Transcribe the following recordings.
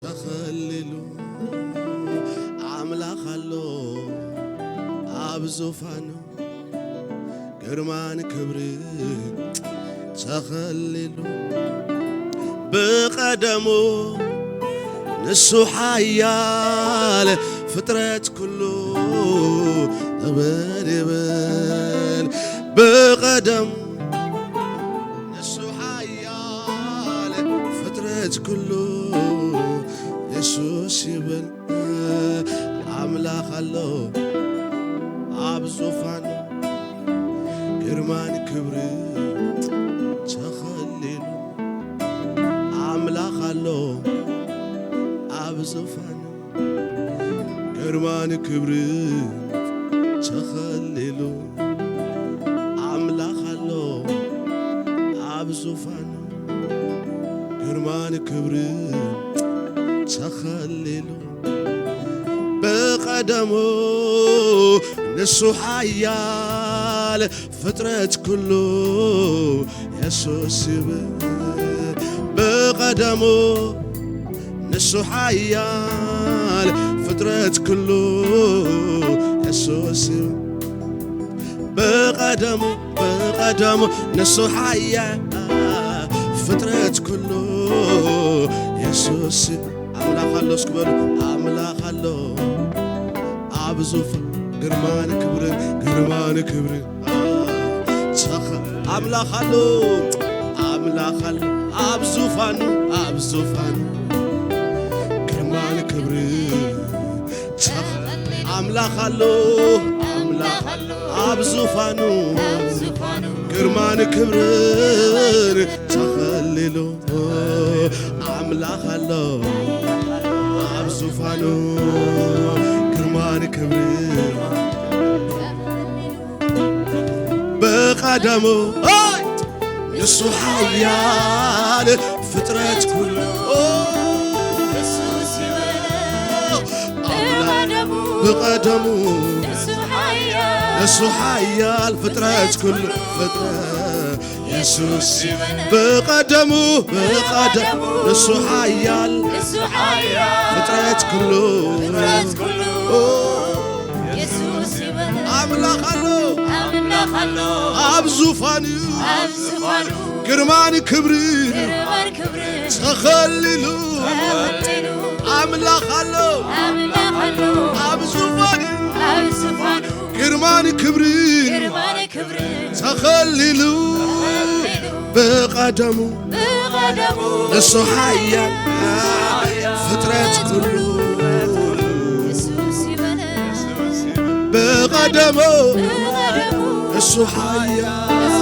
ተኸሊሉ ኣምላኽ ኣሎ ኣብ ዙፋኑ፣ ግርማን ክብርን ተኸሊሉ። ብቐደሙ ንሱ ሓያል፣ ፍጥረት ኩሉ እብድ ይብል። ብቐደሙ ንሱ ሓያል፣ ፍጥረት ኩሉ የሱስ ይብል። ኣምላኽ ኣሎ ኣብ ዙፋኑ፣ ግርማን ክብርን ተኸሊሉ። ኣምላኽ ኣሎ ኣብ ዙፋኑ፣ ግርማን ክብርን ተኸሊሉ። ኣምላኽ ኣሎ ኣብ ዙፋኑ፣ ግርማን ክብርን ተኸሊሉ። ብቐደሙ ንሱ ሓያል፣ ፍጥረት ኩሉ የሱስ ይብል። ብቐደሙ ንሱ ሓያል፣ ፍጥረት ኩሉ የሱስ ይብል። ብቐደሙ፣ ብቐደሙ ንሱ ሓያል፣ ፍጥረት ኩሉ የሱስ። ኣምላኽ ኣሎ እስኪ በሉ፣ ኣምላኽ ኣሎ ኣብ ዙፋን፣ ግርማን ክብርን፣ ግርማን ክብርን። ተኸ-፣ ኣምላኽ ኣሎ፣ ኣምላኽ ኣሎ ኣብ ዙፋኑ፣ ኣብ ዙፋኑ፣ ግርማን ክብርን። ተኸ-፣ ኣምላኽ ኣሎ፣ ኣምላኽ ኣሎ ኣብ ዙፋኑ፣ ኣብ ዙፋኑ፣ ግርማን ክብርን ተኸሊሉ። ኣምላኽ ኣሎ ኣብ ዙፋኑ፣ ግርማን ክብርን። ብቐደሙ፣ ኦይ፣ ንሱ ሓያል፣ ፍጥረት ኩሉ፣ ኦ፣ የሱስ ይበል። ኣምላኽ ብቐደሙ፣ ንሱ ሓያል፣ ንሱ ሓያል፣ ፍጥረት ኩሉ፣ ፍጥረት የሱስ ይበል። ብቐደሙ፣ ብቐደሙ፣ ንሱ ሓያል፣ ንሱ ሓያል፣ ፍጥረት ኩሉ፣ ፍጥረት ኩሉ፣ ኦ፣ የሱስ ይበል። ኣምላኽ ኣሎ፣ ኣምላኽ ኣሎ ኣብ ዙፋኑ፣ ኣብ ዙፋኑ፣ ግርማን ክብርን፣ ግርማን ክብርን ተኸሊሉ፣ ተኸሊሉ። ኣምላኽ ኣሎ፣ ኣምላኽ ኣሎ ኣብ ዙፋኑ፣ ኣብ ዙፋኑ፣ ግርማን ክብርን፣ ግርማን ክብርን ተኸሊሉ። ተኸሊሉ። ብቐደሙ፣ ብቐደሙ ንሱ ሓያል፣ ፍጥረት ኩሉ፣ የሱስ ይበል። ብቐደሙ፣ ብቐደሙ ንሱ ሓያል፣ ንሱ ሓያል፣ ፍጥረት ኩሉ፣ ፍጥረት ኩሉ፣ የሱስ ይበል። የሱስ ይበል። ብቐደሙ፣ ብቐደሙ ንሱ ሓያል፣ ንሱ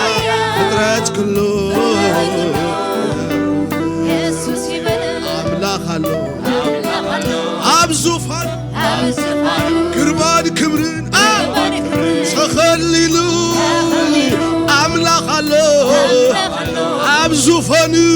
ሓያል፣ ፍጥረት ኩሉ፣ ፍጥረት ኩሉ፣ የሱስ ይበል። ኣምላኽ ኣሎ፣ ኣምላኽ ኣሎ ኣብ ዙፋኑ፣ ኣብ ዙፋኑ፣ ግርማን ክብርን፣ ኣ፣ ግርማን ክብርን ተኸሊሉ። ተኸሊሉ። ኣምላኽ ኣሎ፣ ኣምላኽ ኣሎ ኣብ ዙፋኑ፣ ኣብ ዙፋኑ፣ ግርማን ክብርን፣ ግርማን ክብርን ተኸሊሉ። ተኸሊሉ። ብቐደሙ፣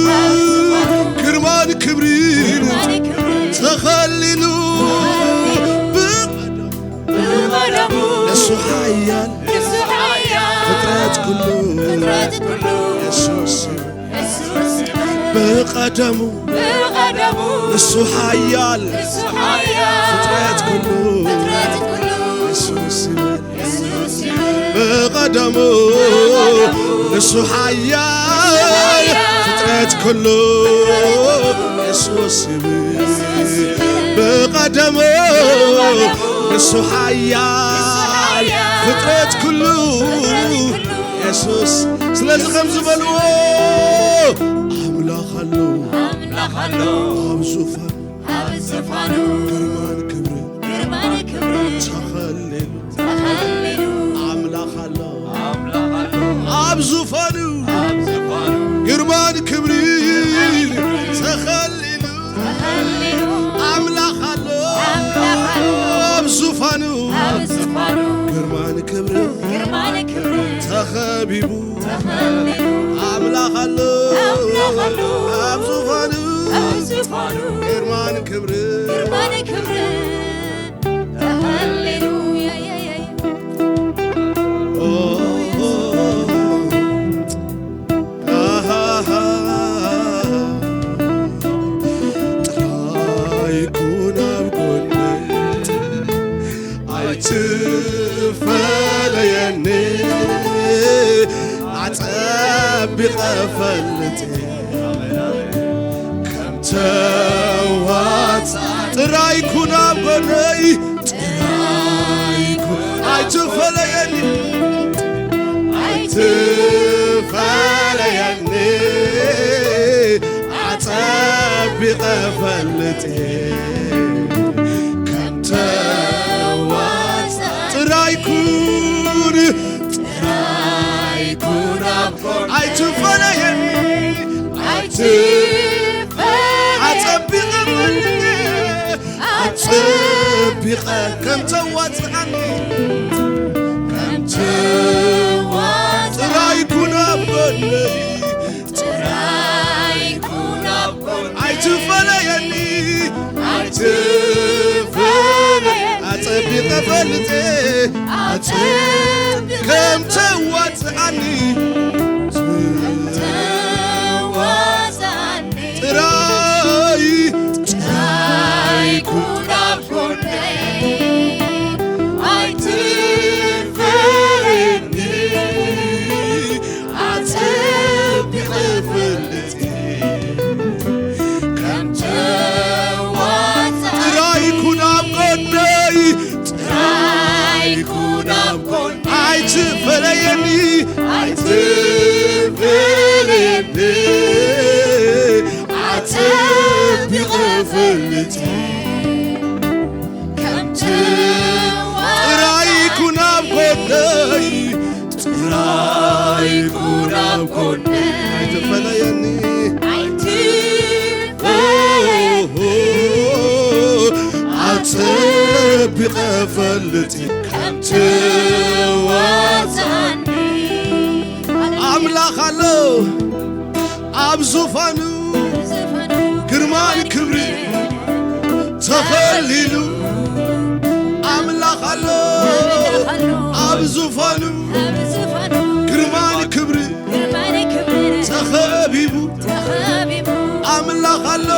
ብቐደሙ ንሱ ሓያል፣ ንሱ ሓያል፣ ፍጥረት ኩሉ፣ ፍጥረት ኩሉ የሱስ ይበል። የሱስ ይበል። ብቐደሙ፣ ብቐደሙ ንሱ ሓያል፣ ንሱ ሓያል፣ ፍጥረት ኩሉ፣ ፍጥረት ኩሉ የሱስ ይበል። የሱስ ይበል። ብቐደሙ፣ ብቐደሙ ንሱ ሓያል፣ ንሱ ሓያል፣ ፍጥረት ኩሉ፣ ፍጥረት ኩሉ የሱስ ይበል። የሱስ ይበል። ብቐደሙ፣ ብቐደሙ ንሱ ሓያል፣ ንሱ ሓያል፣ ፍጥረት ኩሉ፣ ፍጥረት ኩሉ የሱስ። ስለዚ ከምዚ በልዎ፣ ኣምላኽ ኣሎ፣ ኣምላኽ ኣሎ ኣብ ዙፋን፣ ኣብ ዙፋኑ፣ ግርማን ክብርን፣ ግርማን ክብርን ተኸሊሉ። ተኸሊሉ። ኣምላኽ ኣሎ፣ ኣምላኽ ኣሎ ኣብ ዙፋኑ፣ ኣብ ዙፋኑ፣ ግርማን ክብርን፣ ግርማን ክብርን ተኸሊሉ። ተኸሊሉ። ኣምላኽ ኣሎ፣ ኣምላኽ ኣሎ ኣብ ዙፋኑ፣ ኣብ ዙፋኑ፣ ግርማን ክብርን፣ ግርማን ክብርን ተኸቢቡ። ተኸቢቡ። ኣምላኽ ኣሎ፣ ኣምላኽ ኣሎ ኣብ ዙፋኑ፣ ኣብ ዙፋኑ፣ ግርማን ክብርን፣ ግርማን ክብርን ተኸሊሉ። ያ፣ ያ፣ ያ፣ ያ። ኣይትፈለየኒ ኣጸቢቐ ፈልጥ ከም ተዋጽ ጥራይ ኩን ኣብ ጎነይ ጥራይ ኩን ኣይትፈለየኒ ኣይትፈለየኒ ኣጸቢቐ ፈልጥ ከም ተዋጽ ጥራይ ኩን ጥራይ ኩን ኣብ ጎነይ ኣይትፈለየኒ ኣይትፈለየኒ ኣጸቢቐ ፈልጥ ኣጸቢቐ ከም ተዋጽኣኒ ከም ተዋጽ ጥራይ ኩን ኣብ ጎነይ ጥራይ ኩን ኣብ ጎነይ ኣይትፈለየኒ ኣይትፈለየኒ ኣጸቢቐ ፈልጥ ኣጸቢቐ ከም ተዋጽኣኒ ከም ተዋጽኣኒ ጥራይ ጥራይ ኩን ኣብ ጎነይ ኣይትፈለየኒ ኣጸቢቐ ፈልጥ ከም ተዋጽ ጥራይ ኩን ኣብ ጎነይ ጥራይ ኩን ኣብ ጎነይ ኣይትፈለየኒ ኣይትፈለየኒ ኣጸቢቐ ፈልጥ ከም ተዋጽ ጥራይ ኩን ኣብ ጎነይ ጥራይ ኩን ኣብ ጎነይ ኣይትፈለየኒ ኣይትፈለየኒ ኣጸቢቐ ፈልጥ ከም ተዋጽኣኒ ኣምላኽ ኣሎ ኣብ ዙፋኑ ግርማን ክብሪ ተኸሊሉ ኣምላኽ ኣሎ ኣብ ዙፋኑ ግርማን ክብሪ ተኸቢቡ ኣምላኽ ኣሎ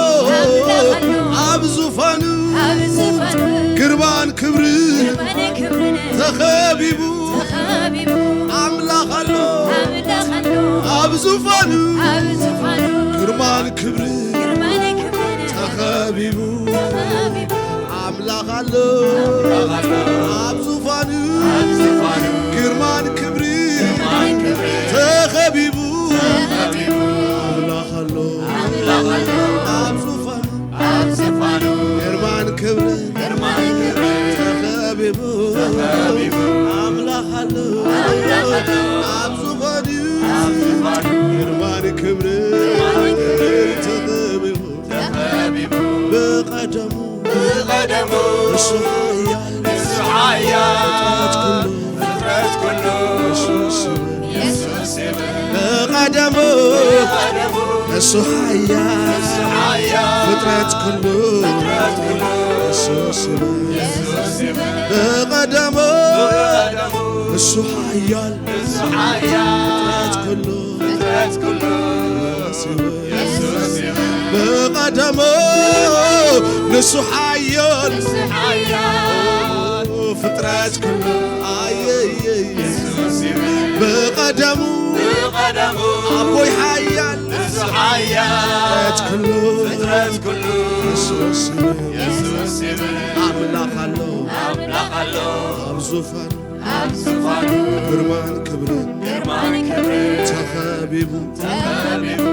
ኣብ ዙፋኑ ግርማን ክብሪ ተኸቢቡ ኣምላኽ ኣሎ ኣብ ዙፋኑ ግርማን ክብሪ ተኸቢቡ ኣምላኽ ኣሎ ኣብ ዙፋኑ ግርማን ክብሪ ተኸቢቡ ኣምላኽ ኣሎ ኣብ ዙፋኑ ግርማን ክብሪ ተኸቢቡ ኣምላኽ ኣሎ ኣብ ዙፋኑ ግርማን ክብሪ ተኸቢቡ ብቐደሙ ብቐደሙ እሱ ሓያል እሱ ሓያል ፍጥረት ኩሉ ፍጥረት ኩሉ እሱ ስም የሱስ ይበል። ብቐደሙ ብቐደሙ እሱ ሓያል እሱ ሓያል ፍጥረት ኩሉ ፍጥረት ኩሉ እሱ ስም የሱስ ይበል። ብቐደሙ ብቐደሙ እሱ ሓያል እሱ ሓያል ፍጥረት ኩሉ ፍጥረት ኩሉ የሱስ ይበል። ብቐደሙ ንሱ ሓያል ንሱ ሓያል ፍጥረት ኩሉ ኣየየየ የሱስ ይበል። ብቐደሙ ብቐደሙ ኣቦይ ሓያል ንሱ ሓያል ፍጥረት ኩሉ ፍጥረት ኩሉ የሱስ ይበል። የሱስ ይበል። ኣምላኽ ኣሎ ኣምላኽ ኣሎ ኣብ ዙፋን ኣብ ዙፋኑ ግርማን ክብርን ግርማን ክብርን ተኸቢቡ ተኸቢቡ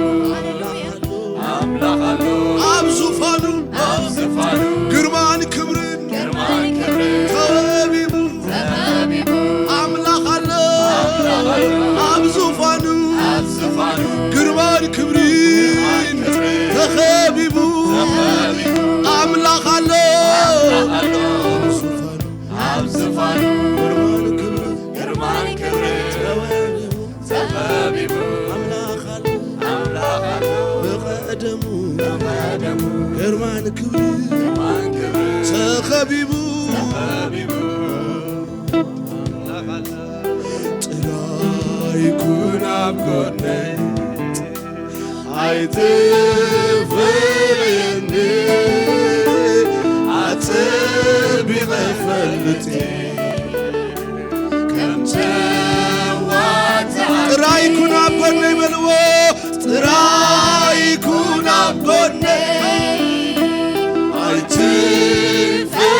ኣምላኽ ኣሎ ኣብ ዙፋኑ ኣብ ዙፋኑ ግርማን ክብርን ግርማን ክብርን ተኸቢቡ ተኸቢቡ ኣምላኽ ኣሎ ኣምላኽ ኣሎ ኣብ ዙፋኑ ኣብ ዙፋኑ ግርማን ክብርን ግርማን ክብርን ተኸቢቡ ተኸቢቡ ኣምላኽ ኣሎ ኣምላኽ ኣሎ ኣብ ዙፋኑ ኣብ ዙፋኑ ግርማን ክብርን ግርማን ክብርን ተኸቢቡ ኣምላኽ ኣሎ ኣምላኽ ኣሎ ብቐደሙ ብቐደሙ ግርማን ክብርን ግርማን ክብርን ተኸቢቡ ተኸቢቡ ኣምላኽ ኣሎ ጥራይ ኩን ኣብ ጎነይ ኣይትፈለየኒ ኣጸቢቐ ፈልጥ ጎነይ በልዎ፣ ጥራይ ኩን ኣብ ጎነይ። ኣይትንፈል።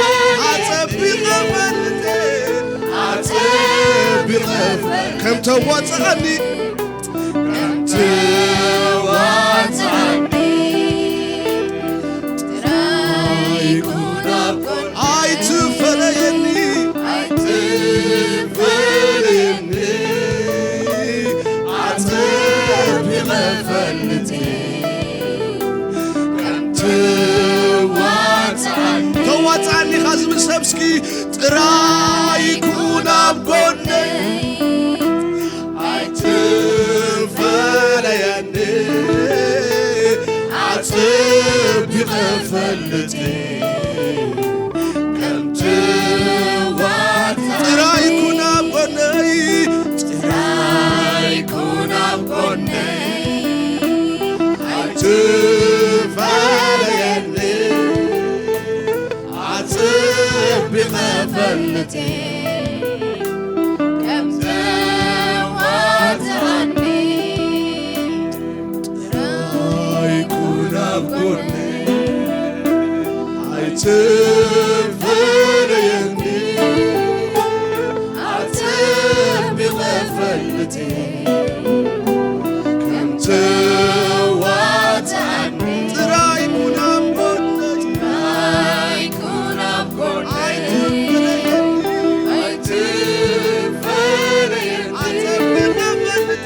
ኣጸቢቐ ፈልጠ፣ ኣጸቢቐ ፈልጠ። ከም ተዋጽኣኒ፣ ከም ተዋጽኣኒ። ጥራይ ኩን ኣብ ጎነይ። ኣይትፈለየኒ። ኣይትፈለየኒ። ኣጸቢቐ ፈልጥ። ከም ተዋጽኣኒ። ተዋጽኣኒ ኢኻ ዝብል ሰብ እስኪ ጥራይ ኩን ኣብ ጎነይ። ኣይትፈለየኒ። ኣጸቢቐ ፈልጥ። ከም ትዋጽእ። ጥራይ ኩን ኣብ ጎነይ። ጥራይ ኩን ኣብ ጎነይ። ኣይትፈለየኒ። ኣጸቢቐ ፈልጥ። ከም ተዋጽኣኒ። ጥራይ ኩን ኣብ ጎነይ። ኣይትፈለየኒ። ኣጸቢቐ ፈልጥ። ከም ተዋጽኣኒ። ጥራይ ኩን ኣብ ጎነይ። ጥራይ ኩን ኣብ ጎነይ። ኣይትፈለየኒ። ኣይትፈለየኒ። ኣጸቢቐ ፈልጥ።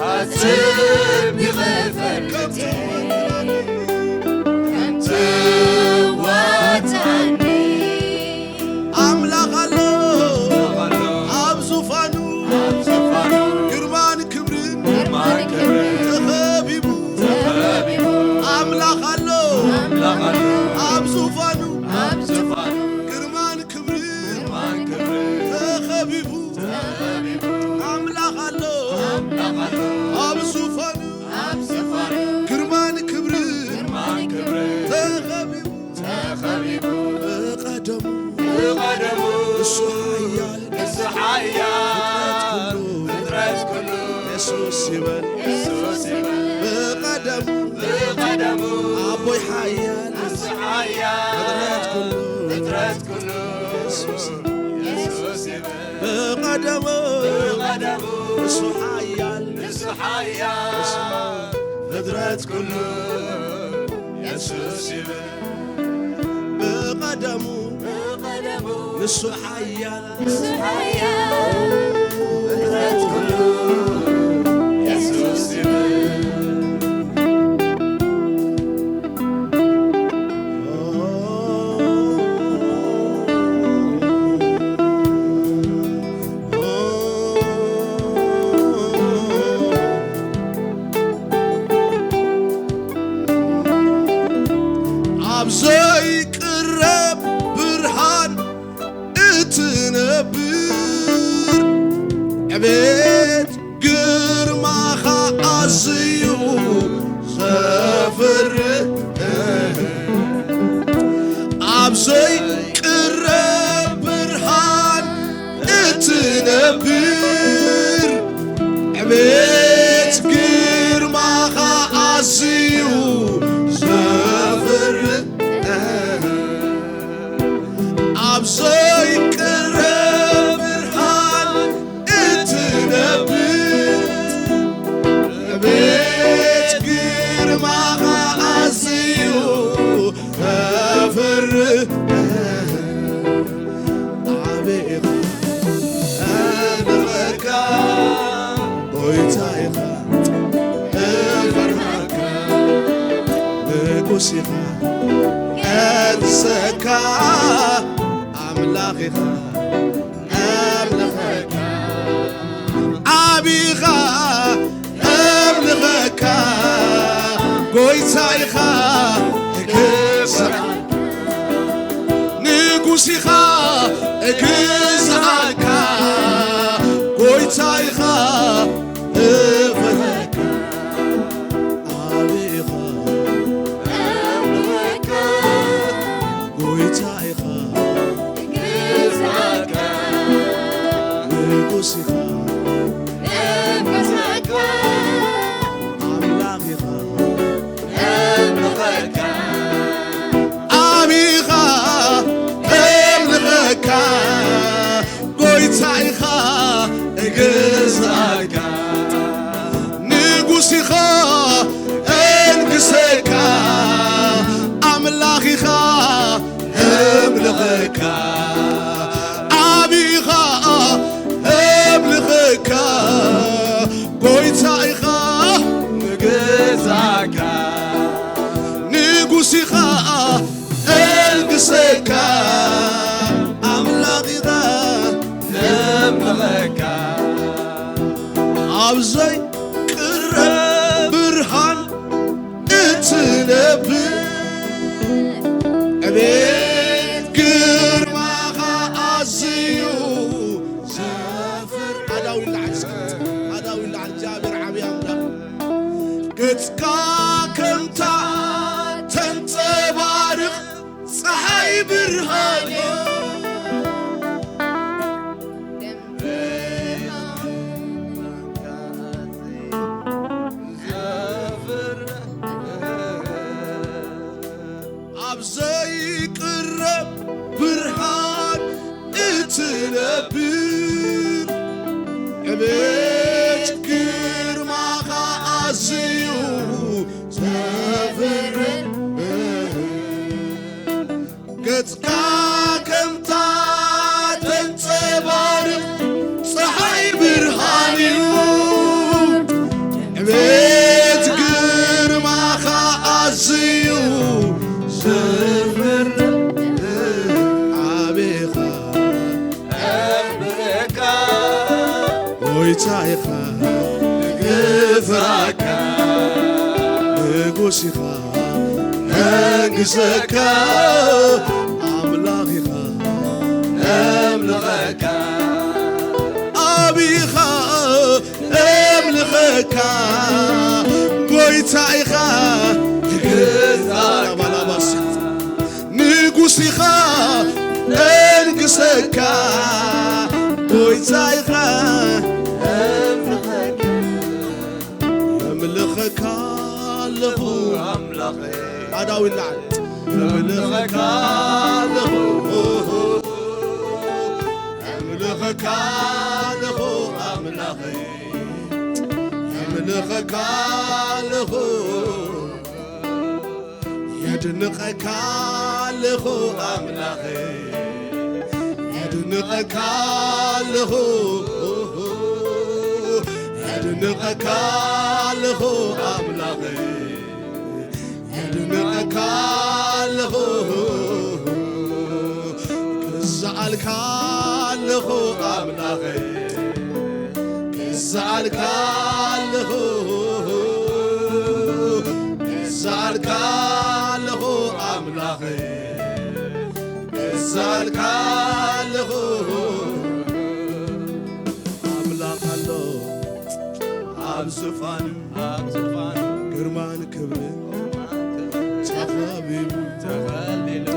ኣጸቢቐ ፈልጥ። ከም ተዋጽኣኒ። ኣምላኽ ኣሎ ኣብ ዙፋኑ፣ ግርማን ክብርን ተኸቢቡ። ኣምላኽ ኣሎ ኣብ ዙፋኑ፣ ግርማን ክብርን ተኸቢቡ። ኣምላኽ ኣሎ ኣብ ዙፋኑ፣ ግርማን ክብርን ተኸቢቡ። ተኸቢቡ። ብቐደሙ፣ ብቐደሙ፣ እሱ ሓያል፣ እሱ ሓያል፣ ፍጥረት ኩሉ፣ ፍጥረት ኩሉ፣ የሱስ ይበል፣ የሱስ ይበል። ብቐደሙ፣ ብቐደሙ፣ ኣቦይ ሓያል፣ እሱ ሓያል፣ ፍጥረት ኩሉ፣ ፍጥረት ኩሉ፣ የሱስ፣ የሱስ ይበል። ብቐደሙ፣ ብቐደሙ፣ እሱ ሓያል፣ እሱ ሓያል፣ ፍጥረት ኩሉ፣ የሱስ ይበል። ብቐደሙ፣ ብቐደሙ፣ ንሱ ሓያል፣ ንሱ ሓያል፣ ፍጥረት ኩሉ፣ የሱስ ይበል። ኣብ ዘይቅረብ ብርሃን እትነብር፣ ዕቤት ግርማኻ ኣዝዩ ዘፍርህ፣ ኣብ ዘይቅረብ ብርሃን እትነብር፣ ዕቤት ግርማኻ ኣዝዩ ዘፍርህ፣ ኣብ ዘይቅረብ ብርሃን እትነብር፣ ዕቤት ግርማኻ ኣዝዩ ዘፍርህ። ዓቢ ኢኻ፣ እምልኸካ፣ ጎይታ ኢኻ፣ እፈርሃካ፣ ንጉስ ኢኻ፣ እቀድሰካ፣ ኣምላኽ ኢኻ፣ እምልኸካ። ዓቢ ኢኻ፣ እምልኸካ፣ ጎይታ ኢኻ፣ እግዛእ፣ ንጉስ ኢኻ፣ እግዛእካ፣ ጎይታ ኢኻ፣ እፈርሃካ። ዓቢ ኢኻ፣ እምልኸካ፣ ጎይታ ኢኻ፣ እግዛእካ፣ ንጉስ ኢኻ፣ እፈርሃካ፣ ግዛካ ንጉስ ኢኻ፣ እንግሰካ ኣምላኽ ኢኻ፣ እምልኸካ። ዓቢ ኢኻ፣ እምልኸካ። ጎይታ ኢኻ፣ ንግዛካ ንጉስ ኢኻ፣ እንግሰካ ኣምላኽ ኢኻ፣ እምልኸካ። ኣብ ዘይቅረብ ብርሃን እትነብር፣ ዕቤት ግርማኻ ኣዝዩ ዘፍር። ኣዳው ይለዓል እስከ፣ ኣዳው ይለዓል። እግዚኣብሔር ዓብዪ ኣምላኽ፣ ገጽካ ከምታ ተንጸባርቕ ጸሓይ ብርሃን ኣብ ዘይቅረብ ብርሃን እትነብር፣ ዕቤት ግርማኻ ኣዝዩ ዘፍር። ገጽካ ከምታ ተንጸባርቕ ጸሓይ ብርሃን እዩ። ዕቤት ግርማኻ ኣዝዩ ዘፍር። ዓቢኻ እምልኸካ። ጎይታ ኢኻ፣ ንግዛካ። ንጉስ ኢኻ፣ ነግሰካ። ኣምላኽ ኢኻ፣ ነምልኸካ። ዓቢ ኢኻ፣ ነምልኸካ። ጎይታ ኢኻ፣ ንግዛካ። ንጉስ ኢኻ፣ ነንግሰካ። ጎይታ ኢኻ፣ ነምልኸካ ኣለኹ። ኣምላኸይ። ኣዳው ይለዓል። ነምልኸካ ኣለኹ። ነምልኸካ ኣለኹ ኣምላኸይ። ነምልኸካ ኣለኹ። የድንቐካ ኣለኹ ኣምላኸይ። የድንቐካ ኣለኹ። የድንቐካ ኣለኹ ኣምላኸይ። የድንቐካ ኣለኹ። ክዝኣልካ ኣለኹ ኣምላኸይ። ክዝኣልካ ኣለኹ። ክዝኣልካ ኣለኹ ኣምላኸይ። ክዝኣልካ ኣለኹ። ኣምላኽ ኣሎ ኣብ ዙፋኑ፣ ኣብ ዙፋኑ። ግርማን ክብርን ተኸቢቡ። ተኸሊሉ።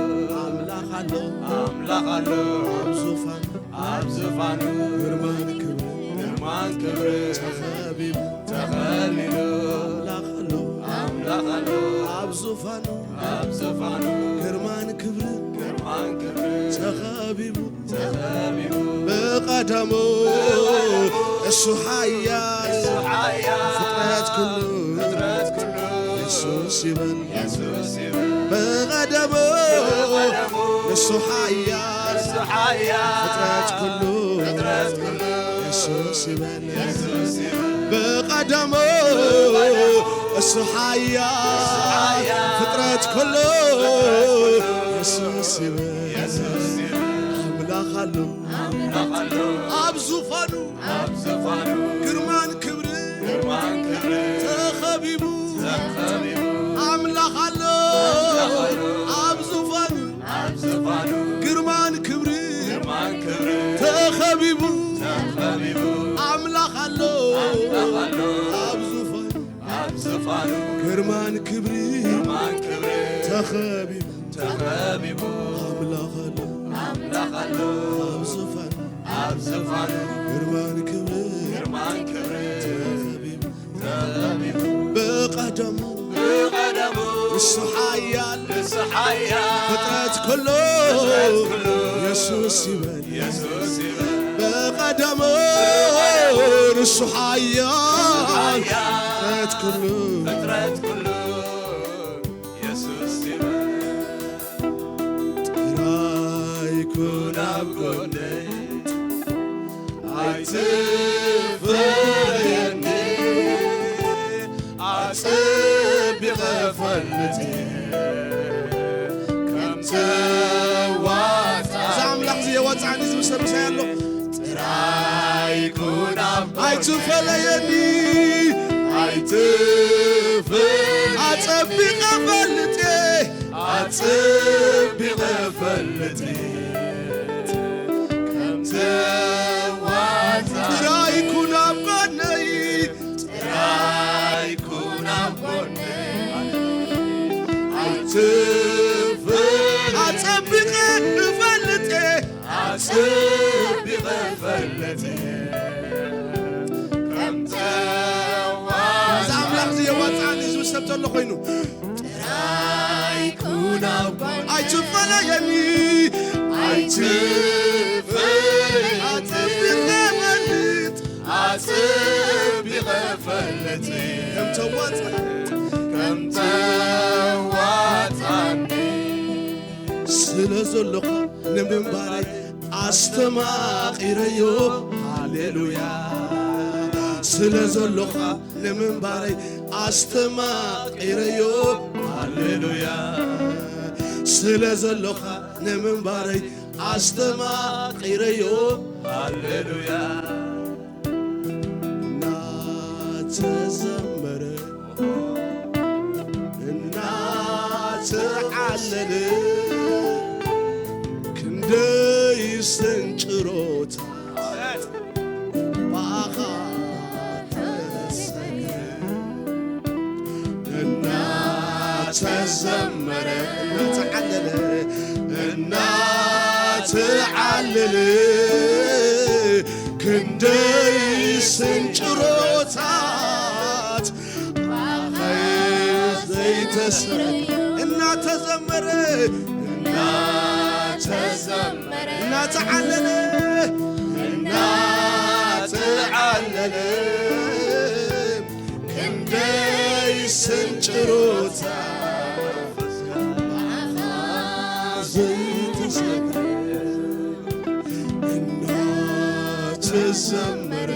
ኣምላኽ ኣሎ፣ ኣምላኽ ኣሎ ኣብ ዙፋኑ፣ ኣብ ዙፋኑ። ግርማን ክብርን፣ ግርማን ክብርን ተኸቢቡ። ተኸሊሉ። ኣምላኽ ኣሎ፣ ኣምላኽ ኣሎ ኣብ ዙፋኑ፣ ኣብ ዙፋኑ። ግርማን ክብርን፣ ግርማን ክብርን ተኸቢቡ። ተኸቢቡ። ብቐደሙ እሱ ሓያል፣ እሱ ሓያል። ፍጥረት ኩሉ፣ ፍጥረት ኩሉ የሱስ ይበል። የሱስ ይበል። ብቐደሙ፣ ብቐደሙ እሱ ሓያል፣ እሱ ሓያል። ፍጥረት ኩሉ፣ ፍጥረት ኩሉ የሱስ ይበል። የሱስ ይበል። ብቐደሙ፣ ብቐደሙ እሱ ሓያል፣ እሱ ሓያል። ፍጥረት ኩሉ፣ ፍጥረት ኩሉ የሱስ ይበል። የሱስ ይበል። ኣምላኽ ኣሎ፣ ኣምላኽ ኣሎ ኣብ ዙፋኑ፣ ኣብ ዙፋኑ። ግርማን ክብርን፣ ግርማን ክብርን ተኸቢቡ። ተኸቢቡ። ኣምላኽ ኣሎ፣ ኣምላኽ ኣሎ ኣብ ዙፋኑ፣ ኣብ ዙፋኑ። ግርማን ክብርን፣ ግርማን ክብርን ተኸቢቡ። ተኸቢቡ። ኣምላኽ ኣሎ፣ ኣምላኽ ኣሎ ኣብ ዙፋኑ፣ ኣብ ዙፋኑ። ግርማን ክብርን፣ ግርማን ክብርን ተኸቢቡ። ተኸቢቡ። ኣምላኽ ኣሎ፣ ኣምላኽ ኣሎ ኣብ ዙፋኑ፣ ኣብ ዙፋኑ። ግርማን ክብርን፣ ግርማን ክብርን ተኸቢቡ። ተኸቢቡ። ብቐደሙ፣ ብቐደሙ እሱ ሓያል፣ እሱ ሓያል። ፍጥረት ኩሉ፣ ፍጥረት ኩሉ የሱስ ይበል። የሱስ ይበል። ብቐደሙ፣ ብቐደሙ እሱ ሓያል ፍጥረት ኩሉ፣ ፍጥረት ኩሉ የሱስ ይበል። ጥራይ ኩን ኣብ ጎነይ፣ ኣይትፈለየኒ፣ ኣጸቢቐ ፈልጥ ከም ተዋጻ። እዚ ኣምላኽ እዚ የዋጽኣኒ ዝብል ሰብ ምሳይ ኣሎ። ጥራይ ኩን ኣብ ጎነይ፣ ኣይትፈለየኒ፣ ኣይትፈለየኒ፣ ኣጸቢቐ ፈልጥ፣ ኣጸቢቐ ፈልጥ ከም ተዋጻ። ጥራይ ኩን ኣብ ጎነይ፣ ጥራይ ኩን ኣብ ጎነይ፣ ኣይትፈለየኒ፣ ኣጸቢቐ እፈልጥ፣ ኣጸቢቐ እፈልጥ ከም ተዋጻ። እዚ ኣምላኽ እዚ የዋጽኣኒ ዝብል ሰብ ዘሎ ኮይኑ፣ ጥራይ ኩን ኣብ ጎነይ፣ ኣይትፈለየኒ፣ ኣይትፈለየኒ፣ ኣጸቢቐ እፈልጥ፣ ኣጸቢቐ እፈልጥ ከም ተዋጻ፣ ከም ተዋጻኒ። ስለ ዘሎኻ ንምንባረይ ኣስተማቒረዮ፣ ሃሌሉያ። ስለ ዘሎኻ ንምንባረይ ኣስተማቒረዮ፣ ሃሌሉያ። ስለ ዘሎኻ ንምንባረይ ኣስተማቒረዮ፣ ሃሌሉያ። እናተዘመረ፣ እናተዓለለ፣ ክንደይ ስንጭሮታት ብኣኻ ተሰግረ። እናተዘመረ፣ እናተዓለለ፣ እናተዓለለ፣ ክንደይ ስንጭሮታት ብኣኻ ዘይተሰረ። እናተዘመረ፣ እናተዘመረ፣ እናተዓለለ፣ እናተዓለለ፣ ክንደይ ስንጭሮታት ብኣኻ ዘይተሰረ። እናተዘመረ፣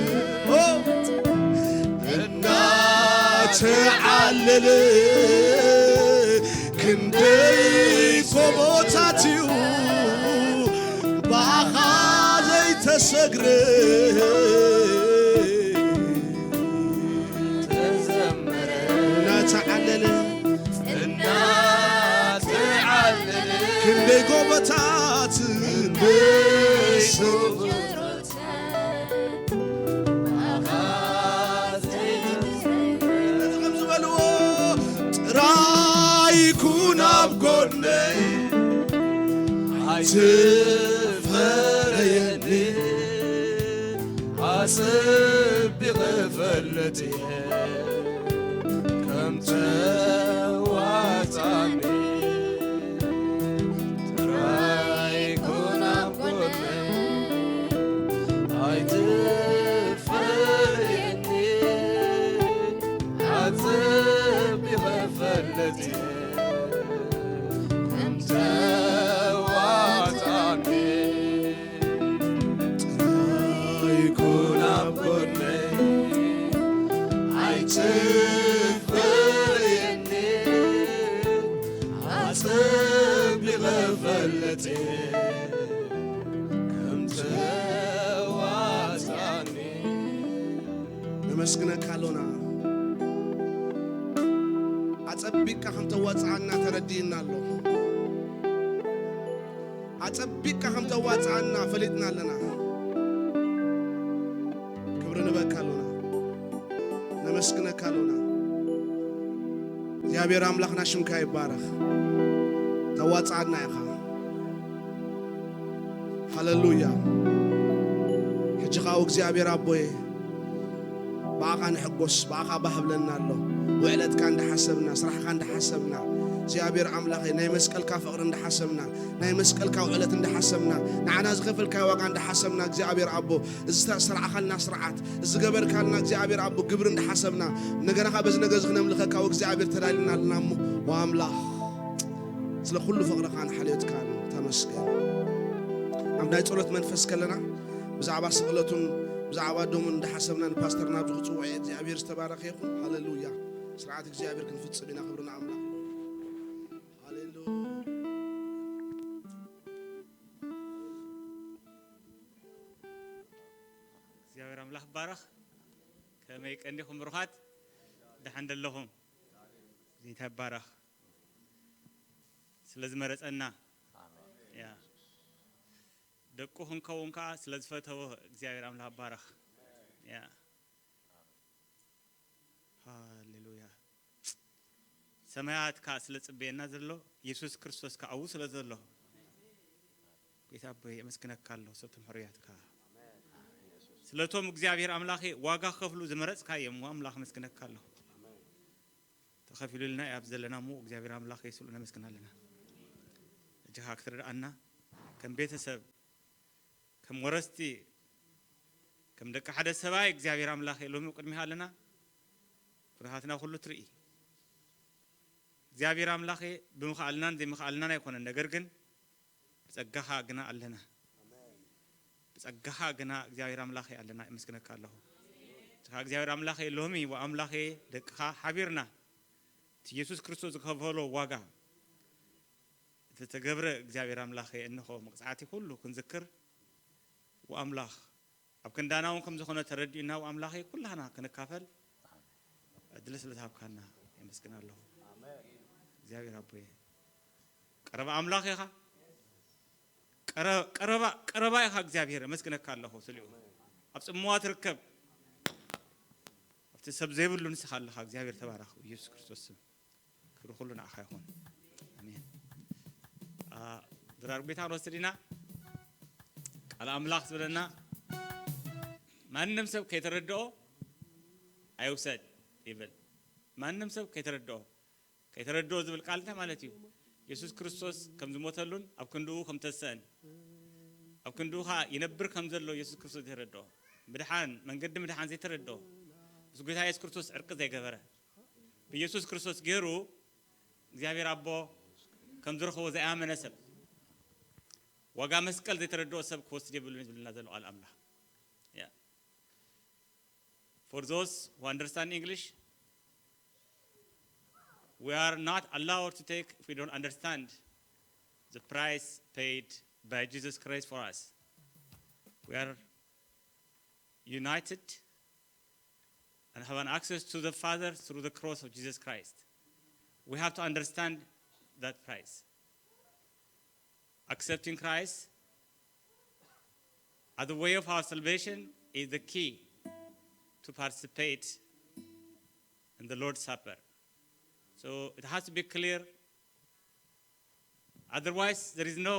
ኦ፣ እናተዓለለ፣ ክንደይ ጎቦታት እዩ ብኣኻ ዘይተሰግረ። እናተዓለለ፣ እናተዓለለ፣ ክንደይ ጎቦታት፣ ክንደይ ጎቦታት። ከም ዝበልዎ፣ ጥራይ ኩን ኣብ ጎነይ፣ ኣይትፈለየኒ፣ ኣጸቢቐ እፈልጥ እየ ከም ተዋጻኒ። ጥራይ ኩን ኣብ ጎነይ፣ ኣይትፈለየኒ፣ ኣጸቢቐ እፈልጥ እየ ከም ተዋጻኒ። ጥራይ ኩን ኣብ ጎነይ፣ ኣይትፈለየኒ፣ ኣጸቢቐ እፈልጥ እየ ከም ተዋጻኒ። ነመስግነካ ኣሎና። ኣጸቢቕካ ከም ተዋጽኣና ተረዲእና ኣሎ። ኣጸቢቕካ ከም ተዋጽኣና ፈሊጥና ኣለና። ክብሪ ንበካ ኣሎና። ነመስግነካ ኣሎና። እግዚኣብሔር ኣምላኽና ሽምካ ይባረኽ። ተዋጽኣና ኢኻ። ሃሌሉያ። ሕጂ ኸኣ እግዚኣብሔር ኣቦየ፣ ብኣኻ ንሕጎስ፣ ብኣኻ ባህ ብለና ኣሎ። ውዕለትካ እንዳሓሰብና፣ ስራሕካ እንዳሓሰብና፣ እግዚኣብሔር ኣምላኸይ፣ ናይ መስቀልካ ፍቕሪ እንዳሓሰብና፣ ናይ መስቀልካ ውዕለት እንዳሓሰብና፣ ንዓና ዝኸፈልካዮ ዋጋ እንዳሓሰብና፣ እግዚኣብሔር ኣቦ፣ እዚ ዝተሰርዓኻልና ስርዓት፣ እዚ ገበርካልና እግዚኣብሔር ኣቦ ግብሪ እንዳሓሰብና፣ ነገርኻ በዚ ነገር እዚ ክነምልኸካ እግዚኣብሔር ተዳሊና ኣለና እሞ፣ ወኣምላኽ፣ ስለ ኩሉ ፍቕርኻን ሓልዮትካን ተመስገን። ኣብ ናይ ጸሎት መንፈስ ከለና፣ ብዛዕባ ስቕለቱን ብዛዕባ ደሙን እንዳሓሰብና ንፓስተር ናብዚ ክጽውዖ እየ። እግዚኣብሔር ዝተባረኸ ይኹን። ሃሌሉያ። ስርዓት እግዚኣብሔር ክንፍጽም ኢና። ክብሪ ንኣምላኽ። ሃሌሉያ። እግዚኣብሔር ኣምላኽ ይባረኽ። ከመይ ቀኒኹም ብሩኻት? ደሓን ደለኹም? ጌታ ይባረኽ። ስለ ዝመረጸና። ያ። ደቁ ክንከውን ከኣ ስለ ዝፈተወ እግዚኣብሔር ኣምላኽ ይባረኽ። ያ። ሃሌሉያ። ሰማያት ከኣ ስለ ጽበየና ዘሎ፣ የሱስ ክርስቶስ ከኣ ኣብኡ ስለ ዘሎ፣ ጌታ ኣቦይ የመስግነካ ኣለኹ፣ ስለቶም ሕሩያትካ። ስለቶም እግዚኣብሔር ኣምላኸይ ዋጋ ክኸፍሉ ዝመረጽካዮም፣ ኣምላኽ ኣመስግነካ ኣለኹ። ተኸፊሉልና እዩ ኣብ ዘለና እሞ እግዚኣብሔር ኣምላኸይ ስሉ ነመስግን ኣለና። እጅኻ ክትረድኣና ከም ቤተሰብ፣ ከም ወረስቲ፣ ከም ደቂ ሓደ ሰብኣይ እግዚኣብሔር ኣምላኸይ ሎሚ ቅድሚኻ ኣለና። ኩነታትና ኩሉ ትርኢ። እግዚኣብሔር ኣምላኸ ብምኽኣልናን ዘይምኽኣልናን ኣይኮነን፣ ነገር ግን ብጸጋኻ ግና ኣለና። ብጸጋኻ ግና እግዚኣብሔር ኣምላኸ ኣለና። የመስግነካ ኣለኹ። ንስኻ እግዚኣብሔር ኣምላኸ ሎሚ ወኣምላኸ ደቅኻ ሓቢርና እቲ የሱስ ክርስቶስ ዝኸፈሎ ዋጋ እቲ ተገብረ እግዚኣብሔር ኣምላኸ እንሆ መቕጻዕቲ ኩሉ ክንዝክር ወኣምላኽ ኣብ ክንዳና እውን ከም ዝኾነ ተረዲእና ወኣምላኸ ኩላህና ክንካፈል ዕድል ስለ ዝሃብካና የመስግን ኣለኹ። እግዚኣብሔር ኣቦየ ቀረባ ኣምላኽ ኢኻ። ቀረ-፣ ቀረባ፣ ቀረባ ኢኻ እግዚኣብሔር፣ የመስግነካ ኣለኹ። ስሊኡ ኣብ ጽምዋ ትርከብ ኣብቲ ሰብ ዘይብሉ ንስኻ ኣለኻ። እግዚኣብሔር ተባረኽ ብኢየሱስ ክርስቶስ ስም። ክብሪ ኩሉ ንዓኻ ይኹን። ኣሜን። አ፣ ድራር ጌታ ንወስድ ኢና። ቃል ኣምላኽ ዝብለና ማንም ሰብ ከይተረድኦ ኣይውሰድ ይብል። ማንም ሰብ ከይተረድኦ፣ ከይተረድኦ ዝብል ቃል እንታይ ማለት እዩ? የሱስ ክርስቶስ ከም ዝሞተሉን ኣብ ክንድኡ ከም ተሰአን ኣብ ክንድኡ ኸዓ ይነብር ከም ዘሎ የሱስ ክርስቶስ ዘይተረድኦ፣ ምድሓን፣ መንገዲ ምድሓን ዘይተረድኦ፣ ምስ ጌታ የሱስ ክርስቶስ ዕርቂ ዘይገበረ፣ ብየሱስ ክርስቶስ ገይሩ እግዚኣብሔር ኣቦ ከም ዝረኸቦ ዘይኣመነ ሰብ፣ ዋጋ መስቀል ዘይተረድኦ ሰብ ክወስድ የብሉን እዩ ዝብልና ዘሎ ቃል ኣምላኽ። Yeah. For those who understand English, we are not allowed to take if we don't understand the price paid by Jesus Christ for us. We are united and have an access to the Father through the cross of Jesus Christ. We have to understand that price. Accepting Christ as the way of our salvation is the key to participate in the Lord's Supper. So it has to be clear. Otherwise, there is no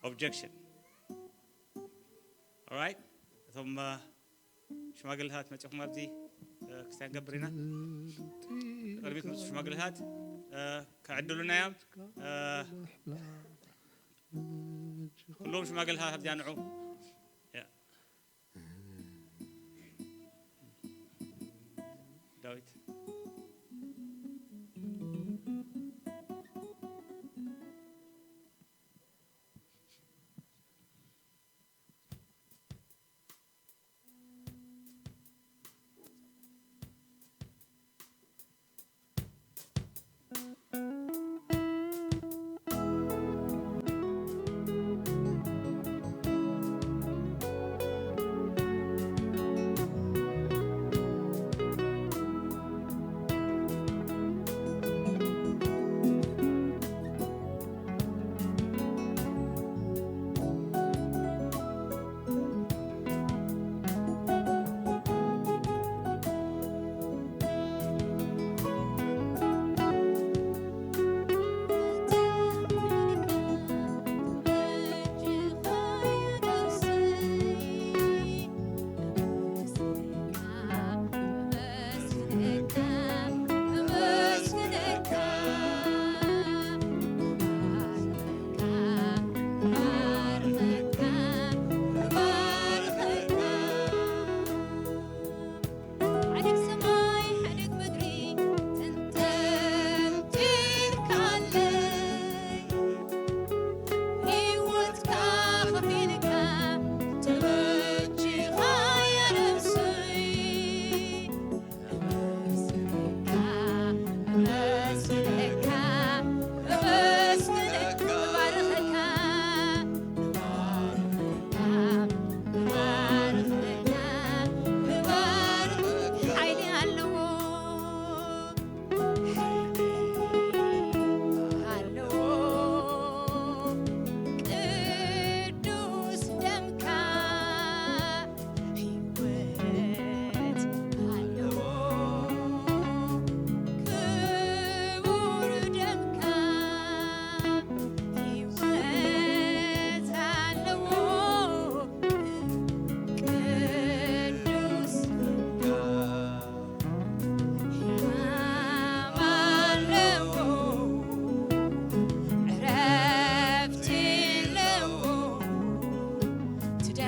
objection. All right? እቶም፣ እ፣ ሽማግለታት መጺኹም ኣብዚ፣ እ፣ ክስታይ ንገብር ኢና። ቅድሚት መጹ ሽማግለታት፣ እ፣ ክዕድሉና እዮም። እ፣ ኩሎም ሽማግለታት ኣብዚኣ ንዑ። ያ። ዳዊት።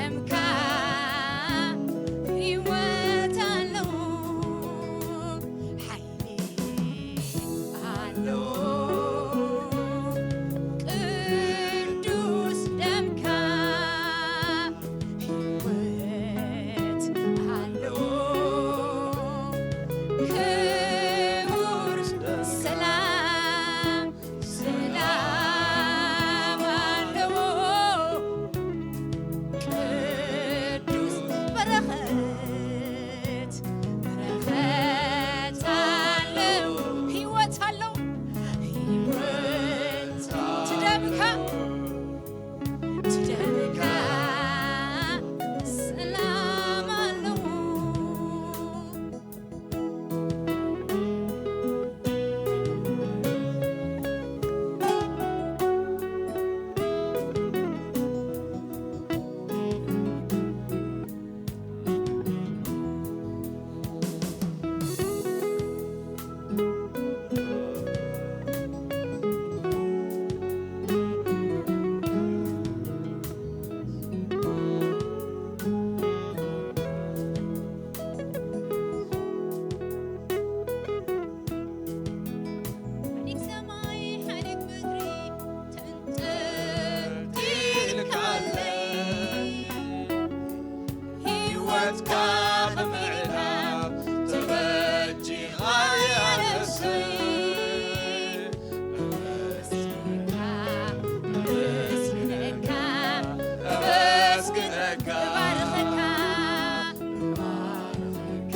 ደምካ ህይወት ኣለዎ፣ ሓይሊ ኣለዎ፣ ቅዱስ ደምካ ህይወት ኣለዎ፣ ክቡር ሰላም ሰላም ኣለዎ፣ ቅዱስ በረኸት፣ በረኸት ኣለዎ፣ ህይወት ኣለዎ፣ ህይወት ትደምካ፣ ትደምካ ሰላም ኣለዎ። ሓዲግ ሰማይ ሓዲግ ምድሪ ተንጠልጢልካለይ፣ ህይወትካ ብምዕዳል ተበጂኻ እያ ነፍሰይ። ኣመስግነካ፣ ኣመስግነካ፣ ኣመስግነካ፣ እባርኸካ፣ እባርኸካ፣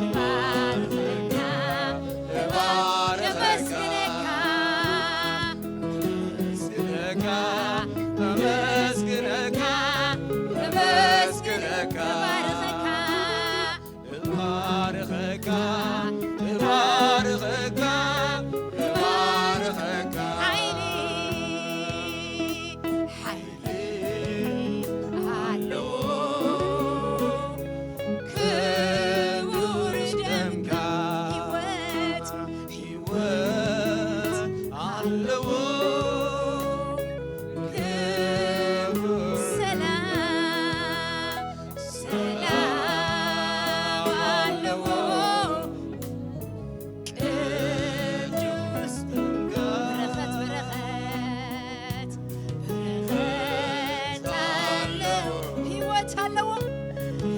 እባርኸካ፣ እባርኸካ፣ ኣመስግነካ፣ ኣመስግነካ፣ ኣመስግነካ፣ እባርኸካ። እባርኸካ፣ እባርኸካ፣ እባርኸካ። ሓይሊ፣ ሓይሊ ኣለዎ፣ ክቡር ደምካ ህይወት፣ ህይወት ኣለዎ፣ ክቡር ሰላም ሰላም ኣለዎ። ቅዱስ በረኸት፣ በረኸት፣ በረኸት ኣለዎ። ህይወት ኣለዎ።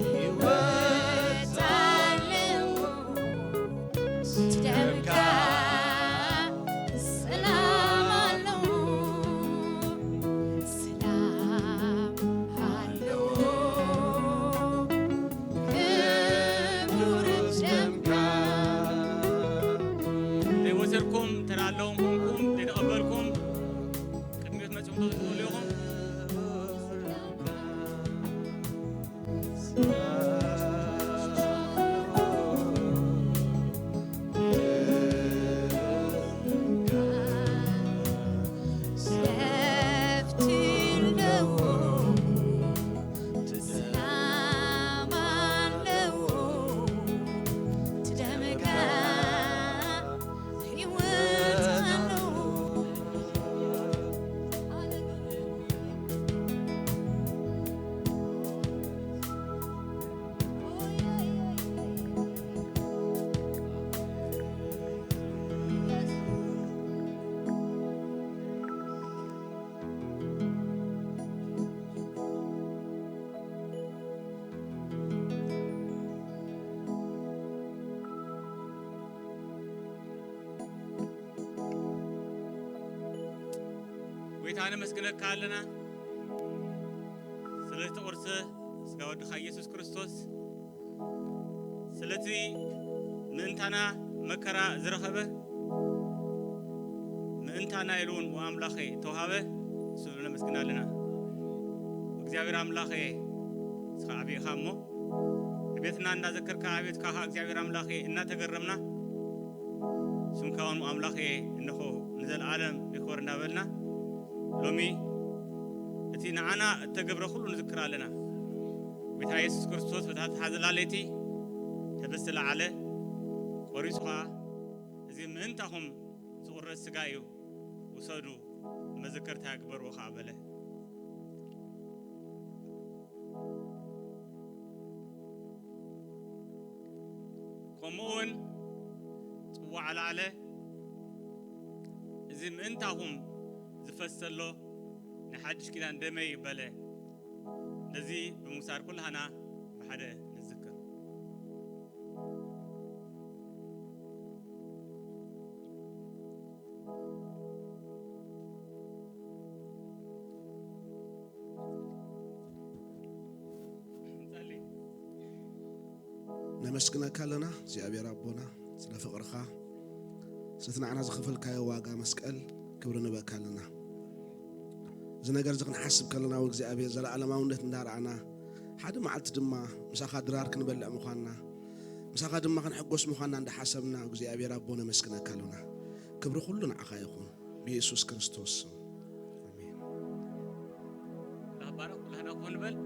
ህይወት ኣለዎ። ትደምካ ሰላም ኣለዎ። ሰላም ኣለዎ። ክቡር ደምካ። ዘይወሰድኩም፣ ተዳለዎም ኮንኩም፣ ዘይተቐበልኩም፣ ቅድሚት መጺኹም ትኽእሉ ኢኹም። ጎይታ ነመስግነካ ኣለና፣ ስለቲ ቁርሲ ስጋ ወድኻ ኢየሱስ ክርስቶስ፣ ስለቲ ምእንታና መከራ ዝረኸበ፣ ምእንታና ኢሉ እውን ኣምላኸ ተዋሃበ፣ ስሉ ነመስግን ኣለና። እግዚኣብሔር ኣምላኸ፣ ንስኻ ዓብኻ እሞ፣ ዕቤትና እንዳዘከርካ፣ ዕቤትካ ኸዓ እግዚኣብሔር ኣምላኸ እናተገረምና፣ ስምካ እውን ኣምላኸ እንሆ ንዘለኣለም ይኽበር እንዳበልና፣ ሎሚ እቲ ንዓና እተገብረ ኩሉ ንዝክር ኣለና። ጎይታ የሱስ ክርስቶስ በታ ተሓዘላ ለይቲ ተበስተ ለዓለ፣ ቆሪሱ ኸዓ፣ እዚ ምእንታኹም ዝቑረስ ስጋ እዩ፣ ውሰዱ፣ መዘከርታ ግበርዎ ኸዓ በለ። ከምኡ እውን ጽዋዕ ኣልዓለ፣ እዚ ምእንታኹም ዝፈስ ዘሎ ናይ ሓድሽ ኪዳን ደመይ እዩ በለ። ነዚ ብምውሳድ ኩላህና ብሓደ ንዝክር። ነመስግነካ ኣለና እግዚኣብሔር ኣቦና፣ ስለ ፍቕርኻ፣ ስለቲ ንዓና ዝኸፈልካዮ ዋጋ መስቀል ክብሪ ንበካ ኣለና። እዚ ነገር እዚ ክንሓስብ ከለና፣ እግዚኣብሔር ዘለኣለማውነት እንዳረኣና፣ ሓደ መዓልቲ ድማ ምሳኻ ድራር ክንበልዕ ምዃንና፣ ምሳኻ ድማ ክንሕጎስ ምዃንና እንዳሓሰብና፣ እግዚኣብሔር ኣቦ ነመስግነካ ኣለና። ክብሪ ኩሉ ንዓኻ ይኹን፣ ብየሱስ ክርስቶስ ስም። ኣሜን። ላባራ ኩላህና ኮን በል።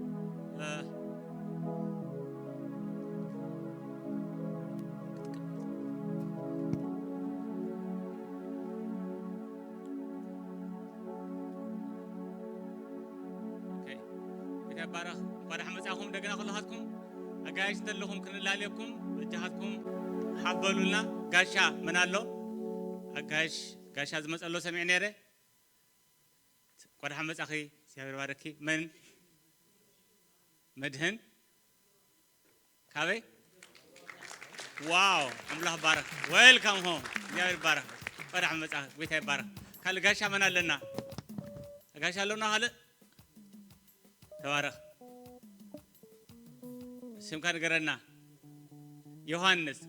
ኦኬ፣ ባራኽ እንኳ ደሓን መጻኹም። እንደገና ኩልኻትኩም ኣጋይሽ ዘለኹም ክንላለየኩም በጃኻትኩም ሓበሉልና። ጋሻ መን ኣሎ? ኣጋይሽ ጋሻ ዝመጸሎ ሰሚዕ ነይረ። እንኳ ደሓን መጻኺ። እግዚኣብሔር ባረኪ። መን? መድህን ካበይ? ዋው ኣምላኽ ባረኽ። ዌልካም ሆም። እግዚኣብሔር ባረኽ። እንኳ ደሓን መጻኺ። ጎይታ ይባረኽ። ካልእ ጋሻ መን ኣለና? ጋሻ ኣለና ካልእ? ተባረኽ። ስምካ ንገረና። ዮሃንስ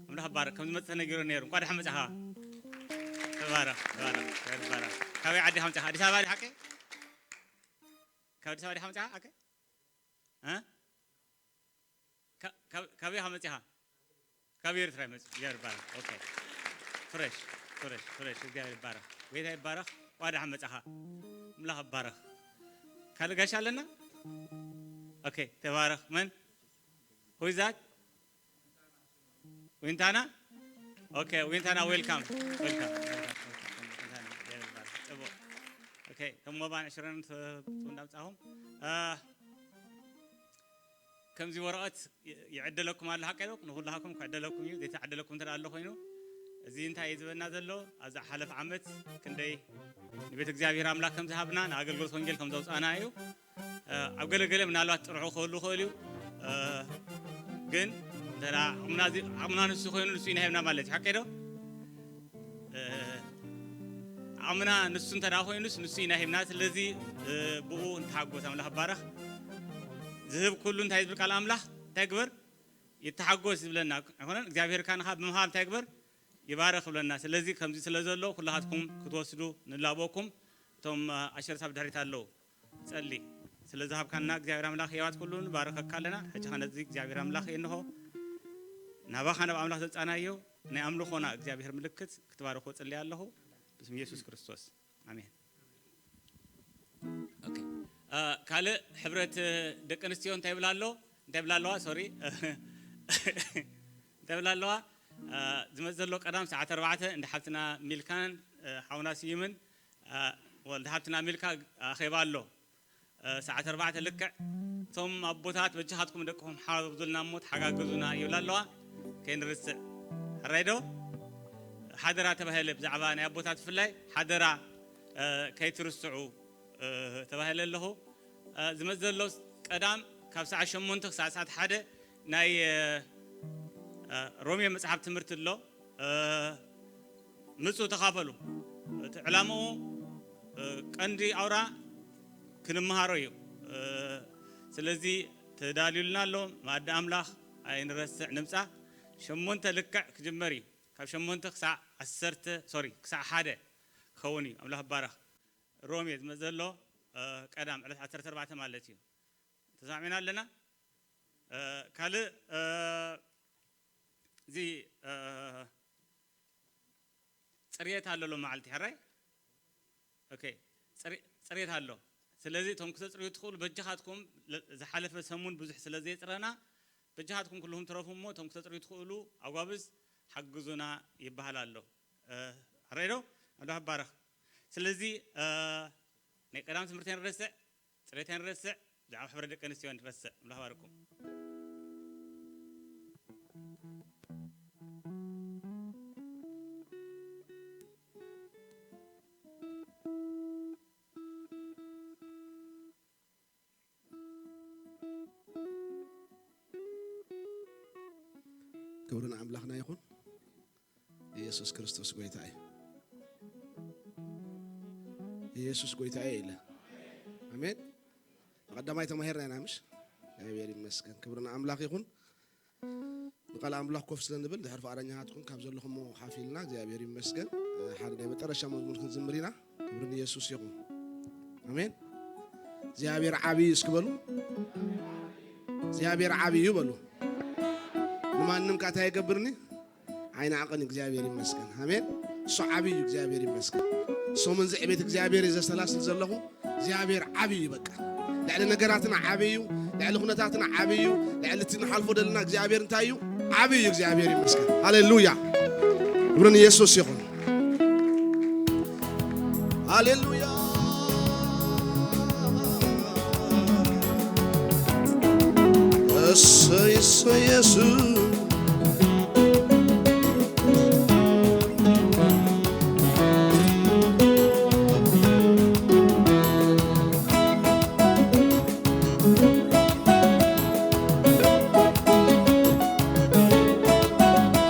ኣምላኽ ባረኽ። ከም ዝመጽእ ተነጊሩ ነይሩ። እንኳ ደሓን መጻኻ። ተባረኽ፣ ተባረኽ፣ ተባረኽ። ካበይ ዓዲ ኢኻ መጻኻ? ኣዲስ ኣበባ ሓቂ? ካብ ኣዲስ ኣበባ ዲኻ መጻኻ? ኣከ? እ? ካብ ኢኻ መጺኻ? ካብ ኤርትራ ይመጽእ። እግዚኣብሔር ይባረኽ። ኦኬ። ፍሬሽ፣ ፍሬሽ፣ ፍሬሽ። እግዚኣብሔር ይባረኽ። ጎይታ ይባረኽ። እንኳ ደሓን መጻኻ። ኣምላኽ ይባረኽ። ካልእ ጋሻ ኣለና? ኦኬ፣ ተባረኽ። መን? Who is that? ዊንታና? ኦኬ፣ ዊንታና ዌልካም። ዌልካም። ጽቡቅ። ኦኬ፣ ከም ሞባን ዕሽረን እንዳምጻኹም። አ፣ ከምዚ ወረቐት ይዕደለኩም ኣሎ፣ ሓቀይ ዶ? ንኹላህኩም ክዕደለኩም እዩ። ዘይተዓደለኩም እንተ ኣሎ ኮይኑ፣ እዚ እንታይ እዩ ዝበና ዘሎ? ኣብ ዝሓለፈ ዓመት ክንደይ ንቤት እግዚኣብሔር ኣምላኽ ከም ዝሃብና፣ ንኣገልግሎት ወንጌል ከም ዘውጻና እዩ። እ፣ ኣብ ገለ ገለ ምናልባት ጥርሑ ክህሉ ይኽእል እዩ። እ፣ ግን እንተ ደኣ ዓቕምና እዚ-፣ ዓቕምና ንሱ ኮይኑ ንሱ ኢና ሂብና ማለት እዩ። ሓቀይ ዶ? እ፣ ዓቕምና ንሱ እንተ ደኣ ኮይኑስ ንሱ ኢና ሂብና። ስለዚ፣ እ፣ ብኡ ንተሓጎስ። ኣምላኽ ይባረኽ። ዝህብ ኩሉ እንታይ ዝብል ቃል ኣምላኽ እንታይ ግበር? ይተሓጎስ ዝብለና ኣይኮነን። እግዚኣብሔር ካንኻ ብምሃብ እንታይ ግበር? ይባረኽ ይብለና። ስለዚ ከምዚ ስለ ዘሎ ኩላኻትኩም ክትወስዱ ንላበወኩም። እቶም፣ እ፣ ኣሸርሳብ ድሕሪት ኣለዉ። ጸሊ። ስለ ዝሃብካና እግዚኣብሔር ኣምላኽ ህያዋት ኩሉ ንባረኸካ ኣለና። ሕጂ ኸ ነዚ እግዚኣብሔር ኣምላኽ እንሆ ናባኻ ናብ ኣምላኽ ዘጻናዮ ናይ ኣምልኾና እግዚኣብሔር ምልክት ክትባርኾ ጽሊ ኣለኹ። ብስም ኢየሱስ ክርስቶስ። ኣሜን። ኦኬ። እ፣ ካልእ ሕብረት ደቂ ኣንስትዮ እንታይ ይብላ ኣሎ? እንታይ ይብላ ኣለዋ? ሶሪ። እንታይ ይብላ ኣለዋ? እ፣ ዝመጽእ ዘሎ ቀዳም ሰዓት ኣርባዕተ እንዳ ሓብትና ሚልካን፣ እ፣ ሓውና ስዩምን፣ እ፣ ወልደ ሓብትና ሚልካ ኣኼባ ኣሎ። እ፣ ሰዓት ኣርባዕተ ልክዕ። እቶም ኣቦታት በጃኻትኩም ደቅኹም ሓዙልና እሞ ተሓጋግዙና ይብላ ኣለዋ። ከይንርስዕ። ሕራይ ዶ? ሓደራ ተባሂለ ብዛዕባ ናይ ኣቦታት ብፍላይ ሓደራ፣ እ፣ ከይትርስዑ፣ እ፣ ተባሂለ ኣለኹ። እ፣ ዝመጽእ ዘሎ ቀዳም ካብ ሰዓት ሸሞንተ ክሳዕ ሰዓት ሓደ ናይ፣ እ፣ እ፣ ሮሜ መጽሓፍ ትምህርቲ ኣሎ። እ፣ ምጹ ተኻፈሉ። እቲ ዕላምኡ፣ እ፣ ቀንዲ ኣውራ ክንመሃሮ እዩ። እ፣ ስለዚ ተዳልዩልና ኣሎ። መኣዲ ኣምላኽ ኣይንረስዕ ንምጻ። ሸሞንተ ልክዕ ክጅመር እዩ። ካብ ሸሞንተ ክሳዕ ዓሰርተ፣ ሶሪ፣ ክሳዕ ሓደ ክኸውን እዩ። ኣምላኽ ይባረኽ። ሮሜ ዝመጽእ ዘሎ፣ እ፣ ቀዳም ዕለት ዓሰርተ ኣርባዕተ ማለት እዩ። ተሰማሚዕና ኣለና? እ፣ ካልእ፣ እ፣ እዚ፣ እ፣ ጽርየት ኣሎ ሎም መዓልቲ፣ ሕራይ? ኦኬ። ጽሪ-፣ ጽርየት ኣሎ። ስለዚ እቶም ክተጽርዩ ትኽእሉ በጃኻትኩም ለ-፣ ዝሓለፈ ሰሙን ብዙሕ ስለ ዘየጽረና በጃኻትኩም ኩልኹም ትረፉ እሞ እቶም ክተጽርዩ ትኽእሉ ኣጓብዝ ሓግዙና ይበሃል ኣሎ። እ፣ ሕራይ ዶ? ኣምላኽ ይባረኽ። ስለዚ፣ እ፣ ናይ ቀዳም ትምህርቲ ንረስዕ፣ ጽርየት ንረስዕ፣ ብዛዕባ ሕብረት ደቂ ኣንስትዮ ንረስዕ። ኣምላኽ ይባርኩም። ክብሪ ንኣምላኽና ይኹን። ኢየሱስ ክርስቶስ ጎይታ እዩ። ኢየሱስ ጎይታ እዩ ኢለ። ኣሜን። ብቐዳማይ ተማሂርና ኢና ምሽ? እግዚኣብሔር ይመስገን። ክብሪ ንኣምላኽ ይኹን። ንቃል ኣምላኽ ኮፍ ስለ ንብል ድሕሪ ፍቓደኛታትኩም ካብ ዘለኹሞ ሓፍ ኢልና እግዚኣብሔር ይመስገን። ሓደ ናይ መጨረሻ መዝሙር ክንዝምር ኢና። ክብሪ ንየሱስ ይኹን። ኣሜን። እግዚኣብሔር ዓብዪ እዩ እስኪ በሉ። እግዚኣብሔር ዓብዪ እዩ በሉ። ንማንም ካታ ይገብርኒ ኣይንዓቕን። እግዚኣብሔር ይመስገን። ኣሜን። እሱ ዓብዪ እዩ። እግዚኣብሔር ይመስገን። ሰሙን እዚ ዕቤት እግዚኣብሔር እዩ ዘሰላስል ዘለኹ። እግዚኣብሔር ዓብዪ እዩ። በቃ ልዕሊ ነገራትና ዓብዪ እዩ። ልዕሊ ኩነታትና ዓብዪ እዩ። ልዕሊ እቲ ንሓልፎ ዘለና እግዚኣብሔር እንታይ እዩ? ዓብዪ እዩ። እግዚኣብሔር ይመስገን። ሃሌሉያ። ክብሪ ንየሱስ ይኹን። ሃሌሉያ። እሰይ፣ እሰይ፣ የሱስ።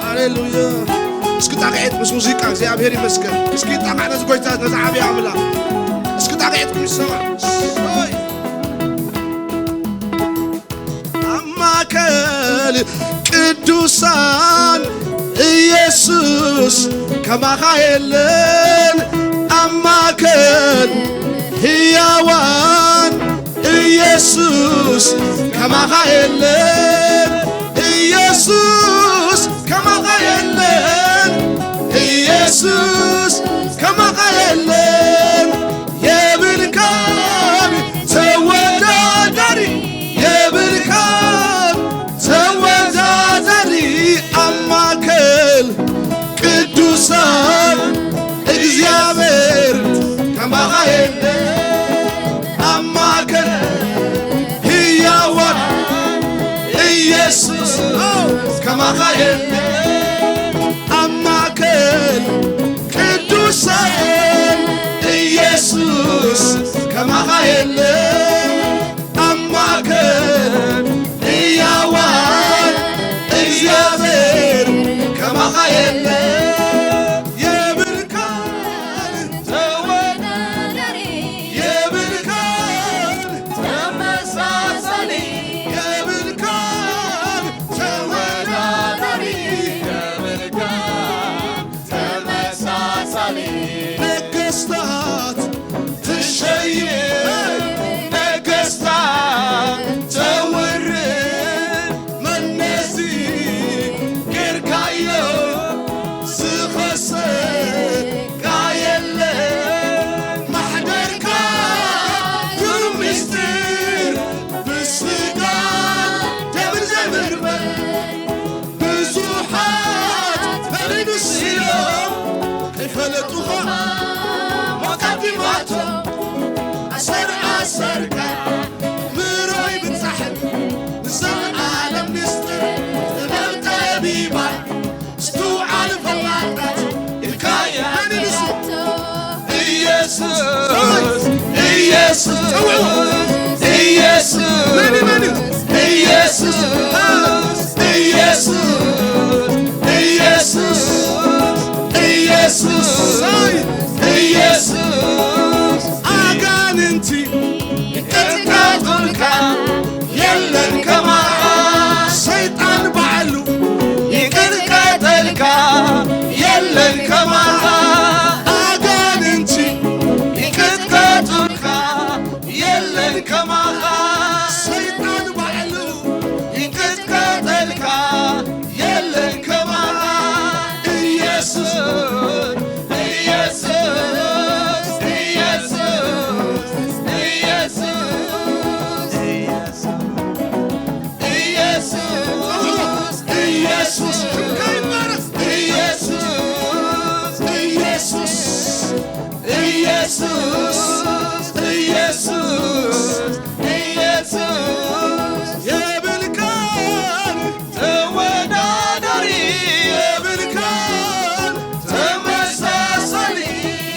ሃሌሉያ። እስኪ ጣቕዒት ምስ ሙዚቃ እግዚኣብሔር ይመስገን። እስኪ ጣቕዓ ነዚ ጎይታ፣ ነዚ ዓብዪ ኣምላኽ። እስኪ ጣቕዒትኩም ይሰማዕ። እሰይ። ኣብ ማእከል ቅዱሳን ኢየሱስ ከማኻ የለን። ኣብ ማእከል ህያዋን ኢየሱስ ከማኻ የለን። ኢየሱስ ከማኻ የለን። ኢየሱስ ከማኻ የለን። የብልካን ተወዳዳሪ፣ የብልካን ተወዳዳሪ። ኣብ ማእከል ቅዱሳን እግዚኣብሔር ከማኻ የለ። ኣብ ማእከል ህያዋን ኢየሱስ ከማኻ የለ። ኣብ ማእከል ቅዱሳን ኢየሱስ ከማኻ የለ። ኣብ ማእከል ህያዋን እግዚኣብሔር ከማኻ የለ። የብልካን ተወዳዳሪ፣ የብልካን ተመሳሳሊ፣ የብልካን ተወዳዳሪ፣ የብልካን ተመሳሳሊ። ነገስታት ትሸይም፣ ነገስታት ተውርድ፣ መነዚ ጌርካዮ ዝኸሰካ የለ። ማሕደርካ ግሩም ምስጢር ብስጋ ደምን ዘይምርመር ብዙሓት ፈሪዱ ሲሎም ከይፈለጡኻ ሞት ኣቢባቶም ኣሰር ኣሰርካ ምሮይ ብጻሕን ንዘለዓለም ምስጢር ጥበብ ጠቢባ ምስትውዓል ፈላጣት ኢልካያ ንሱ ኢየሱስ ኢየሱስ ኢየሱስ መን መን ኢየሱስ ኢየሱስ ኢየሱስ ኢየሱስ ኢየሱስ ኣጋንንቲ ይቀጥቀጡልካ የለን ከማኻ ሰይጣን ባዕሉ ይቀጥቀጠልካ የለን ከማኻ ኣጋንንቲ ይቀጥቀጡልካ የለን ከማኻ ሰይጣን ባዕሉ ይቀጥቀጠልካ የለን ከማኻ ኢየሱስ ኢየሱስ ኢየሱስ ኢየሱስ ኢየሱስ ኢየሱስ ኢየሱስ ኢየሱስ ኢየሱስ ኢየሱስ ኢየሱስ የብልካን ተወዳዳሪ የብልካን ተመሳሳሊ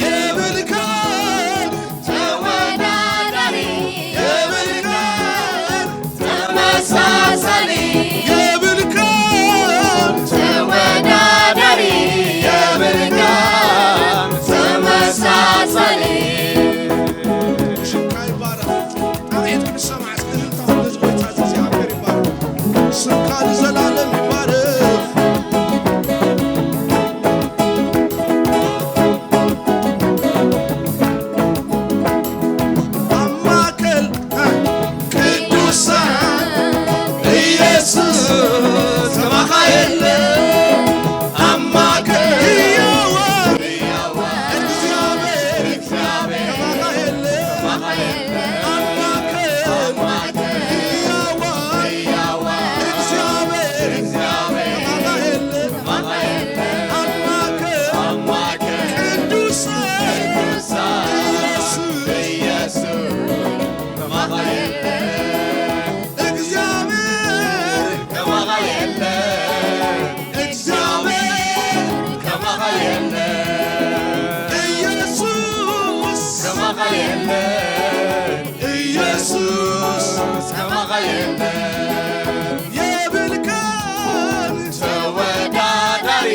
የብልካን ተወዳዳሪ የብልካን ተመሳሳሊ የብልካን ስምካ ንዘላለም ይባረኽ። ኣብ ማእከል ቅዱሳን ኢየሱስ ከማኻ የለ። ኣብ ማእከል ህያዋን እግዚኣብሔር ከማኻ የለ። ኣብ ማእከል ህያዋን እግዚኣብሔር ከማኻ የለ። ኣብ ማእከል ቅዱሳን ኢየሱስ እግዚኣብሔር ከማኻ የለ። እግዚኣብሔር ከማኻ የለ። ኢየሱስ ከማኻ የለ። ኢየሱስ ከማኻ የለ። የብልካን ተወዳዳሪ።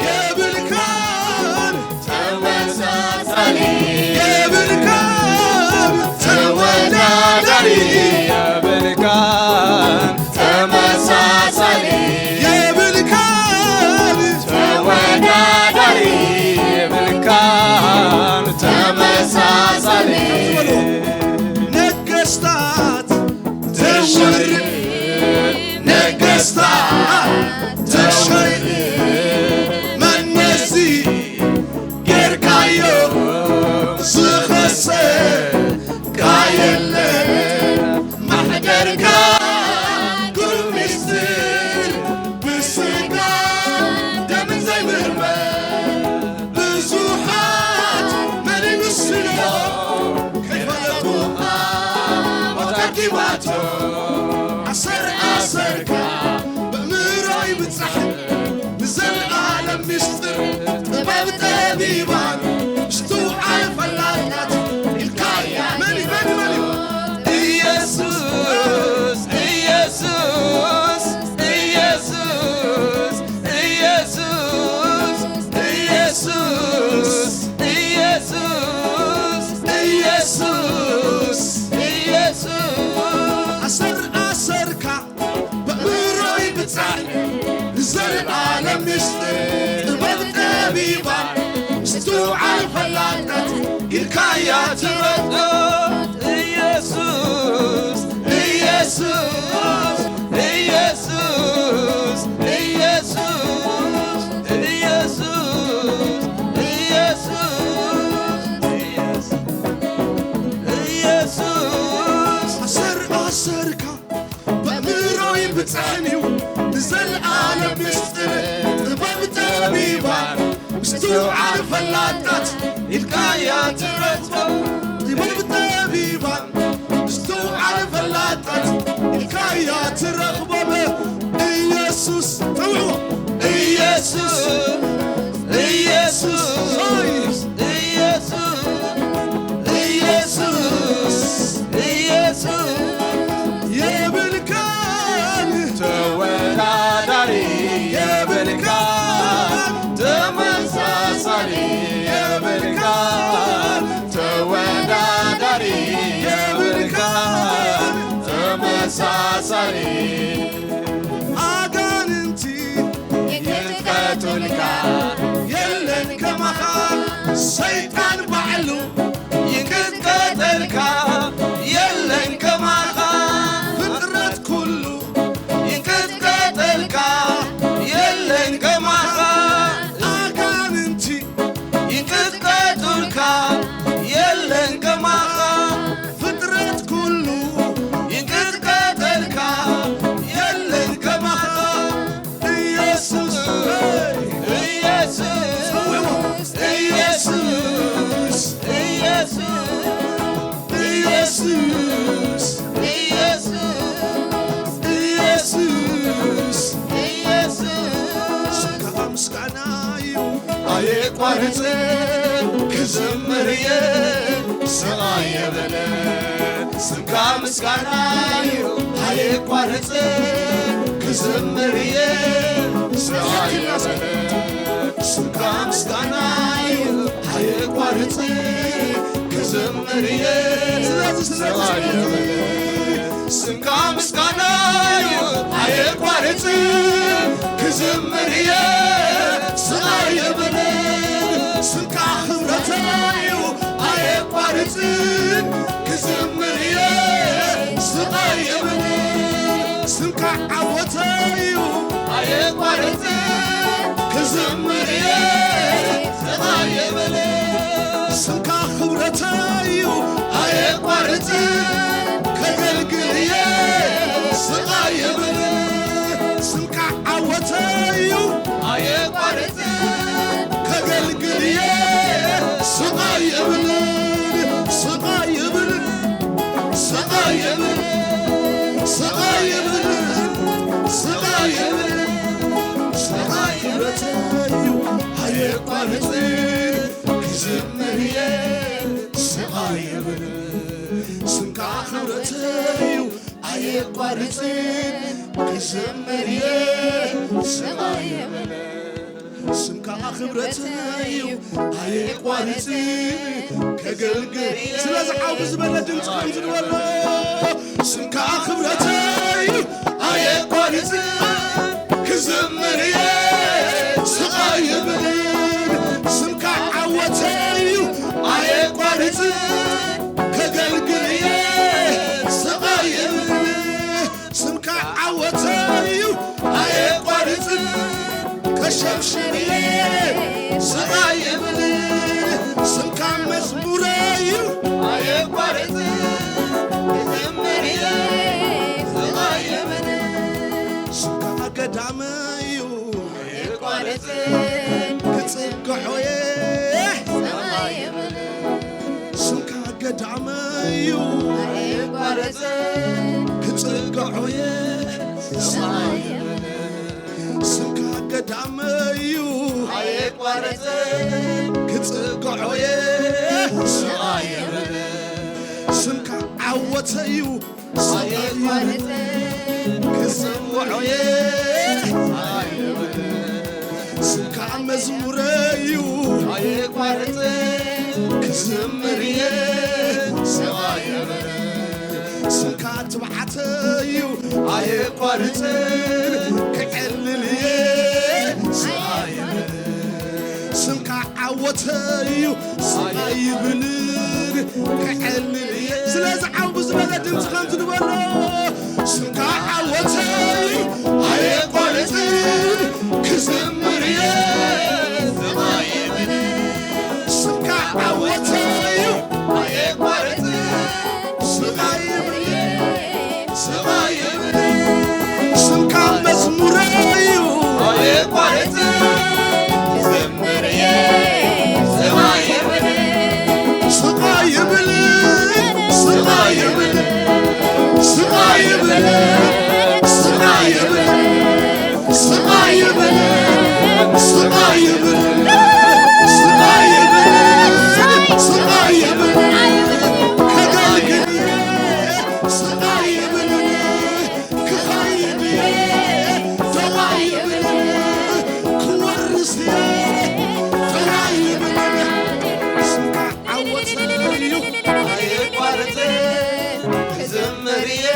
የብልካን ተመሳሳሊ። የብልካን ተወዳዳሪ። የብልካን ተመሳሳሊ። የብልካን ተወዳዳሪ። የብልካን ተመሳሳሊ። ነገስታት ተሸሪ ነገስታት ተሸሪ መነዚ ጌርካዮ ዝኸሰካ የለ። ማሕደርካ ግሩም ሚስጥር ብስጋ ደምን ዘይምርመር ብዙሓት መን ይመስሎ ከይፈለጡኻ ቦታ ኪባቶ ኣሰር ኣሰርካ በእምሮ ይብጻሕ ንዘለዓለም ሚስጥር ጥበብ ጠቢባን ምስትውዓል ፈላጣት ኢልካያ መን እዩ መን እዩ መን እዩ ኢየሱስ ኢየሱስ ኢየሱስ ኢየሱስ ኢየሱስ ኢየሱስ ኢየሱስ ኢየሱስ ኣሰር ኣሰርካ በእምሮይ ብጻይ ንዘለዓለም ምስጢር ጥበብ ጠቢባ ምስትውዓል ፈላጣት ኢልካያ ትረዶ ኢየሱስ ኢየሱስ ኢየሱስ ኢየሱስ ኢየሱስ ኢየሱስ ኢየሱስ ኣሰር ኣሰርካ በእምሮይ ብጻሕን እዩ ንዘለዓለም ምስጢር ጥበብ ጠቢባን ምስትውዓል ፈላጣት ኢልካያ ትረድኦ ጥበብ ጠቢባን ምስትውዓል ፈላጣት ኢልካያ ትረኽቦም ኢየሱስ ጸውዕዎ ኢየሱስ ኢየሱስ ኢየሱስ ኢየሱስ ኢየሱስ የብልካን ተወዳዳሪ የብልካን ተመሳሳሊ የብልካን ተወዳዳሪ የብልካን ተመሳሳሊ ኣጋንንቲ ይንቀጥልካ የለን ከማኻ ሰይጣን ባዕሉ ይንቀጠልካ የለን ከማኻ ፍጥረት ኩሉ ይንቀጠልካ የለን ከማኻ ኣጋንንቲ ይንቀጠልካ የለን ከማኻ ፍጥረት ኩሉ ይንቀጠልካ የለን ከማኻ ኢየሱስ ኢየሱስ ኢየሱስ ኢየሱስ ኢየሱስ ኢየሱስ ኢየሱስ ኢየሱስ ስምካ ምስጋና እዩ ኣየቋርጽ ክዝምር እየ ስቓይ የበለ ስምካ ምስጋና እዩ ኣየቋርጽ ክዝምር እየ ስቓይ የበለ ስምካ ምስጋና እዩ ኣየቋርጽ ክዝምር እየ ስለዚ ስለዚ ስምካ ምስጋና እዩ ኣየቋ ክዝምር እየ ስቕ ኣይብልን፣ ስምካ ክብረተይ እዩ ኣየቋርጽን። ክዝምር እየ ስቕ ኣይብልን፣ ስምካ ዓወተይ እዩ ኣየቋርጽን። ክዝምር እየ ስቕ ኣይብልን፣ ስምካ ክብረተይ እዩ ኣየቋርጽን። ከገልግል እየ ስቕ ኣይብልን፣ ስምካ ዓወተይ እዩ ኣየቋርጽን። ከገልግል እየ ስቕ ኣይብልን፣ ስቕ ኣይብልን፣ ስቕ ኣይብልን፣ ስቕ ኣይብልን፣ ስቕ ኣይብልን። ስምካ ክብረተይ እዩ ኣየቋርጽን። ክዝምር እየ ስቕ ኣይብልን፣ ስምካ ክብረተይ እዩ ኣየቋርጽን። ክዝምር እየ ስቕ ኣይብልን፣ ስምካ ክብረተይ እዩ ኣየቋርጽን። ከገልግል ስለዚ ዓው ብዝበለ ድምፂ ከምዚ ንበሎ። ስምካ ክብረተይ እዩ ኣየቋርጽን። ክዝምር እየ ስቕ ኣይብልን፣ ስምካ ዓወተይ እዩ ኣየቋርጽን። ከገልግል እየ ስቕ ኣይብልን፣ ስምካ ዓወተይ እዩ ኣየቋርጽን። ከሸብሽብ እየ ስቕ ኣይብልን፣ ስምካ መዝሙረይ እዩ ኣየቋርጽን። ክዝምር እየ ስቕ ኣይብልን፣ ስምካ ገዳመይ እዩ ኣየቋርጽን። ክጽግዖ እየ ስቕ ኣይብልን፣ ስምካ ገዳመይ እዩ ኣየቋርጽን። ክጽግዖ እየ ስቕ ኣይብልን፣ ስምካ ገዳመይ እዩ ኣየቋርጽን። ክጽግዖ እየ ስቕ ኣይብልን፣ ስምካ ዓወተይ እዩ ስቕ ኣይብልን። ክጽግዖ እየ ስምካ መዝሙረይ እዩ ኣየቋርጽን። ክዝምር እየ ስቕ ኣይብልን፣ ስምካ ትብዓተይ እዩ ኣየቋርጽን። ክዕልል እየ ስቕ ኣይብልን፣ ስምካ ዓወተይ እዩ ስቕ ኣይብልን። ክዕልል እየ ስለዚ ዓው ብዝበለ ድምፂ ከምዚ ንበሎ። ስምካ ዓወተይ ኣየቋርጽን፣ ክዝምር እየ ስቕ ኣይብልን። ስምካ ዓወተይ ኣየቋርጽን፣ ስቕ ኣይብልን፣ ስቕ ኣይብልን። ስምካ መዝሙረይ እዩ ኣየቋርጽን። ክዝምር እየ ስቕ ኣይብልን፣ ስቕ ኣይብልን፣ ስቕ ኣይብልን፣ ስቕ ኣይብልን፣ ስቕ ኣይብልን፣ ስቕ ኣይብልን፣ ስቕ ኣይብልን፣ ስቕ ኣይብልን፣ ስቕ ኣይብልን። ከገልግል እየ ስቕ ኣይብልን፣ ክኸይድ እየ ደው ኣይብልን፣ ክወርስ እየ ደው ኣይብልን። ስምካ ዓወተይ እዩ ኣየቋርጽን። ክዝምር እየ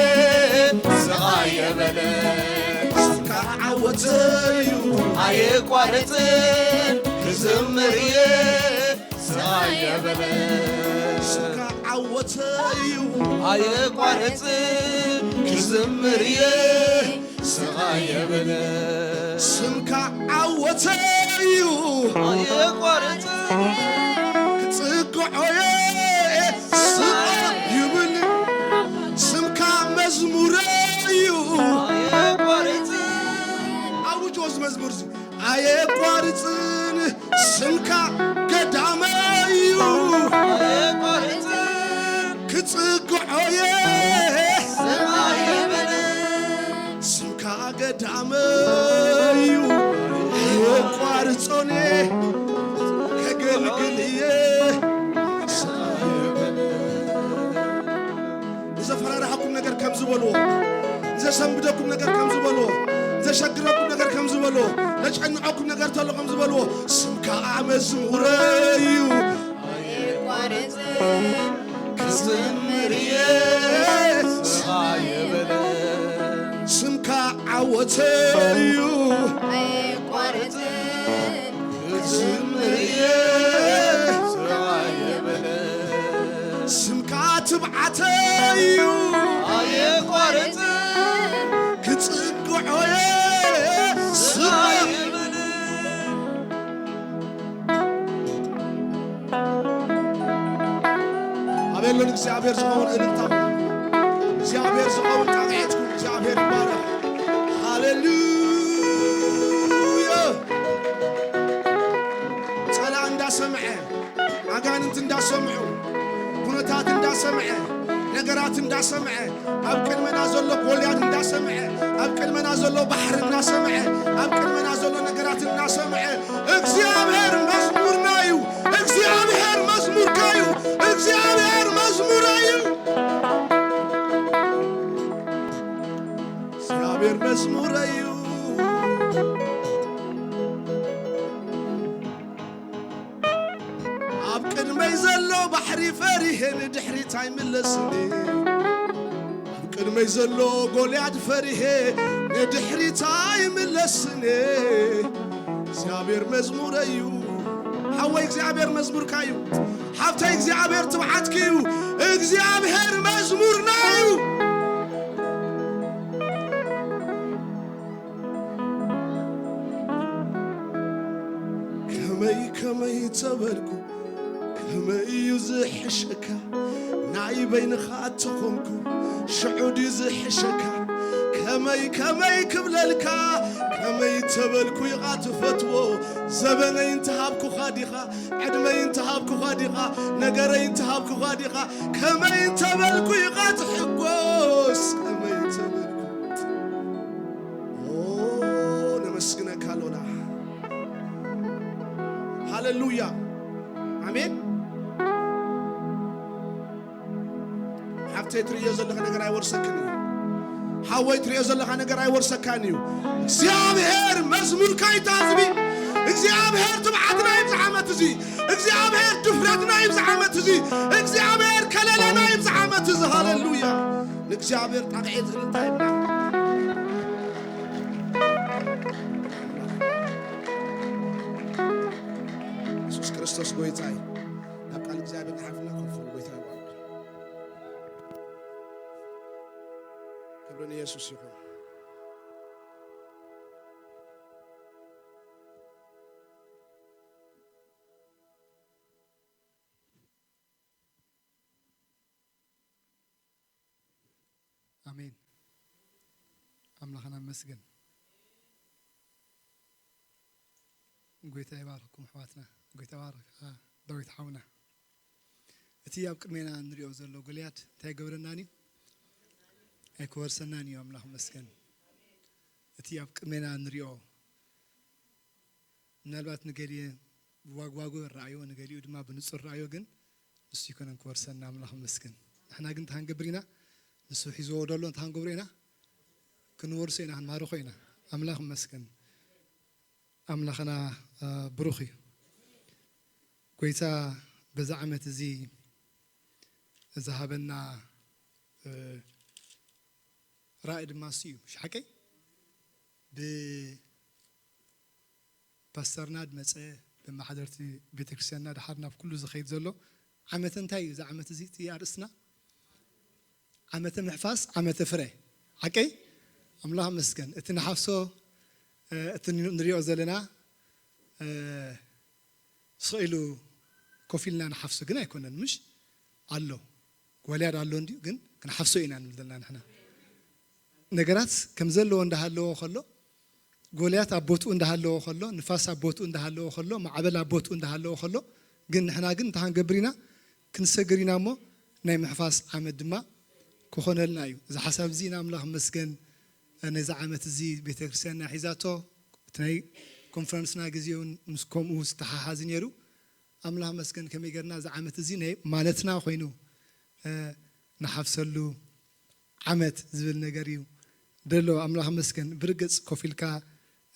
ስቕ ኣይብልን፣ ስምካ ዓወተይ እዩ ኣየቋርጽን። ክዝምር እየ ስቕ ኣይብልን፣ ስምካ ዓወተይ እዩ ኣየቋርጽን። ክዝምር እየ ስቕ ኣይብልን፣ ስምካ ዓወተይ እዩ ኣየቋርጽን። ክጽግዖ እየ ስቕ ኣይብልን፣ ስምካ መዝሙረይ እዩ ኣየቋርጽን። ኣውጅ ወዝ መዝሙር እዚ ኣየቋርጽን፣ ስምካ ገዳመይ እዩ ኣየቋርጽን። ክጽግዖ እየ ስቕ ኣይብልን፣ ስምካ ገዳመይ እዩ ኣየቋርጾን፣ ከገልግል እየ ስቕ ኣይብልን። ንዘፈራርሓኩም ነገር ከም ዝበልዎ፣ ንዘሰንብደኩም ነገር ከም ዝበልዎ፣ ንዘሸግረኩም ነገር ከም ዝበልዎ፣ ዘጨንዐኩም ነገር ተሎ ከም ዝበልዎ፣ ስምካ መዝሙረይ እዩ። ክዝምር እየ ስቕ ኣይብልን፣ ስምካ ወተዩ ኣየቋርጽን ክዝምር እየ ስምካ ትብዓተዩ ኣየቋርጽን ክጽግዖ እየ ስምካ ኣበሎ ንእግዚኣብሔር ዝኸውን እልልታ፣ እግዚኣብሔር ዝኸውን ጣቕዒትኩም እግዚኣብሔር ይባረኽ። ሃሌሉያ። ጸላእ እንዳሰምዐ፣ ኣጋንንት እንዳሰምዑ፣ ኩነታት እንዳሰምዐ፣ ነገራት እንዳሰምዐ፣ ኣብ ቅድመና ዘሎ ጎልያድ እንዳሰምዐ፣ ኣብ ቅድመና ዘሎ ባሕሪ እንዳሰምዐ፣ ኣብ ቅድመና ዘሎ ነገራት እንዳሰምዐ፣ እግዚኣብሔር መዝሙርና እዩ። እግዚኣብሔር መዝሙርካ እዩ። እግዚኣብሔር መዝሙረይ እዩ። እግዚኣብሔር መዝሙረይ እዩ። ኣብ ቅድመይ ዘሎ ባሕሪ ፈሪሄ ንድሕሪት ኣይምለስን። ኣብ ቅድመይ ዘሎ ጎልያድ ፈሪሄ ንድሕሪት ኣይምለስን። እግዚኣብሔር መዝሙረይ እዩ። ሓወይ እግዚኣብሔር መዝሙርካ እዩ። ሓፍተይ እግዚኣብሔር ትብዓትኪ እዩ። እግዚኣብሔር መዝሙርና እዩ። ከመይ ከመይ ተበልኩ ከመይ እዩ ዝሕሸካ ናይ በይንኻ ተኾንኩ ሽዑ ድዩ ዝሕሸካ ከመይ ከመይ ክብለልካ ከመይ ተበልኩ ኢኻ ትፈትዎ ዘበነይ እንተሃብኩኻ ዲኻ ዕድመይ እንተሃብኩኻ ዲኻ ነገረይ እንተሃብኩኻ ዲኻ ከመይ ተበልኩ ኢኻ ትሕጎስ ከመይ ተበልኩ ኦ ነመስግነካ ሎና ሃሌሉያ ኣሜን። ሓፍተይ ትርእዮ ዘለኻ ነገር ኣይወርሰክን እዩ። ሓወይ ትርእዮ ዘለኻ ነገር ኣይወርሰካን እዩ። እግዚኣብሔር መዝሙርካ ይታዝቢ። እግዚኣብሔር ትብዓትና ይብዛ ዓመት እዚ። እግዚኣብሔር ድፍረትና ይብዛ ዓመት እዚ። እግዚኣብሔር ከለለና ይብዛ ዓመት እዚ። ሃሌሉያ። ንእግዚኣብሔር ጣቕዒት እልልታ ይብላ። የሱስ ክርስቶስ ጎይታ እዩ። ናብ ቃል እግዚኣብሔር ንሓፍና ከፍ በሉ። ጎይታ ይባርክ። ክብሪ ንየሱስ ይኹን። ኣሜን። ኣምላኽና ይመስገን። ጎይታ ይባርኽኩም ኣሕዋትና። ጎይታ ይባርኽካ ዳዊት ሓውና። እቲ ኣብ ቅድሜና እንሪኦ ዘሎ ጎልያድ እንታይ ይገብረናን እዩ? ኣይክወርሰናን እዩ። ኣምላኽ ይመስገን። እቲ ኣብ ቅድሜና እንሪኦ ምናልባት ንገሊኡ ብዋግዋጉ ይረኣዮ፣ ንገሊኡ ድማ ብንጹር ይረኣዮ፣ ግን ንሱ ኣይኮነን ክወርሰና። ኣምላኽ ይመስገን። ንሕና ግን እንታይ ክንገብር ኢና? ንሱ ሒዝዎ ደሎ እንታይ ክንገብሮ ኢና? ክንወርሶ ኢና፣ ክንማርኾ ኢና። ኣምላኽ ይመስገን። ኣምላኽና፣ እ፣ ብሩኽ እዩ። ጎይታ በዚ ዓመት እዚ ዝሃበና፣ እ፣ ራእይ ድማ እሱ እዩ። ምሽ ሓቀይ? ብ ፓስተርና ዝመጸ፣ ብማሕደርቲ ቤተክርስትያንና ድሓር ናብ ኩሉ ዝኸይድ ዘሎ ዓመተ እንታይ እዩ? እዚ ዓመት እዚ እቲ ኣርእስትና ዓመተ ምሕፋስ፣ ዓመተ ፍረ። ሓቀይ? ኣምላኽ መስገን። እቲ ንሓፍሶ፣ እ፣ እቲ ንሪኦ ዘለና፣ እ፣ ስቕ ኢሉ ኮፍ ኢልና ንሓፍሶ ግን ኣይኮነን፣ ምሽ? ኣሎ። ጎልያድ ኣሎ እንድዩ፣ ግን ክንሓፍሶ ኢና ንብል ዘለና ንሕና። ነገራት ከም ዘለዎ እንዳሃለዎ ከሎ፣ ጎልያድ ኣብ ቦትኡ እንዳሃለዎ ከሎ፣ ንፋስ ኣብ ቦትኡ እንዳሃለዎ ከሎ፣ ማዕበል ኣብ ቦትኡ እንዳሃለዎ ከሎ፣ ግን ንሕና ግን እንታይ ክንገብር ኢና? ክንሰግር ኢና እሞ ናይ ምሕፋስ ዓመት ድማ ክኾነልና እዩ። እዚ ሓሳብ እዚ ንኣምላኽ ይመስገን፣ ነዚ ዓመት እዚ ቤተክርስትያንና ሒዛቶ፣ እቲ ናይ ኮንፈረንስና ግዜ እውን ምስ ከምኡ ዝተሓሓዝ ነይሩ። ኣምላኽ መስገን ከመይ ጌርና እዚ ዓመት እዚ ናይ ማለትና ኮይኑ፣ እ፣ ንሓፍሰሉ ዓመት ዝብል ነገር እዩ ደሎ። ኣምላኽ መስገን ብርግጽ ኮፍ ኢልካ፣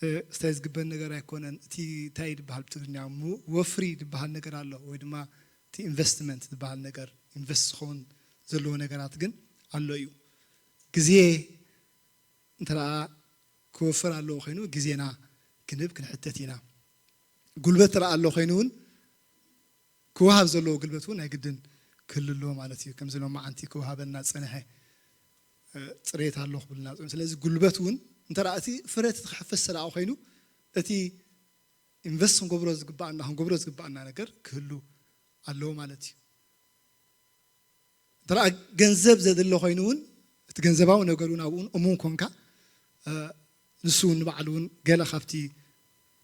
እ፣ ስታይ ዝግበር ነገር ኣይኮነን። እቲ እንታይ ድበሃል ብትግርኛ? ሙ-፣ ወፍሪ ድበሃል ነገር ኣሎ፣ ወይ ድማ እቲ ኢንቨስትመንት ዝበሃል ነገር፣ ኢንቨስት ዝኸውን ዘለዎ ነገራት ግን ኣሎ እዩ። ግዜ እንተ ደኣ ክወፍር ኣለዎ ኮይኑ ግዜና ክንህብ ክንሕተት ኢና። ጉልበት ትረኣ ኣሎ ኮይኑ እውን ክወሃብ ዘለዎ ጉልበት እውን ናይ ግድን ክህሉ ኣለዎ ማለት እዩ። ከምዚ ሎም መዓንቲ ክወሃበና ዝጸንሐ፣ እ፣ ጽሬት ኣሎ ክብልና ጽንሑ። ስለዚ ጉልበት እውን እንተ ደኣ እቲ ፍረ እቲ ክሕፈስ ስለ ኮይኑ እቲ ኢንቨስት ክንገብሮ ዝግባኣና፣ ክንገብሮ ዝግባኣና ነገር ክህሉ ኣለዎ ማለት እዩ። እንተ ደኣ ገንዘብ ዘድሎ ኮይኑ እውን እቲ ገንዘባዊ ነገር እውን ኣብኡ እውን እሙን ኮንካ፣ እ፣ ንሱ እውን ንባዕሉ እውን ገለ ካብቲ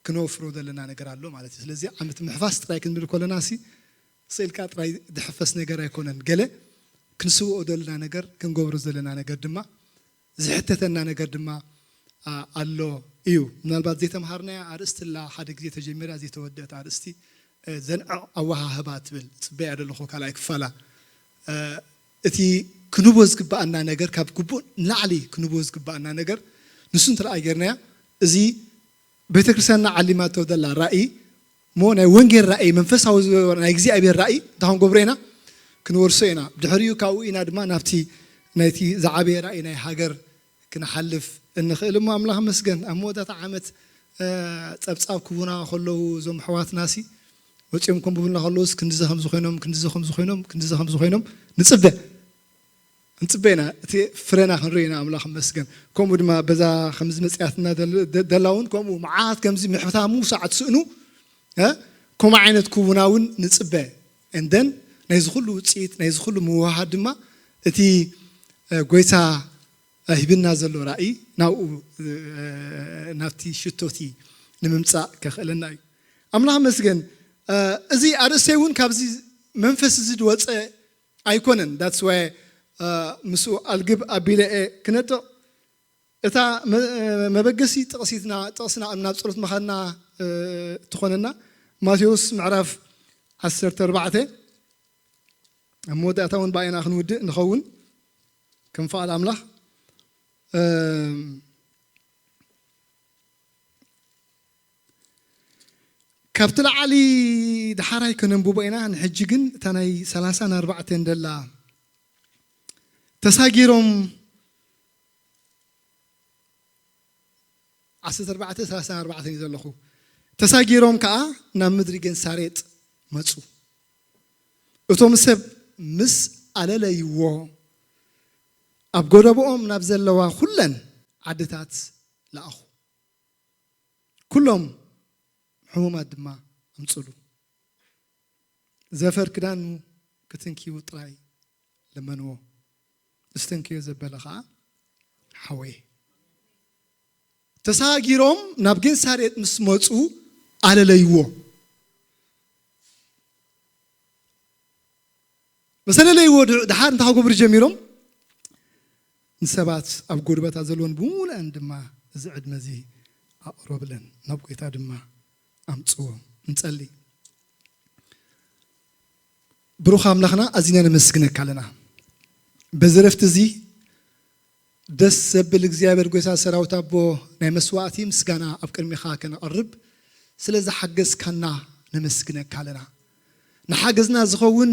ክነወፍሮ ዘለና ነገር ኣሎ ማለት እዩ። ስለዚ ዓመት ምሕፋስ ጥራይ ክንብል ከለና ሲ ስኢልካ ጥራይ ዝሕፈስ ነገር ኣይኮነን። ገለ ክንስውኦ ዘለና ነገር፣ ክንገብሮ ዘለና ነገር ድማ ዝሕተተና ነገር ድማ፣ ኣ፣ ኣሎ እዩ። ምናልባት ዘይተምሃርናያ ኣርእስቲ ኣላ፣ ሓደ ግዜ ተጀሚራ ዘይተወደአት ኣርእስቲ፣ እ፣ ዘንዕቕ ኣወሃህባ ትብል። ጽበያ ዘለኹ ካልኣይ ክፋላ። እ፣ እቲ ክንህቦ ዝግባኣና ነገር፣ ካብ ግቡእ ንላዕሊ ክንህቦ ዝግባኣና ነገር፣ ንሱ እንተ ደኣ ጌርናዮ፣ እዚ ቤተ ክርስቲያንና ዓሊማቶ ዘላ ራእይ፣ እሞ ናይ ወንጌል ራእይ፣ መንፈሳዊ ዝነበረ ናይ እግዚኣብሔር ራእይ እንታይ ክንገብሮ ኢና? ክንወርሶ ኢና። ብድሕሪኡ ካብኡ ኢና ድማ ናብቲ ናይቲ ዝዓበየ ራእይ ናይ ሃገር ክንሓልፍ እንኽእል። እሞ ኣምላኽ መስገን፣ ኣብ መወዳእታ ዓመት፣ እ፣ ጸብጻብ ክቡና ከለዉ እዞም ኣሕዋትናሲ ወጺኦም ከንብቡልና ከለዉስ ክንድዚ ከም ዝኾይኖም፣ ክንድዚ ከም ዝኾይኖም፣ ክንድዚ ከም ዝኾይኖም ንጽበ። ንጽበ ኢና፣ እቲ ፍረና ክንርኢ ኢና፣ ኣምላኽ ይመስገን። ከምኡ ድማ በዛ ከምዚ መጽያትና ደል-፣ ደ-፣ ደላ እውን ከምኡ መዓት ከምዚ ምሕታሙ ሰዓት ስእኑ፣ እ፣ ከምኡ ዓይነት ክውና እውን ንጽበ። And then ናይዚ ኩሉ ውጽኢት፣ ናይዚ ኩሉ ምውሃሃድ ድማ እቲ፣ እ፣ ጎይታ ሂብና ዘሎ ራእይ ናብኡ፣ እ፣ ናብቲ ሽቶቲ ንምምጻእ ከኽእለና እዩ። ኣምላኽ ይመስገን። እ፣ እዚ ኣርእስተይ እውን ካብዚ መንፈስ እዚ ዝወጸ ኣይኮነን። That's why፣ እ፣ ምስኡ ኣልግብ ኣቢለ እየ ክነጥቕ። እታ መ-፣ መበገሲ ጥቕሲትና፣ ጥቕስና ናብ ጸሎት ምኻድና፣ እ፣ ትኾነና። ማቴዎስ ምዕራፍ ዓሰርተ ኣርባዕተ፣ ኣብ መወዳእታ እውን ብኣይና ክንውድእ ንኸውን፣ ከም ፍቓድ ኣምላኽ። እ፣ ካብቲ ላዕሊ ደሓራይ ከነንብቦ ኢና። ንሕጂ ግን እታ ናይ ሰላሳን ኣርባዕተን ደላ፣ ተሳጊሮም፣ ዓሰርተ ኣርባዕተ ሰላሳን ኣርባዕተን እዩ ዘለኹ። ተሳጊሮም ከኣ ናብ ምድሪ ጌንሳሬጥ መጹ። እቶም ሰብ ምስ ኣለለይዎ፣ ኣብ ጎደቦኦም ናብ ዘለዋ ኩለን ዓድታት ለኣኹ። ኩሎም ሕሙማት ድማ ኣምጽሉ። ዘፈር ክዳኑ ክትንክዩ ጥራይ ለመንዎ። ዝተንክዮ ዘበለ ኸዓ ሓወየ። ተሳጊሮም ናብ ጌንሳሬጥ ምስ መጹ ኣለለይዎ። ምስ ኣለለይዎ ድ-፣ ደሓር እንታይ ክገብሩ ጀሚሮም? ንሰባት ኣብ ጎድባታ ዘለወን ብምሉኣን ድማ እዚ ዕድመ እዚ ኣቕረብለን፣ ናብ ጎይታ ድማ ኣምጽዎ። ንጸሊ። ብሩኽ ኣምላኽና፣ ኣዚና ነመስግነካ ኣለና። በዚ ረፍቲ እዚ ደስ ዘብል እግዚኣብሔር ጎይታ ሰራዊት ኣቦ፣ ናይ መስዋዕቲ ምስጋና ኣብ ቅድሚኻ ከነቕርብ ስለ ዝሓገዝካና ነመስግነካ ኣለና። ንሓገዝና ዝኸውን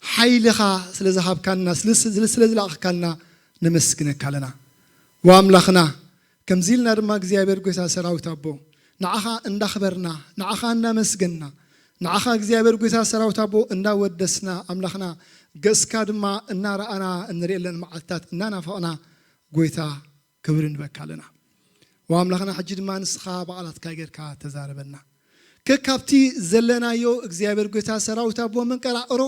ሓይልኻ ስለ ዝሃብካና፣ ስለ፣ ስለ፣ ስለ ዝለኣኽካልና ነመስግነካ ኣለና። ወኣምላኽና፣ ከምዚ ኢልና ድማ እግዚኣብሔር ጎይታ ሰራዊት ኣቦ፣ ንዓኻ እንዳኽበርና፣ ንዓኻ እናመስገንና፣ ንዓኻ እግዚኣብሔር ጎይታ ሰራዊት ኣቦ እንዳወደስና፣ ኣምላኽና ገጽካ ድማ እናረኣና እንርእየለን መዓልትታት እናናፈቕና፣ ጎይታ ክብሪ ንበካ ኣለና። ወኣምላኽና፣ ሕጂ ድማ ንስኻ ብቓላትካ ጌርካ ተዛረበና። ከካብቲ ዘለናዮ እግዚኣብሔር ጎይታ ሰራዊት ኣቦ መንቀራቕሮ፣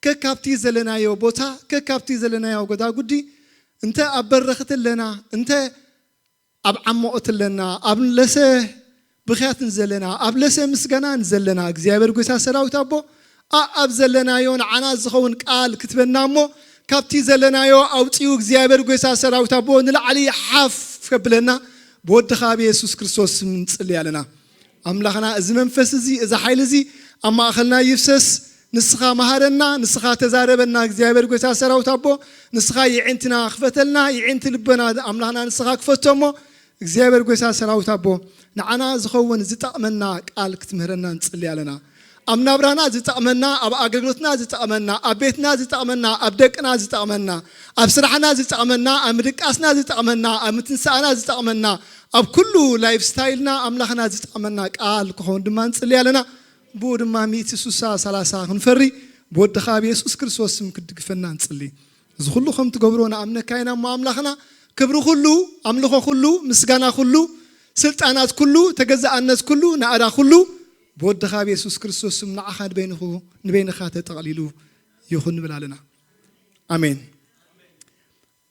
ከካብቲ ዘለናዮ ቦታ፣ ከካብቲ ዘለናዮ ጎዳጉዲ፣ እንተ ኣብ በረኽቲ ኣለና፣ እንተ ኣብ ዓሞቕቲ ኣለና፣ ኣብ ለሰ ብኽያትን ዘለና፣ ኣብ ለሰ ምስጋናን ዘለና፣ እግዚኣብሔር ጎይታ ሰራዊት ኣቦ፣ ኣኣብ ዘለናዮ ንዓና ዝኸውን ቃል ክትበና እሞ፣ ካብቲ ዘለናዮ ኣውጺኡ እግዚኣብሔር ጎይታ ሰራዊት ኣቦ ንላዕሊ ሓፍ ከብለና፣ ብወድኻ ብየሱስ ክርስቶስ ስም ንጽሊ ኣለና። ኣምላኽና፣ እዚ መንፈስ እዚ፣ እዚ ሓይሊ እዚ ኣብ ማእኸልና ይፍሰስ። ንስኻ መሃረና፣ ንስኻ ተዛረበና። እግዚኣብሔር ጎይታ ሰራዊት ኣቦ፣ ንስኻ የዒንትና ክፈተልና፣ የዒንቲ ልበና ኣምላኽና ንስኻ ክፈቶ እሞ፣ እግዚኣብሔር ጎይታ ሰራዊት ኣቦ፣ ንዓና ዝኸውን ዝጠቕመና ቃል ክትምህረና ንጽሊ ኣለና። ኣብ ናብራና ዝጠቕመና፣ ኣብ ኣገልግሎትና ዝጠቕመና፣ ኣብ ቤትና ዝጠቕመና፣ ኣብ ደቅና ዝጠቕመና፣ ኣብ ስራሕና ዝጠቕመና፣ ኣብ ምድቃስና ዝጠቕመና፣ ኣብ ምትንሳእና ዝጠቕመና፣ ኣብ ኩሉ ላይፍ ስታይልና ኣምላኽና ዝጠቕመና ቃል ክኸውን ድማ ንጽሊ ኣለና። ብኡ ድማ ሚእቲ፣ ስሳ፣ ሰላሳ ክንፈሪ ብወድኻ ብየሱስ ክርስቶስ ስም ክትድግፈና ንጽሊ። እዚ ኩሉ ከም ትገብሮ ንኣምነካ ኢና እሞ ኣምላኽና፣ ክብሪ ኩሉ፣ ኣምልኾ ኩሉ፣ ምስጋና ኩሉ፣ ስልጣናት ኩሉ፣ ተገዛእነት ኩሉ፣ ናእዳ ኩሉ ብወድኻ ብየሱስ ክርስቶስ ስም ንዓኻ ንበይንኹ-፣ ንበይንኻ ተጠቕሊሉ ይኹን ንብል ኣለና። ኣሜን።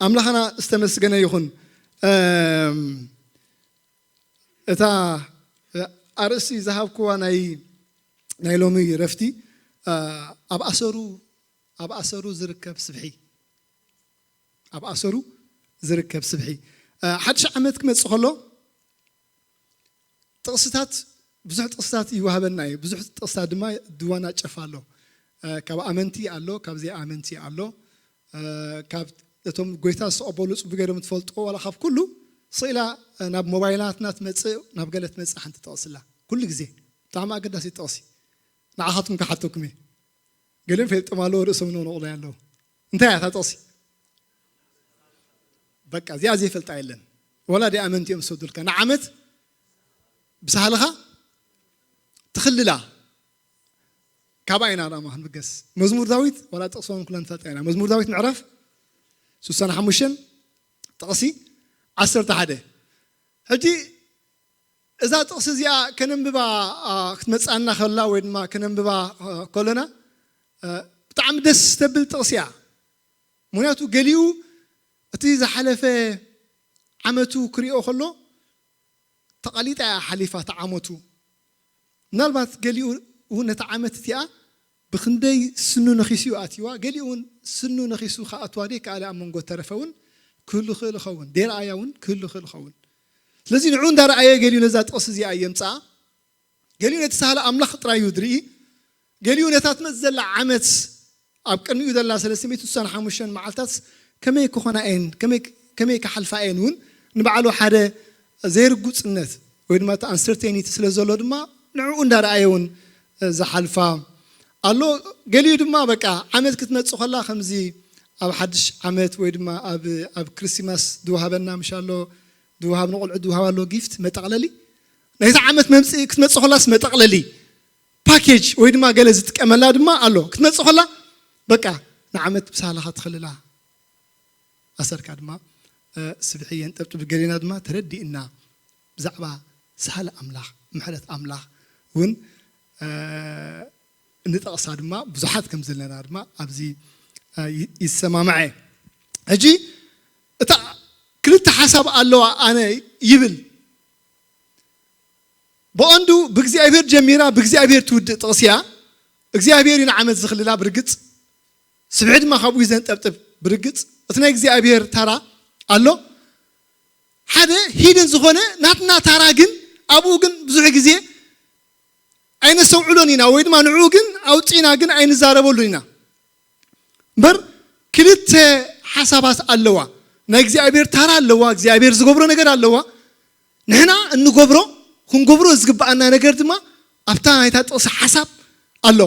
ኣምላኽና ዝተመስገነ ይኹን። እም፣ እታ፣ እ፣ ኣርእስቲ ዝሃብክዋ ናይ፣ ናይ ሎሚ ረፍቲ፣ እ፣ ኣብ ኣሰሩ፣ ኣብ ኣሰሩ ዝርከብ ስብሒ፣ ኣብ ኣሰሩ ዝርከብ ስብሒ። እ፣ ሓድሽ ዓመት ክመጽእ ከሎ ጥቕስታት፣ ብዙሕ ጥቕስታት ይወሃበና እዩ። ብዙሕ ጥቕስታት ድማ ድዋና ጨፍ ኣሎ። እ፣ ካብ ኣመንቲ ኣሎ፣ ካብ ዘይኣመንቲ ኣሎ። እ፣ ካብ እቶም ጎይታ ዝተቐበሉ ጽቡቕ ገይሮም ትፈልጥዎ፣ ዋላ ካብ ኩሉ ስኢላ፣ እ፣ ናብ ሞባይላትና ትመጽእ፣ ናብ ገለ ትመጽእ ሓንቲ ጥቕሲ ኣላ። ኩሉ ግዜ ብጣዕሚ ኣገዳሲ ጥቕሲ። ንዓኻትኩም ክሓተኩም እየ። ገሊኦም ፈልጦም ኣለዉ፣ ርእሶም ነቕነቑለይ ኣለዉ። እንታይ እያ እታ ጥቕሲ? በቃ እዚኣ ዘይፈልጣ የለን። ወላ ዲኣ ኣመንቲ እዮም ዝሰዱልካ። ንዓመት ብሳህልኻ ትኽልላ። ካብኣ ኢና ድማ ክንብገስ። መዝሙር ዳዊት፣ ዋላ ጥቕሶም ኩለን ንፈልጣ ኢና። መዝሙር ዳዊት ምዕራፍ ስሳን ሓሙሽተን ጥቕሲ ዓሰርተ ሓደ። ሕጂ እዛ ጥቕሲ እዚኣ ከነንብባ፣ ኣ፣ ክትመጽኣና ከላ ወይ ድማ ከነንብባ፣ ኣ፣ ከለና፣ ኣ፣ ብጣዕሚ ደስ ተብል ጥቕሲ እያ። ምኽንያቱ ገሊኡ እቲ ዝሓለፈ ዓመቱ ክሪኦ ከሎ ተቓሊጣ እያ ሓሊፋ እታ ዓመቱ። ምናልባት ገሊኡ እውን ነታ ዓመት እቲኣ ብኽንደይ ስኑ ነኺሱ እዩ ኣትይዋ፣ ገሊኡ እውን ስኑ ነኺሱ ክኣትዋ ደይከኣለ ኣብ መንጎ ተረፈ እውን ክህሉ ክእል ይኸውን፣ ደይረኣያ እውን ክህሉ ክእል ይኸውን። ስለዚ ንዑ እንዳረኣየ ገሊኡ ነዛ ጥቕሲ እዚኣ የምጽኣ፣ ገሊኡ ነቲ ሳህለ ኣምላኽ ጥራይ እዩ ዝርኢ፣ ገሊኡ ነታ ትመጽእ ዘላ ዓመት ኣብ ቅድሚኡ ዘላ ሰለስተ ሚእቲ ስሳን ሓሙሽተን መዓልታት ከመይ ክኾና እየን፣ ከመይ፣ ከመይ ክሓልፋ እየን እውን ንባዕሉ ሓደ ዘይርጉጽነት ወይ ድማ እቲ ኣንሰርቴኒቲ ስለ ዘሎ ድማ ንዕኡ እንዳረኣየ እውን ዝሓልፋ ኣሎ። ገሊኡ ድማ በቃ ዓመት ክትመጽእ ከላ ከምዚ ኣብ ሓድሽ ዓመት ወይ ድማ ኣብ፣ ኣብ ክርስማስ ዝወሃበና ምሽ ኣሎ፣ ዝወሃብ ንቆልዑ ዝወሃብ ኣሎ ጊፍት መጠቕለሊ ናይታ ዓመት መምጽኢ ክትመጽእ ከላስ መጠቕለሊ ፓኬጅ ወይ ድማ ገለ ዝጥቀመላ ድማ ኣሎ። ክትመጽእ ከላ በቃ ንዓመት ብሳህልኻ ትኽልላ። ኣሰርካ ድማ፣ እ፣ ስብሒ የንጠብጥብ። ገሌና ድማ ተረዲእና ብዛዕባ ሳህለ ኣምላኽ፣ ምሕረት ኣምላኽ እውን፣ እ፣ እንጠቕሳ ድማ ብዙሓት ከም ዘለና ድማ ኣብዚ፣ እ፣ ይ-፣ ይሰማማዕ እየ። ሕጂ እታ ክልተ ሓሳብ ኣለዋ ኣነ ይብል። ብቐንዱ ብእግዚኣብሔር ጀሚራ ብእግዚኣብሔር ትውድእ ጥቕሲ እያ። እግዚኣብሔር እዩ ንዓመት ዝኽልላ ብርግጽ፣ ስብሒ ድማ ካብኡ እዩ ዘንጠብጥብ ብርግጽ። እቲ ናይ እግዚኣብሔር ታራ ኣሎ፣ ሓደ ሂድን ዝኾነ ናትና ታራ ግን፣ ኣብኡ ግን ብዙሕ ግዜ ኣይነስተውዕሎን ኢና፣ ወይ ድማ ንዕኡ ግን ኣውጺእና ግን ኣይንዛረበሉን ኢና። እምበር ክልተ ሓሳባት ኣለዋ። ናይ እግዚኣብሔር ታራ ኣለዋ፣ እግዚኣብሔር ዝገብሮ ነገር ኣለዋ። ንሕና እንገብሮ፣ ክንገብሮ ዝግብኣና ነገር ድማ ኣብታ ናይታ ጥቕሲ ሓሳብ ኣሎ።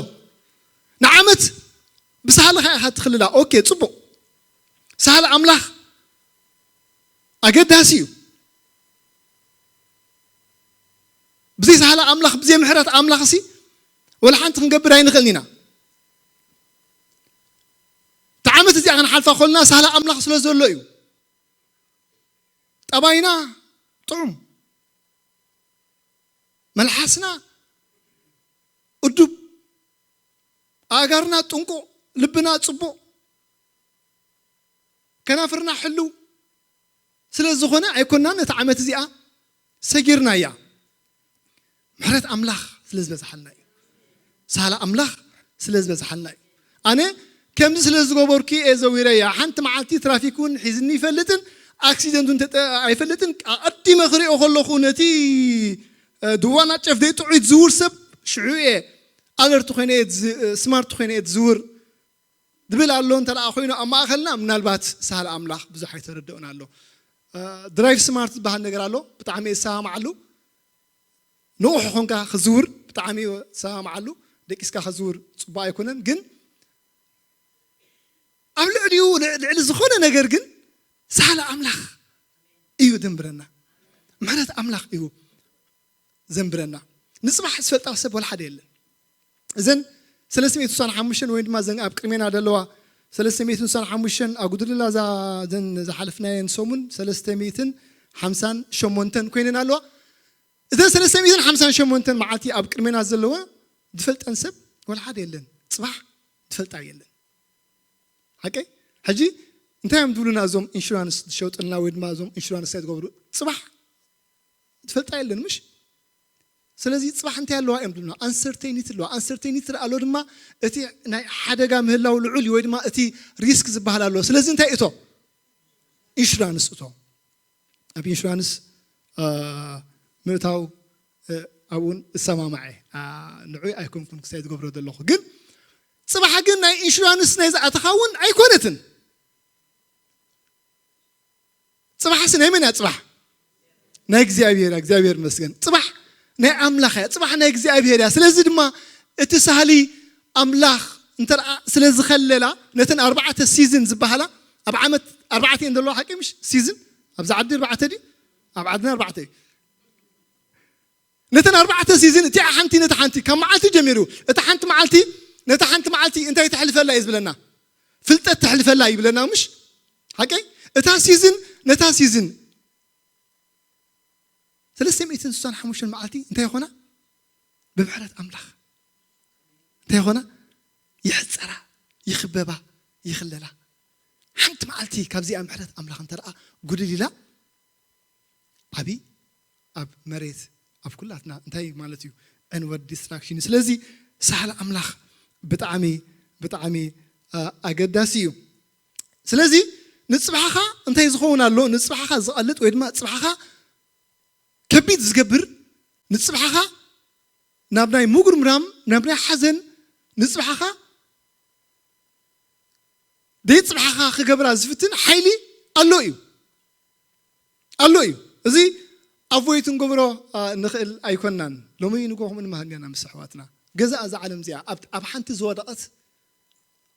ንዓመት ብሳህልኻ ኢኻ ትኽልላ። ኦኬ፣ ጽቡቕ። ሳህል ኣምላኽ ኣገዳሲ እዩ። ብዘይ ሳህል ኣምላኽ፣ ብዘይ ምሕረት ኣምላኽ ሲ ወላ ሓንቲ ክንገብር ኣይንኽእልን ኢና። እታ ዓመት እዚኣ ክንሓልፋ ከለና ሳህል ኣምላኽ ስለ ዘሎ እዩ። ጠባይና ጥዑም፣ መልሓስና እዱብ፣ ኣእጋርና ጥንቁቕ፣ ልብና ጽቡቕ፣ ከናፍርና ሕልው ስለ ዝኾነ ኣይኮንናን ነቲ ዓመት እዚኣ ሰጊርናያ። ምሕረት ኣምላኽ ስለ ዝበዝሓልና እዩ። ሳህል ኣምላኽ ስለ ዝበዝሓልና እዩ። ኣነ ከምዚ ስለ ዝገበርኩ እየ ዘዊረያ። ሓንቲ መዓልቲ ትራፊክ እውን ሒዝኒ ይፈልጥን ኣክሲደንት እውን ተጠ-፣ ኣይፈልጥን። ኣቐዲመ ክሪኦ ከለኹ ነቲ፣ እ፣ ድዋና ጨፍ ዘይጥዑይ ዝዝውር ሰብ ሽዑ እየ ኣለርት ኮይነ እየ ዝዝ-፣ እ፣ ስማርት ኮይነ እየ ዝዝውር። ዝብል ኣሎ እንተ ደኣ ኮይኑ ኣብ ማእኸልና ምናልባት ሳህል ኣምላኽ ብዙሕ ኣይተረድኦን ኣሎ። እ፣ ድራይቭ ስማርት ዝበሃል ነገር ኣሎ፣ ብጣዕሚ እየ ዝሰማማዓሉ። ንቑሕ ኾንካ ክዝውር ብጣዕሚ እየ ዝሰማማዓሉ። ደቂስካ ክዝውር ጽቡቕ ኣይኮነን፣ ግን ኣብ ልዕሊኡ፣ ልዕ-፣ ልዕሊ ዝኾነ ነገር ግን ሳህል ኣምላኽ እዩ ደንብረና። ምሕረት ኣምላኽ እዩ ዘንብረና። ንፅባሕ ዝፈልጣ ሰብ ወላ ሓደ የለን። እዘን ሰለስተ ሚእቲ ስሳን ሓሙሽተን ወይ ድማ እዘን ኣብ ቅድሜና ዘለዋ ሰለስተ ሚእቲ ስሳን ሓሙሽተን ኣጉድልላ እዛ እዘን ዝሓለፍናየን ሰሙን ሰለስተ ሚእትን ሓምሳን ሸሞንተን ኮይነን ኣለዋ። እዘን ሰለስተ ሚእትን ሓምሳን ሸሞንተን መዓልቲ ኣብ ቅድሜና ዘለዋ ዝፈልጠን ሰብ ወላ ሓደ የለን። ፅባሕ ዝፈልጣ የለን። ሓቀይ? ሕጂ እንታይ እዮም ዝብሉና እዞም ኢንሹራንስ ዝሸጡልና ወይ ድማ እዞም ኢንሹራንስ እንታይ ዝገብሩ? ፅባሕ ትፈልጣ የለን ምሽ? ስለዚ ፅባሕ እንታይ ኣለዋ እዮም ዝብሉና? ኣንሰርቴኒቲ ኣለዋ። ኣንሰርቴኒቲ ኣሎ ድማ እቲ ናይ ሓደጋ ምህላው ልዑል እዩ ወይ ድማ እቲ ሪስክ ዝበሃል ኣሎ። ስለዚ እንታይ እቶ ኢንሹራንስ እቶ ኣብ ኢንሹራንስ ምእታው ኣብኡን እሰማማዐ ንዑ ኣይኮንኩን ክሳይ ዝገብሮ ዘለኹ ግን ፅባሕ ግን ናይ ኢንሹራንስ ናይ ዝኣተኻ እውን ኣይኮነትን። ፅባሕስ ናይ መን እያ ፅባሕ? ናይ እግዚኣብሔር እያ። እግዚኣብሔር ይመስገን። ፅባሕ ናይ ኣምላኽ እያ። ፅባሕ ናይ እግዚኣብሔር እያ። ስለዚ ድማ እቲ ሳህሊ ኣምላኽ እንተ ስለ ዝኸለላ ነተን ኣርባዕተ ሲዝን ዝበሃላ ኣብ ዓመት ኣርባዕተ እየን ዘለዋ ሓቂ ምሽ ሲዝን ኣብዛ ዓዲ ኣርባዕተ ድዩ? ኣብ ዓድና ኣርባዕተ እዩ። ነተን ኣርባዕተ ሲዝን እቲኣ ሓንቲ ነታ ሓንቲ ካብ መዓልቲ ጀሚሩ እታ ሓንቲ መዓልቲ ነታ ሓንቲ መዓልቲ እንታይ ተሕልፈላ እዩ ዝብለና? ፍልጠት ተሕልፈላ ይብለና ምሽ ሓቀይ? እታ ሲዝን ነታ ሲዝን ሰለስተ ሚእትን ስሳን ሓሙሽተን መዓልቲ እንታይ ይኾና? ብምሕረት ኣምላኽ እንታይ ይኾና? ይሕፀራ፣ ይኽበባ፣ ይኽለላ። ሓንቲ መዓልቲ ካብዚኣ ምሕረት ኣምላኽ እንተ ደኣ ጉድል ኢላ ዓቢ ኣብ መሬት ኣብ ኩላትና እንታይ ማለት እዩ ዕንወት ዲስትራክሽን እዩ። ስለዚ ሳህል ኣምላኽ ብጣዕሚ ብጣዕሚ ኣገዳሲ እዩ። ስለዚ ንፅባሕኻ እንታይ ዝኸውን ኣሎ? ንፅባሕኻ ዝቐልጥ ወይ ድማ ፅባሕኻ ከቢድ ዝገብር ንፅባሕኻ ናብ ናይ ምጉርምራም ናብ ናይ ሓዘን ንፅባሕኻ ደይ ፅባሕኻ ክገብራ ዝፍትን ሓይሊ ኣሎ እዩ ኣሎ እዩ። እዚ ኣቮይት ንገብሮ ንኽእል ኣይኮናን። ሎሚ ንጎ ከምኡ ንመሃር ና ምስ ኣሕዋትና ገዛ እዛ ዓለም እዚኣ ኣብ ሓንቲ ዝወደቐት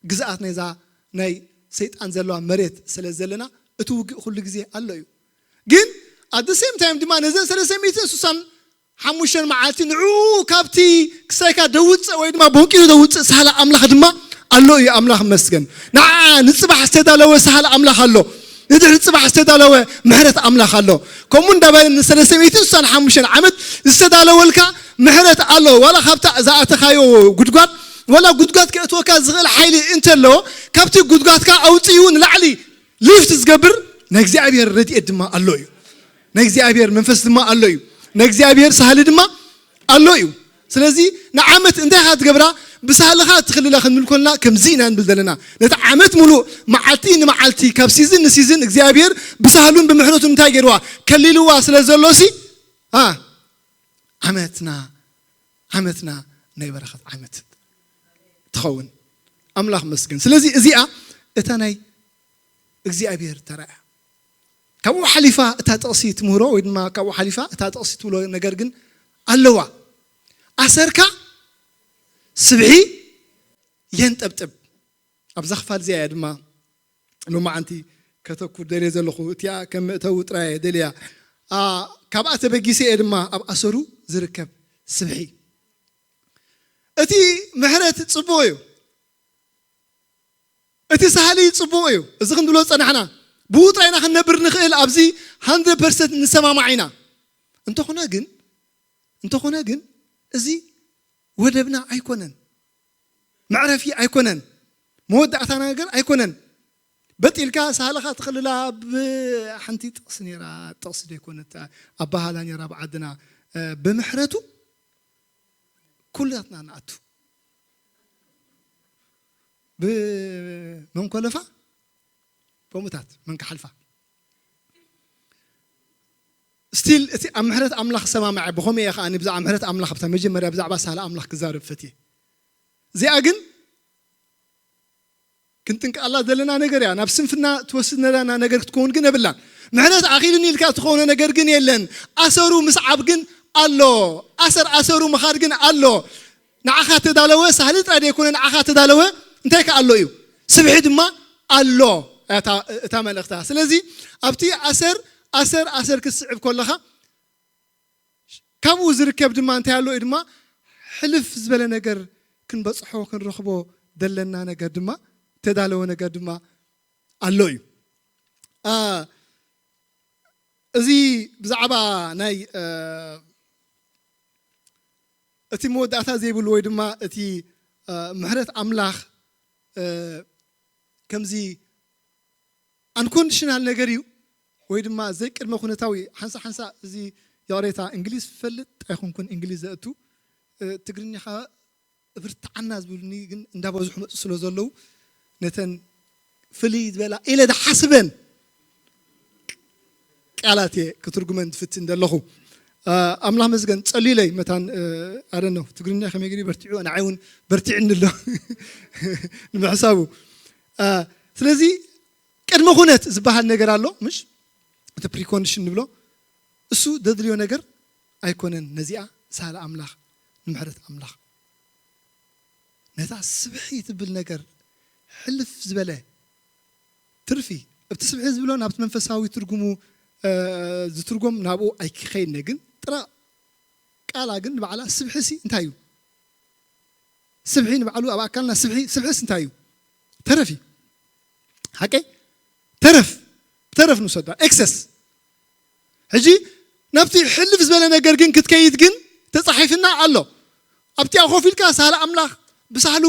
ግዝኣት ናይዛ ናይ ሰይጣን ዘለዋ መሬት ስለ ዘለና እቲ ውግእ ኩሉ ግዜ ኣሎ እዩ። ግን ኣደ ሴም ታይም ድማ ነዘን ሰለስተ ሚእትን ስሳን ሓሙሽተን መዓልቲ ንዑ ካብቲ ክሳይካ ደውፅእ ወይ ድማ በንቂሉ ደውፅእ ሳህላ ኣምላኽ ድማ ኣሎ እዩ። ኣምላኽ መስገን ንዓ ንፅባሕ ዝተዳለወ ሳህላ ኣምላኽ ኣሎ። ንድሕሪ ፅባሕ ዝተዳለወ ምሕረት ኣምላኽ ኣሎ። ከምኡ እንዳበለ ንሰለስተ ሚእትን ስሳን ሓሙሽተን ዓመት ዝተዳለወልካ ምሕረት ኣሎ። ዋላ ካብታ ዝኣተኻዮ ጉድጓድ ዋላ ጉድጓድ ከእትወካ ዝኽእል ሓይሊ እንተሎ ካብቲ ጉድጓድካ ኣውፅኡ ንላዕሊ ሊፍት ዝገብር ናይ እግዚኣብሔር ረድኤት ድማ ኣሎ እዩ። ናይ እግዚኣብሔር መንፈስ ድማ ኣሎ እዩ። ናይ እግዚኣብሔር ሳህሊ ድማ ኣሎ እዩ። ስለዚ ንዓመት እንታይ ኢኻ ትገብራ? ብሳህልኻ ትኽልላ ክንብል ኮልና ከምዚ ኢና ንብል ዘለና። ነቲ ዓመት ሙሉእ መዓልቲ ንመዓልቲ ካብ ሲዝን ንሲዝን እግዚኣብሔር ብሳህሉን ብምሕረቱን እንታይ ገይርዋ? ከሊልዋ ስለ ዘሎ ሲ ዓመትና ዓመትና ናይ በረኸት ዓመት ትኸውን። ኣምላኽ መስገን። ስለዚ እዚኣ እታ ናይ እግዚኣብሔር ተራእያ ካብኡ ሓሊፋ እታ ጥቕሲ ትምህሮ ወይ ድማ ካብኡ ሓሊፋ እታ ጥቕሲ ትብሎ ነገር ግን ኣለዋ። ኣሰርካ ስብሒ የንጠብጥብ። ኣብዛ ክፋል እዚኣ እያ ድማ ሎማዓንቲ ከተኩር ደልየ ዘለኹ። እቲኣ ከም መእተዊ ጥራይ እየ ደልያ። ካብኣ ተበጊሰ እየ ድማ ኣብ ኣሰሩ ዝርከብ ስብሒ። እቲ ምሕረት ጽቡቕ እዩ። እቲ ሳህሊ ጽቡቕ እዩ። እዚ ክንብሎ ዝጸናሕና ብኡ ጥራይና ክንነብር ንኽእል ኣብዚ ሃንድረድ ፐርሰንት ንሰማማዕ ኢና። እንተኾነ ግን እንተኾነ ግን እዚ ወደብና ኣይኮነን፣ መዕረፊ ኣይኮነን፣ መወዳእታ ነገር ኣይኮነን። በጢልካ ሳህልኻ ትኽልላ ብሓንቲ ጥቕሲ ነይራ፣ ጥቕሲ ዘይኮነት ኣባሃላ ነይራ ብዓድና ብምሕረቱ ኩላትና ንኣቱ ብመንኮለፋ ከምኡታት መን ክሓልፋ ስቲል እቲ ኣብ ምሕረት ኣምላኽ ሰማምዐ ብኸመይ እየ ከዓ ብዛዕባ ምሕረት ኣምላኽ ብታ መጀመርያ ብዛዕባ ሳህለ ኣምላኽ ክዛረብ ፈትየ እዚኣ ግን ክንጥንቀኣላ ዘለና ነገር እያ ናብ ስንፍና ትወስድ ዘለና ነገር ክትከውን ግን የብላን ምሕረት ኣኺሉኒ ኢልካ ትኾነ ነገር ግን የለን ኣሰሩ ምስዓብ ግን ኣሎ ኣሰር ኣሰሩ ምኻድ ግን ኣሎ ንዓኻ ተዳለወ ሳህሊ ጥራይ ዘይኮነ ንዓኻ ተዳለወ እንታይ ከ ኣሎ እዩ ስብሒ ድማ ኣሎ እታ መልእኽታ ስለዚ ኣብቲ ኣሰር ኣሰር ኣሰር ክትስዕብ ከለኻ ካብኡ ዝርከብ ድማ እንታይ ኣሎ እዩ ድማ ሕልፍ ዝበለ ነገር ክንበፅሖ ክንረኽቦ ዘለና ነገር ድማ ተዳለወ ነገር ድማ ኣሎ እዩ። እዚ ብዛዕባ ናይ እቲ መወዳእታ ዘይብሉ ወይ ድማ እቲ ምሕረት ኣምላኽ ከምዚ ኣንኮንዲሽናል ነገር እዩ ወይ ድማ ዘይቅድመ ኩነታዊ ሓንሳ ሓንሳ እዚ ይቕሬታ እንግሊዝ ፈልጥ ኣይኮንኩን እንግሊዝ ዘእቱ ትግርኛ ብርትዓና ዝብሉኒ ግን እንዳበዝሑ መፁ ስለ ዘለዉ ነተን ፍልይ ዝበላ ኢለ ዝሓስበን ቃላት እየ ክትርጉመን ዝፍትን ዘለኹ። ኣምላኽ መስገን ጸልዩለይ መታን ኣደነው ትግርኛ ከመይ ገይሩ በርቲዑ ንዓይ እውን በርቲዕኒ ኣሎ ንምሕሳቡ። ስለዚ ቅድመ ኩነት ዝበሃል ነገር ኣሎ ምሽ እቲ ፕሪኮንዲሽን ንብሎ እሱ ደድልዮ ነገር ኣይኮነን። ነዚኣ ሳለ ኣምላኽ ንምሕረት ኣምላኽ ነታ ስብሒ ትብል ነገር ሕልፍ ዝበለ ትርፊ እቲ ስብሒ ዝብሎ ናብቲ መንፈሳዊ ትርጉሙ ዝትርጎም ናብኡ ኣይክኸይድነ ግን ጥራ ቃላ ግን ንባዕላ ስብሒ ሲ እንታይ እዩ? ስብሒ ንባዕሉ ኣብ ኣካልና ስብሒ ስብሒስ እንታይ እዩ? ተረፍ እዩ። ሓቀይ ተረፍ ተረፍ ንውሰዳ ኤክሰስ ሕጂ ናብቲ ሕልፍ ዝበለ ነገር ግን ክትከይድ ግን ተጻሒፍና ኣሎ። ኣብቲኣ ኮፍ ኢልካ ሳህለ ኣምላኽ ብሳህሉ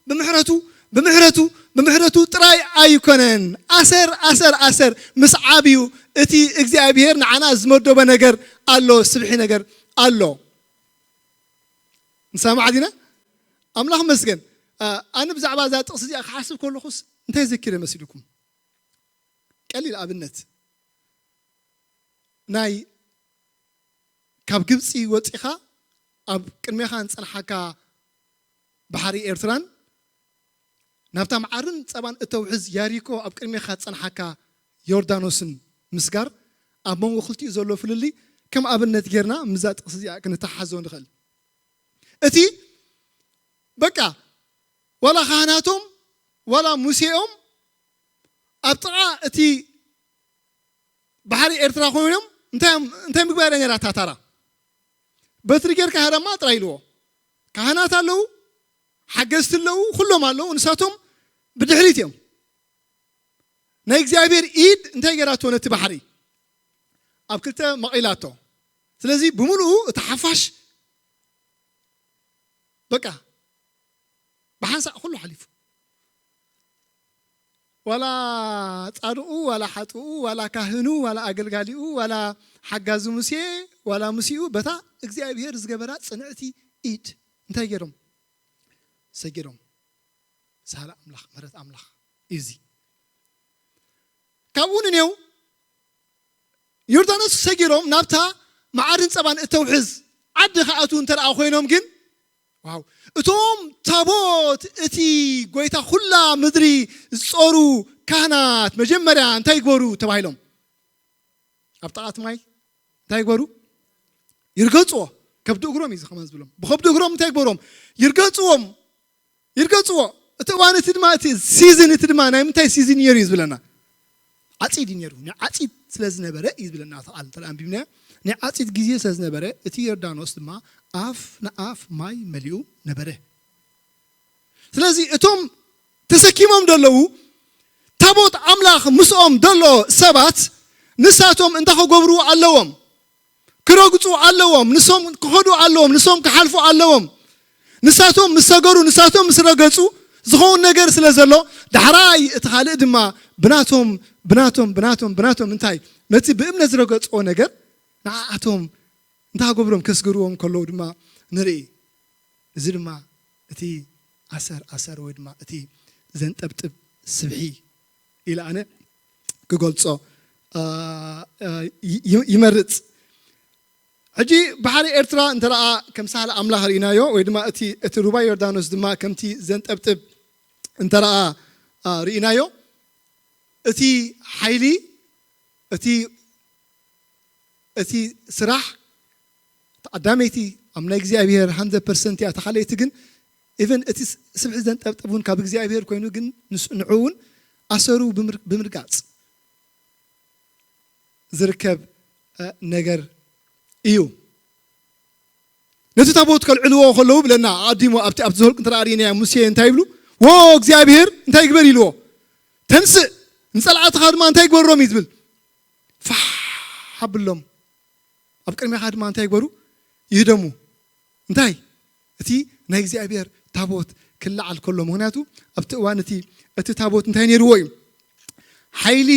ብምሕረቱ ብምሕረቱ ብምሕረቱ ጥራይ ኣይኮነን። ኣሰር ኣሰር ኣሰር ምስ ዓብዩ እቲ እግዚኣብሔር ንዓና ዝመደቦ ነገር ኣሎ፣ ስብሒ ነገር ኣሎ። ንሰማዕ ዲና? ኣምላኽ መስገን። ኣነ ብዛዕባ እዛ ጥቕሲ እዚኣ ክሓስብ ከለኹስ እንታይ ዘኪረ መሲልኩም? ቀሊል ኣብነት ናይ ካብ ግብፂ ወፂኻ ኣብ ቅድሜኻ ዝፀንሓካ ባሕሪ ኤርትራን ናብታ መዓርን ፀባን እተውሕዝ ያሪኮ ኣብ ቅድሜኻ ዝፀንሓካ ዮርዳኖስን ምስጋር ኣብ መንጎ ክልቲኡ ዘሎ ፍልልይ ከም ኣብነት ጌርና ምዛ ጥቕሲ እዚኣ ክንተሓዞ ንኽእል። እቲ በቃ ዋላ ካህናቶም ዋላ ሙሴኦም ኣብ ጥቓ እቲ ባሕሪ ኤርትራ ኮይኖም እንታይ ምግባር ነራ ታታራ በትሪ ጌርካ ሃረማ ጥራይ ኢልዎ። ካህናት ኣለዉ፣ ሓገዝቲ ኣለዉ፣ ኩሎም ኣለዉ። ንሳቶም ብድሕሪት እዮም። ናይ እግዚኣብሔር ኢድ እንታይ ገራቶ ነቲ ባሕሪ ኣብ ክልተ መቒላቶ። ስለዚ ብምሉኡ እቲ ሓፋሽ በቃ ብሓንሳእ ኩሉ ሓሊፉ ዋላ ጻድቑ ዋላ ሓጥኡ ዋላ ካህኑ ዋላ ኣገልጋሊኡ ዋላ ሓጋዚ ሙሴ ዋላ ሙሲኡ በታ እግዚኣብሔር ዝገበራ ጽንዕቲ ኢድ እንታይ ገይሮም ሰጊሮም። ሳህለ ኣምላኽ ምሕረት ኣምላኽ እዩ እዚ። ካብኡ ንኔው ዮርዳኖስ ሰጊሮም ናብታ መዓርን ጸባን እተውሕዝ ዓዲ ክኣትዉ እንተ ደኣ ኮይኖም ግን ዋው እቶም ታቦት እቲ ጎይታ ኩላ ምድሪ ዝጾሩ ካህናት መጀመርያ እንታይ ይግበሩ ተባሂሎም ኣብ ጥቓት ማይ እንታይ ይግበሩ? ይርገጽዎ። ከብዲ እግሮም እዩ ዝኸማን ዝብሎም ብከብዲ እግሮም እንታይ ይግበሮም? ይርገጽዎም ይርገጽዎ። እቲ እዋን እቲ ድማ እቲ ሲዝን እቲ ድማ ናይ ምንታይ ሲዝን ነይሩ እዩ ዝብለና? ዓጺድ እዩ ነይሩ። ናይ ዓጺድ ስለ ዝነበረ እዩ ዝብለና እቲ ቃል እንተ ኣንቢብናዮ ናይ ዓጺድ ግዜ ስለ ዝነበረ እቲ ዮርዳኖስ ድማ ኣፍ ንኣፍ ማይ መሊኡ ነበረ። ስለዚ እቶም ተሰኪሞም ዘለዉ ታቦት ኣምላኽ ምስኦም ዘሎ ሰባት ንሳቶም እንታይ ክገብሩ ኣለዎም? ክረግጹ ኣለዎም፣ ንሶም ክኸዱ ኣለዎም፣ ንሶም ክሓልፉ ኣለዎም። ንሳቶም ምስ ሰገሩ፣ ንሳቶም ምስ ረገጹ ዝኸውን ነገር ስለ ዘሎ ዳሕራይ እቲ ካልእ ድማ ብናቶም ብናቶም ብናቶም ብናቶም እንታይ ነቲ ብእምነት ዝረገጽዎ ነገር ንዓኣቶም እንታይ ክገብሮም ከስግርዎም ከለዉ ድማ ንርኢ። እዚ ድማ እቲ ኣሰር ኣሰር ወይ ድማ እቲ ዘንጠብጥብ ስብሒ ኢለ ኣነ ክገልጾ ይመርጽ። ሕጂ ባሕሪ ኤርትራ እንተ ደኣ ከም ሳህለ ኣምላኽ ርኢናዮ ወይ ድማ እቲ እቲ ሩባ ዮርዳኖስ ድማ ከምቲ ዘንጠብጥብ እንተ ደኣ ርኢናዮ እቲ ሓይሊ እቲ እቲ ስራሕ ተቐዳመይቲ ኣብ ናይ እግዚኣብሔር ሃንድረድ ፐርሰንት እያ። ተኻለይቲ ግን ኢቨን እቲ ስብሒ ዘንጠብጥብ እውን ካብ እግዚኣብሔር ኮይኑ ግን ንሱ ንዑ እውን ኣሰሩ ብምርጋፅ ዝርከብ ነገር እዩ። ነቲ ታቦት ከልዕልዎ ከለዉ ብለና ኣቐዲሙ ኣብቲ ኣብቲ ዘኍልቁ እንተ ርኢናዮ ሙሴ እንታይ ይብሉ? "ዎ እግዚኣብሔር እንታይ ይግበር?" ኢልዎ። "ተንስእ ንጸላእትኻ ድማ እንታይ ይግበሮም?" እዩ ዝብል። ፋሕ ኣብሎም። ኣብ ቅድሜኻ ድማ እንታይ ይግበሩ? ይህደሙ። እንታይ? እቲ ናይ እግዚኣብሔር ታቦት ክለዓል ከሎ። ምኽንያቱ ኣብቲ እዋን እቲ፣ እቲ ታቦት እንታይ ነይርዎ እዩ? ሓይሊ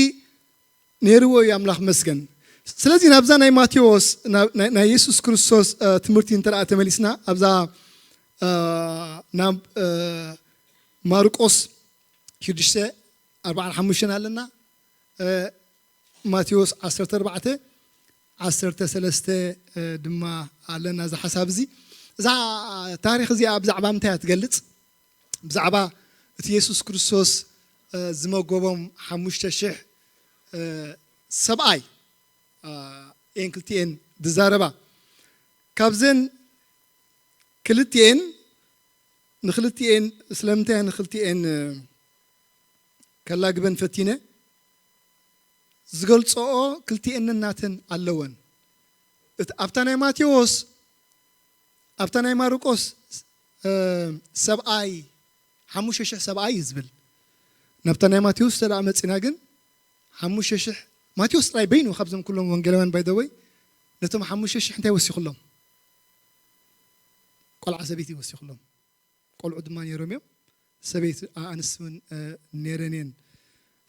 ነይርዎ እዩ፣ ኣምላኽ መስገን። ስለዚ ናብዛ ናይ ማቴዎስ፣ ናብ ናይ፣ ናይ የሱስ ክርስቶስ፣ እ፣ ትምህርቲ እንተ ደኣ ተመሊስና፣ ኣብዛ፣ እ፣ ናብ፣ እ፣ ማርቆስ ሽዱሽተ ኣርባዓን ሓሙሽተን ኣለና። እ፣ ማቴዎስ ዓሰርተ ኣርባዕተ፣ ዓሰርተ ሰለስተ፣ እ፣ ድማ ኣለና። እዚ ሓሳብ እዚ፣ እዛ ታሪኽ እዚኣ ብዛዕባ ምንታይ እያ ትገልጽ? ብዛዕባ እቲ የሱስ ክርስቶስ፣ እ፣ ዝመገቦም ሓሙሽተ ሽሕ፣ እ፣ ሰብኣይ፣ እ፣ እየን ክልቲኤን ዝዛረባ። ካብዘን ክልቲኤን፣ ንክልቲኤን፣ ስለምንታይ ንክልቲኤን፣ እ፣ ከላግበን ፈቲነ፣ ዝገልጽኦ ክልቲኤን ነናተን ኣለወን። እት-፣ ኣብታ ናይ ማቴዎስ፣ ኣብታ ናይ ማርቆስ፣ እ፣ ሰብኣይ፣ ሓሙሽተ ሽሕ ሰብኣይ እዩ ዝብል። ናብታ ናይ ማቴዎስ እንተ ደኣ መጺና ግን፣ ሓሙሽተ ሽሕ፣ ማቴዎስ ጥራይ በይኑ ካብዞም ኩሎም ወንጌላውያን፣ by the way፣ ነቶም ሓሙሽተ ሽሕ እንታይ ወሲኹሎም? ቆልዓ ሰበይቲ ወሲኹሎም። ቆልዑ ድማ ነይሮም እዮም። ሰበይቲ፣ ኣ-፣ ኣንስቲ እውን፣ እ፣ ነይረን እየን።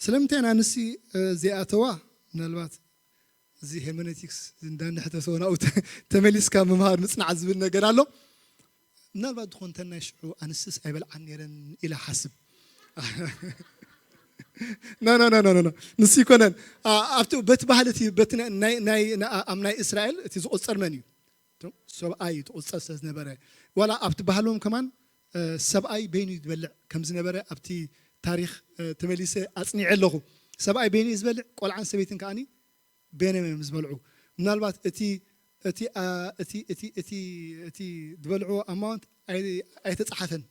ስለምንታይ እየን ኣንስቲ፣ እ፣ ዘይኣተዋ? ምናልባት እዚ ሄርሜኔቲክስ እንዳንሕተተ ናብኡ ተ-፣ ተመሊስካ ምምሃር ምጽናዕ ዝብል ነገር ኣሎ። ምናልባት ዝኾን እተን ናይ ሽዑ ኣንስትስ ኣይበልዓን ነይረን ኢለ ሓስብ። ኖ፣ ኖ፣ ኖ፣ ኖ፣ ኖ፣ ኖ። ንሱ ይኮነን። ኣ-፣ ኣብቲ በቲ ባህሊ እቲ በቲ ናይ፣ ናይ፣ ናይ፣ ና-፣ ኣብ ናይ እስራኤል እቲ ዝቑጸር መን እዩ? እቶም ሰብኣይ እዩ ዝቑጸር ስለ ዝነበረ። ዋላ ኣብቲ ባህሎም ከማን፣ እ፣ ሰብኣይ በይኑ እዩ ዝበልዕ ከም ዝነበረ ኣብቲ ታሪኽ፣ እ፣ ተመሊሰ ኣጽኒዐ ኣለኹ። ሰብኣይ በይኑ እዩ ዝበልዕ፣ ቆልዓን ሰበይትን ከኣኒ በይኖም እዮም ዝበልዑ። ምናልባት እቲ፣ እቲ፣ ኣ፣ እቲ፣ እቲ፣ እቲ፣ እቲ ዝበልዕዎ ኣማውንት ኣይ-፣ ኣይተጻሓፈን።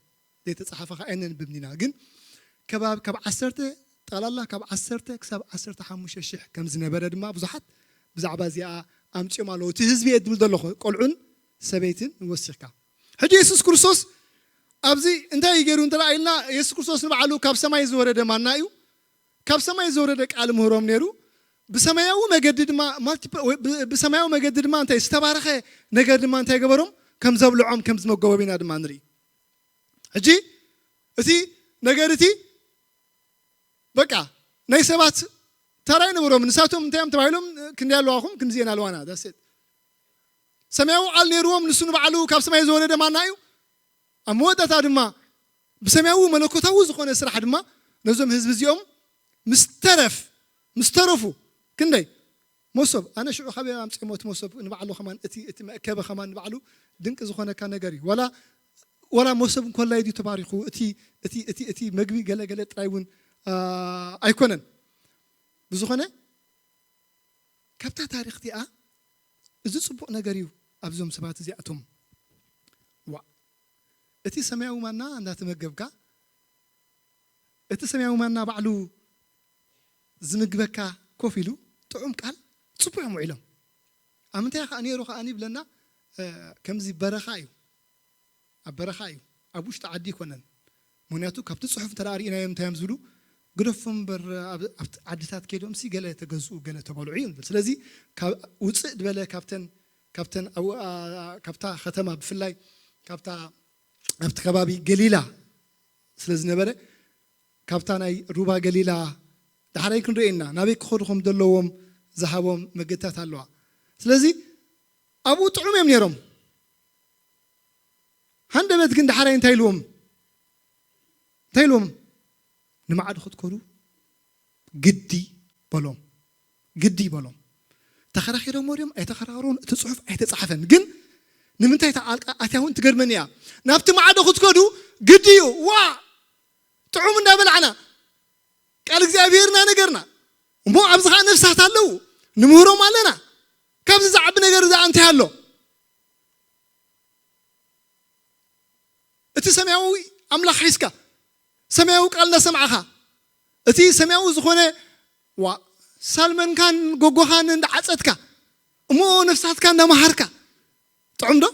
ዘይተጻሓፈ ኸኣ ኣይነንብብን ኢና። ግን ከባቢ ካብ ዓሰርተ፣ ጠቕላላ ካብ ዓሰርተ ክሳብ ዓሰርተ ሓሙሽተ ሽሕ ከም ዝነበረ ድማ ብዙሓት ብዛዕባ እዚኣ ኣምጺኦም ኣለዉ። እቲ ህዝቢ እየ ዝብል ዘለኹ፣ ቆልዑን ሰበይትን ወሲኽካ። ሕጂ የሱስ ክርስቶስ ኣብዚ እንታይ እዩ ገይሩ እንተ ደኣ ኢልና፣ የሱስ ክርስቶስ ንባዕሉ ካብ ሰማይ ዝወረደ ማና እዩ። ካብ ሰማይ ዝወረደ ቃል ምህሮም ነይሩ። ብሰማያዊ መገዲ ድማ፣ ማልቲ-፣ ወይ ብ-፣ ብሰማያዊ መገዲ ድማ እንታይ ዝተባረኸ ነገር ድማ እንታይ ገበሮም? ከም ዘብልዖም፣ ከም ዝመገቦም ኢና ድማ ንርኢ። ሕጂ እቲ ነገር እቲ በቃ ናይ ሰባት ተራ ኣይነበሮም። ንሳቶም እንታይ እዮም ተባሂሎም? ክንደይ ኣለዋኹም? ክንድዚ እየን ኣለዋና። That's it። ሰማያዊ ቃል ነይርዎም፣ ንሱ ንባዕሉ ካብ ሰማይ ዝወረደ ማና እዩ። ኣብ መወዳእታ ድማ ብሰማያዊ መለኮታዊ ዝኾነ ስራሕ ድማ ነዞም ህዝቢ እዚኦም ምስ ተረፍ-፣ ምስ ተረፉ፣ ክንደይ መሶብ፣ ኣነ ሽዑ ካበይ ኣምጺኦሞ እቲ መሶብ ንባዕሉ ከማን፣ እቲ፣ እቲ መእከቢ ከማን ንባዕሉ ድንቂ ዝኾነካ ነገር እዩ። ዋላ፣ ዋላ መሶብ እንኮላይ ድዩ ተባሪኹ፣ እቲ፣ እቲ፣ እቲ፣ እቲ መግቢ ገለ ገለ ጥራይ እውን፣ ኣ፣ ኣይኮነን። ብዝኾነ ካብታ ታሪኽ እቲኣ እዚ ጽቡቕ ነገር እዩ ኣብዞም ሰባት እዚኣቶም። ዋእ! እቲ ሰማያዊ ማና እንዳተመገብካ፣ እቲ ሰማያዊ ማና ባዕሉ ዝምግበካ ኮፍ ኢሉ ጥዑም ቃል ጽቡቕ እዮም ውዒሎም። ኣብ ምንታይ ከኣ ነይሩ ከኣ ይብለና፣ እ፣ ከምዚ በረኻ እዩ። ኣብ በረኻ እዩ። ኣብ ውሽጢ ዓዲ ኣይኮነን። ምኽንያቱ ካብቲ ጽሑፍ እንተ ደኣ ርኢናዮም እንታይ እዮም ዝብሉ? ግደፎም እምበር ኣብ፣ ኣብቲ ዓድታት ከይዶምሲ ገለ ተገዝኡ፣ ገለ ተበልዑ እዮም ዝብል። ስለዚ ካብ ውጽእ ዝበለ ካብተን፣ ካብተን ኣብ፣ ኣ፣ ካብታ ከተማ ብፍላይ ካብታ ኣብቲ ከባቢ ገሊላ ስለ ዝነበረ ካብታ ናይ ሩባ ገሊላ ዳሕራይ ክንሪኦ ኢና። ናበይ ክኸዱ ከም ዘለዎም ዝሃቦም መገድታት ኣለዋ። ስለዚ ኣብኡ ጥዑም እዮም ነይሮም። ሃንደበት ግን ዳሕራይ እንታይ ኢልዎም? እንታይ ኢልዎም? ንማዕዶ ክትከዱ ግዲ በሎም። ግዲ በሎም። ተኸራኺሮም ወርዮም ኣይተኸራኸሩን፣ እቲ ጽሑፍ ኣይተጻሕፈን። ግን ንምንታይ እታ ቃል ኣትያ እውን ትገርመኒ እያ። ናብቲ ማዕዶ ክትከዱ ግዲ እዩ። ዋ! ጥዑም እንዳበላዕና፣ ቃል እግዚኣብሔር እናነገርና፣ እሞ ኣብዚ ኸዓ ነፍሳት ኣለዉ፣ ንምህሮም ኣለና። ካብዚ ዝዓቢ ነገር እዛ እንታይ ኣሎ? እቲ ሰማያዊ ኣምላኽ ሒዝካ፣ ሰማያዊ ቃል እናሰማዕኻ፣ እቲ ሰማያዊ ዝኾነ፣ ዋ፣ ሳልመንካን ጎጎኻን እንዳዓጸድካ፣ እሞ ነፍሳትካ እንዳመሃርካ፣ ጥዑም ዶ?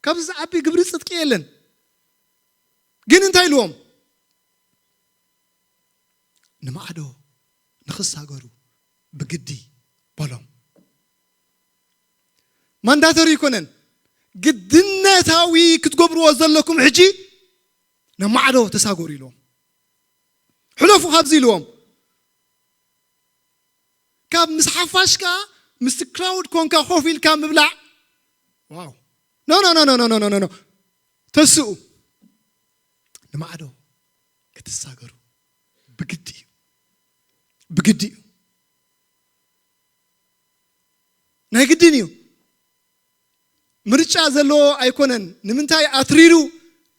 ካብዚ ዝዓቢ ግብሪ ጽድቂ የለን። ግን እንታይ ኢልዎም? ንማዕዶ ንኽሳገሩ ብግዲ በሎም። ማንዳተሪ ኣይኮነን፣ ግድነታዊ ክትገብርዎ ዘለኩም ሕጂ ናብ ማዕዶ ተሳገሩ ኢልዎም። ሕለፉ ካብዚ ኢልዎም። ካብ ምስ ሓፋሽ ከኣ ምስቲ ክራውድ ኮንካ ኮፍ ኢልካ ምብላዕ። ዋው። ኖ ኖ ኖ ኖ ኖ ኖ ኖ። ተስኡ። ንማዕዶ ክትሳገሩ ብግዲ እዩ። ብግዲ እዩ። ናይ ግድን እዩ። ምርጫ ዘለዎ ኣይኮነን። ንምንታይ ኣትሪሩ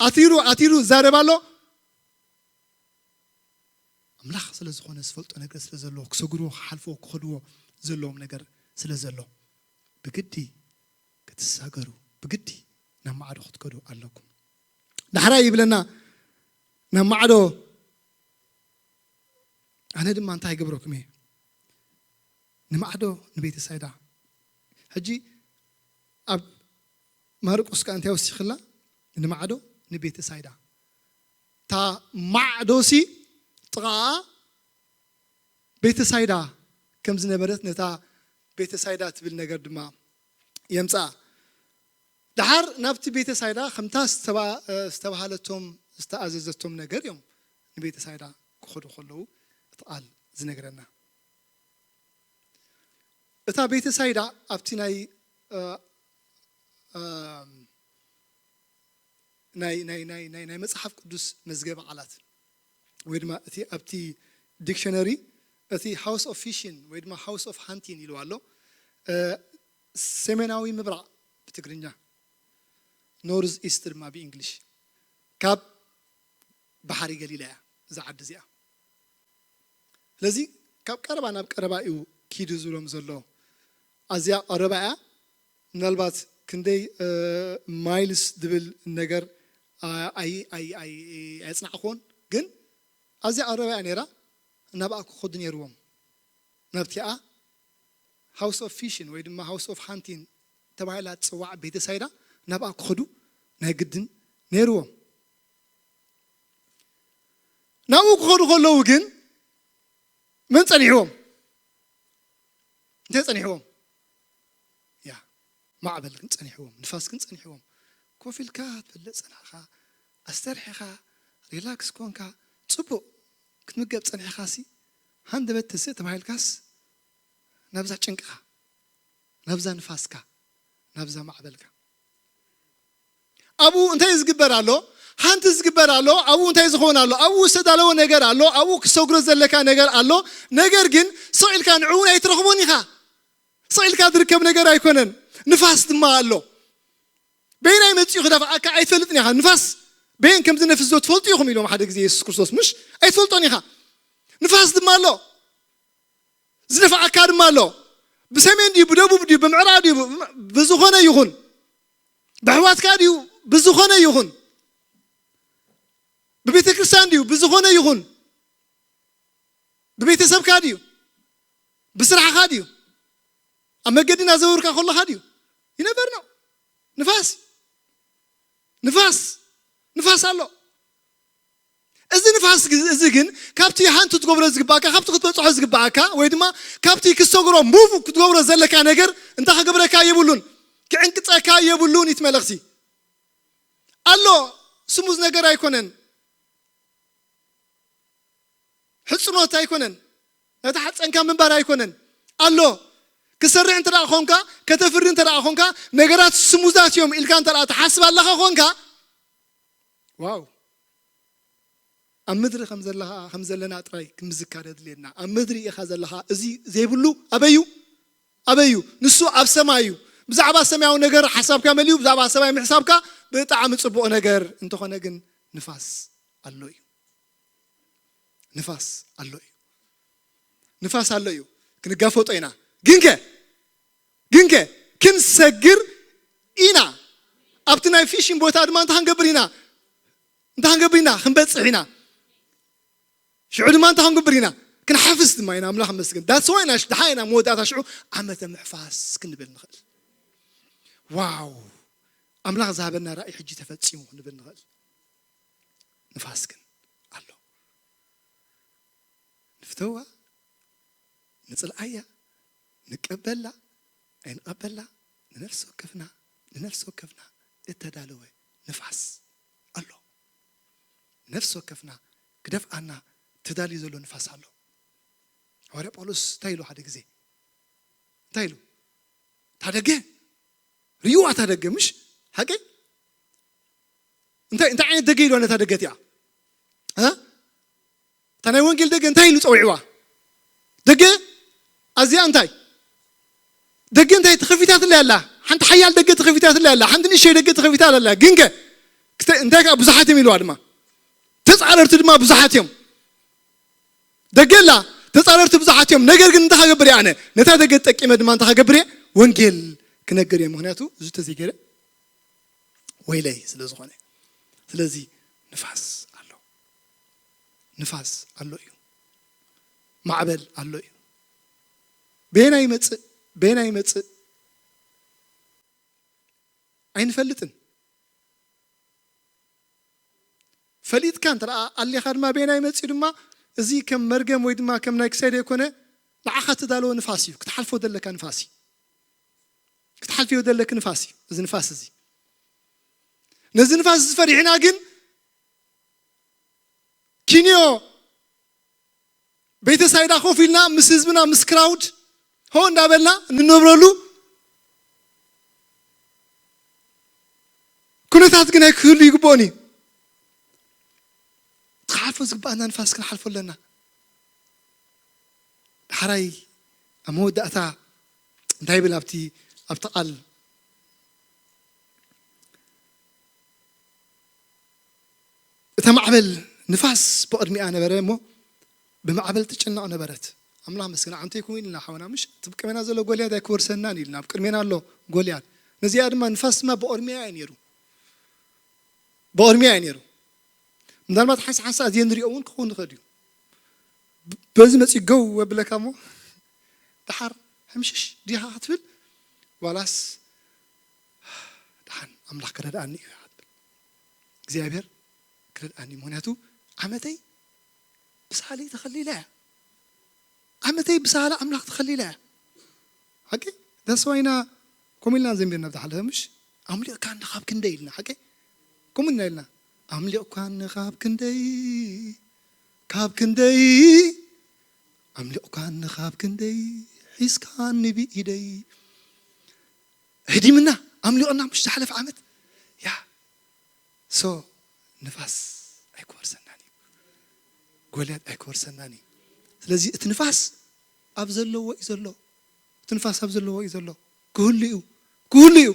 ኣትሪሩ ኣትሪሩ ይዛረብ ኣሎ? ኣምላኽ ስለ ዝኾነ ዝፈልጦ ነገር ስለ ዘለዎ ክሰግርዎ ክሓልፍዎ ክኸድዎ ዘለዎም ነገር ስለ ዘሎ ብግዲ ክትሳገሩ ብግዲ ናብ ማዕዶ ክትከዱ ኣለኩም። ዳሕራይ ይብለና ናብ ማዕዶ ኣነ ድማ እንታይ ይገብረኩም እየ? ንማዕዶ ንቤተ ሳይዳ። ሕጂ ኣብ ማርቆስ ከኣ እንታይ ወሲኽላ? ንማዕዶ ንቤተ ሳይዳ። እታ ማዕዶሲ ጥቓኣ ቤተ ሳይዳ ከም ዝነበረት ነታ ቤተ ሳይዳ ትብል ነገር ድማ የምጽኣ። ደሓር ናብቲ ቤተ ሳይዳ ከምታ ዝተባ- ዝተባህለቶም ዝተኣዘዘቶም ነገር እዮም ንቤተ ሳይዳ ክኸዱ ከለዉ እቲ ቃል ዝነግረና። እታ ቤተ ሳይዳ ኣብቲ ናይ እ፣ እ፣ ናይ ናይ ናይ ናይ ናይ መጽሓፍ ቅዱስ መዝገበ ቃላት ወይ ድማ እቲ ኣብቲ ዲክሽነሪ እቲ ሃውስ ኦፍ ፊሽን ወይ ድማ ሃውስ ኦፍ ሃንቲን ኢልዋ ኣሎ። እ፣ ሰሜናዊ ምብራቕ ብትግርኛ፣ ኖርዝ ኢስት ድማ ብእንግሊሽ፣ ካብ ባሕሪ ገሊላ እያ እዛ ዓዲ እዚኣ። ስለዚ ካብ ቀረባ ናብ ቀረባ እዩ ኪዱ ዝብሎም ዘሎ። ኣዝያ ቀረባ እያ። ምናልባት ክንደይ እ፣ ማይልስ ዝብል ነገር ኣ- ኣይ- ኣይ- ኣይ- ኣየጽናዕኩዎን፣ ግን ኣዝያ ቀረባ እያ ነይራ። ናብኣ ክኸዱ ነይርዎም። ናብቲኣ ሃውስ ኦፍ ፊሽን ወይ ድማ ሃውስ ኦፍ ሃንቲን ተባሂላ ትጽዋዕ ቤተሳይዳ ናብኣ ክኸዱ ናይ ግድን ነይርዎም። ናብኡ ክኸዱ ከለዉ ግን መን ጸኒሕዎም? እንታይ ጸኒሕዎም? ያ ማዕበል ግን ጸኒሕዎም፣ ንፋስ ግን ጸኒሕዎም። ኮፍ ኢልካ ትበልዕ ጸናሕካ፣ ኣስተርሒኻ ሪላክስ ኮንካ ጽቡቕ ክትምገብ ጸኒሕካ ሲ ሃንደበት ተስእ ተባሂልካስ ናብዛ ጭንቅኻ ናብዛ ንፋስካ ናብዛ ማዕበልካ። ኣብኡ እንታይ ዝግበር ኣሎ? ሓንቲ ዝግበር ኣሎ። ኣብኡ እንታይ ዝኸውን ኣሎ? ኣብኡ ዝተዳለወ ነገር ኣሎ። ኣብኡ ክሰግሮ ዘለካ ነገር ኣሎ። ነገር ግን ስቕ ኢልካ ንዕኡ እውን ኣይትረኽቦን ኢኻ። ስቕ ኢልካ ዝርከብ ነገር ኣይኮነን። ንፋስ ድማ ኣሎ። በየናይ መፂኡ ክደፍኣካ ኣይትፈልጥን ኢኻ። ንፋስ በየን ከም ዝነፍስ ዶ ትፈልጡ ኢኹም ኢሎም ሓደ ግዜ የሱስ ክርስቶስ፣ ምሽ? ኣይትፈልጦን ኢኻ። ንፋስ ድማ ኣሎ። ዝደፍኣካ ድማ ኣሎ። ብሰሜን ድዩ ብደቡብ ድዩ ብምዕራብ ድዩ ብዝኾነ ይኹን፣ ብኣሕዋትካ ድዩ ብዝኾነ ይኹን፣ ብቤተ ክርስቲያን ድዩ ብዝኾነ ይኹን፣ ብቤተሰብካ ድዩ ብስራሕኻ ድዩ ኣብ መገዲ እናዘወርካ ከለኻ ድዩ ይነበር ነው። ንፋስ ንፋስ ንፋስ ኣሎ። እዚ ንፋስ እዚ ግን ካብቲ ሓንቲ ክትገብሮ ዝግባእካ፣ ካብቲ ክትበፅሖ ዝግባእካ ወይ ድማ ካብቲ ክትሰግሮ ሙቭ ክትገብሮ ዘለካ ነገር እንታይ ክገብረካ የብሉን፣ ክዕንቅፀካ የብሉን። ይትመለኽሲ ኣሎ። ስሙዝ ነገር ኣይኮነን። ሕፅኖት ኣይኮነን። ነቲ ሓፀንካ ምንባር ኣይኮነን። ኣሎ። ክሰርሕ እንተ ደኣ ኾንካ፣ ከተፍሪ እንተ ደኣ ኾንካ፣ ነገራት ስሙዛት እዮም ኢልካ እንተ ደኣ ትሓስብ ኣለኻ ኾንካ፣ ዋው። ኣብ ምድሪ ከም ዘለኻ ከም ዘለና ጥራይ ክምዝካር የድልየና። ኣብ ምድሪ ኢኻ ዘለኻ፣ እዚ ዘይብሉ ኣበዩ ኣበዩ? ንሱ ኣብ ሰማይ እዩ። ብዛዕባ ሰማያዊ ነገር ሓሳብካ መሊኡ ብዛዕባ ሰማይ ምሕሳብካ ብጣዕሚ ጽቡቕ ነገር። እንተኾነ ግን ንፋስ ኣሎ እዩ። ንፋስ ኣሎ እዩ። ንፋስ ኣሎ እዩ። ክንጋፈጦ ኢና። ግንከ ግንከ ክንሰግር ኢና። ኣብቲ ናይ ፊሽን ቦታ ድማ እንታይ ክንገብር ኢና? እንታይ ክንገብር ኢና? ክንበጽሕ ኢና። ሽዑ ድማ እንታይ ክንገብር ኢና? ክንሓፍስ ድማ ኢና። ኣምላኽ መስገን። ዳትስ ዋይ ኢና ደሓ ኢና መወዳእታ ሽዑ ዓመተ ምሕፋስ ክንብል ንኽእል። ዋው። ኣምላኽ ዝሃበና ራእይ ሕጂ ተፈጺሙ ክንብል ንኽእል። ንፋስ ግን ኣሎ። ንፍተዋ፣ ንጽልኣያ፣ ንቀበላ ኣይንቐበላ፣ ንነፍሲ ወከፍና ንነፍሲ ወከፍና እተዳለወ ንፋስ ኣሎ። ነፍሲ ወከፍና ክደፍኣና ተዳልዩ ዘሎ ንፋስ ኣሎ። ሃዋርያ ጳውሎስ እንታይ ኢሉ ሓደ ግዜ? እንታይ ኢሉ? እታ ደገ ርእይዋ፣ እታ ደገ፣ ምሽ ሓቂ? እንታይ እንታይ ዓይነት ደገ ኢልዋ ነታ ደገ እቲኣ? እ? እታ ናይ ወንጌል ደገ እንታይ ኢሉ ጸዊዕዋ? ደገ ኣዚኣ እንታይ? ደገ እንታይ ተኸፊታትላ ኣላ? ሓንቲ ሓያል ደገ ተኸፊታትላ ኣላ። ሓንቲ ንእሽተይ ደገ ተኸፊታትላ ኣላ። ግንከ ክተ-፣ እንታይ ከኣ ብዙሓት እዮም ኢልዋ ድማ። ተጻረርቲ ድማ ብዙሓት እዮም። ደገ ኣላ፣ ተጻረርቲ ብዙሓት እዮም። ነገር ግን እንታይ ክገብር እየ ኣነ? ነታ ደገ ተጠቂመ ድማ እንታይ ክገብር እየ? ወንጌል ክነግር እየ። ምኽንያቱ እዚ ተዘይገይረ ወይለይ ስለ ዝኾነ። ስለዚ ንፋስ ኣሎ። ንፋስ ኣሎ እዩ። ማዕበል ኣሎ እዩ። በየናይ ይመጽእ? በየናይ ይመጽእ? ኣይንፈልጥን። ፈሊጥካ እንተ ደኣ ኣሊኻ ድማ በየናይ መጺኡ ድማ፣ እዚ ከም መርገም ወይ ድማ ከም ናይ ክሳይ ዘይኮነ፣ ንዓኻ እተዳለወ ንፋስ እዩ። ክትሓልፎ ዘለካ ንፋስ እዩ። ክትሓልፍዮ ዘለኪ ንፋስ እዩ። እዚ ንፋስ እዚ። ነዚ ንፋስ እዚ ፈሪሕና ግን ኪንዮ ቤተሳይዳ ኮፍ ኢልና ምስ ህዝብና ምስ ክራውድ ሆ እንዳበልና እንነብረሉ ኩነታት ግን ኣይክህሉ ይግብኦን እዩ። ክሓልፎ ዝግባኣና ንፋስ ክንሓልፎ ኣለና። ዳሕራይ ኣብ መወዳእታ እንታይ ይብል ኣብቲ ኣብቲ ቃል? እታ ማዕበል ንፋስ ብቕድሚኣ ነበረ እሞ ብማዕበል ትጭነቕ ነበረት። ኣምላኽ መስገን። ኣንተ ይኩን ኢልና ሓውና፣ ምሽ እቲ ቅድሜና ዘሎ ጎልያድ ኣይክወርሰናን ኢልና፣ ኣብ ቅድሜና ኣሎ ጎልያድ። ነዚኣ ድማ ንፋስ ድማ ብቕድሚኣ እዩ ነይሩ። ብቕድሚኣ እዩ ነይሩ። ምናልባት ሓንሳ ሓንሳ እዚ እንሪኦ እውን ክኸውን ዝኽእል እዩ። ብ-፣ በዚ መፂኡ ገው ወብለካ እሞ ደሓር ሕምሽሽ ዲኻ ክትብል፣ ዋላስ ደሓን ኣምላኽ ክረድኣኒ እዩ ክትብል። እግዚኣብሔር ክረድኣኒ፣ ምኽንያቱ ዓመተይ ብሳሊ ተኸሊላ እያ። ዓመተይ ብሳላ ኣምላኽ ተኸሊላ እያ። ሓቂ? ደስ ዋይና ከምኡ ኢልና ዘንቢርና ብዝሓለፈ፣ ምሽ? ኣምሊቕካኒ ካብ ክንደይ ኢልና፣ ሓቂ? ከምኡ ኢና ኢልና። ኣምሊቕኳኒ ካብ ክንደይ፣ ካብ ክንደይ፣ ኣምሊቕኳኒ ካብ ክንደይ፣ ሒዝካኒ ብኢደይ። ህዲምና፣ ኣምሊቕና፣ ምሽ ዝሓለፈ ዓመት። ያ። ሶ፣ ንፋስ ኣይክወርሰናን እዩ። ጎልያድ ኣይክወርሰናን እዩ። ስለዚ እቲ ንፋስ ኣብ ዘለዎ እዩ ዘሎ። እቲ ንፋስ ኣብ ዘለዎ እዩ ዘሎ። ክህሉ እዩ። ክህሉ እዩ።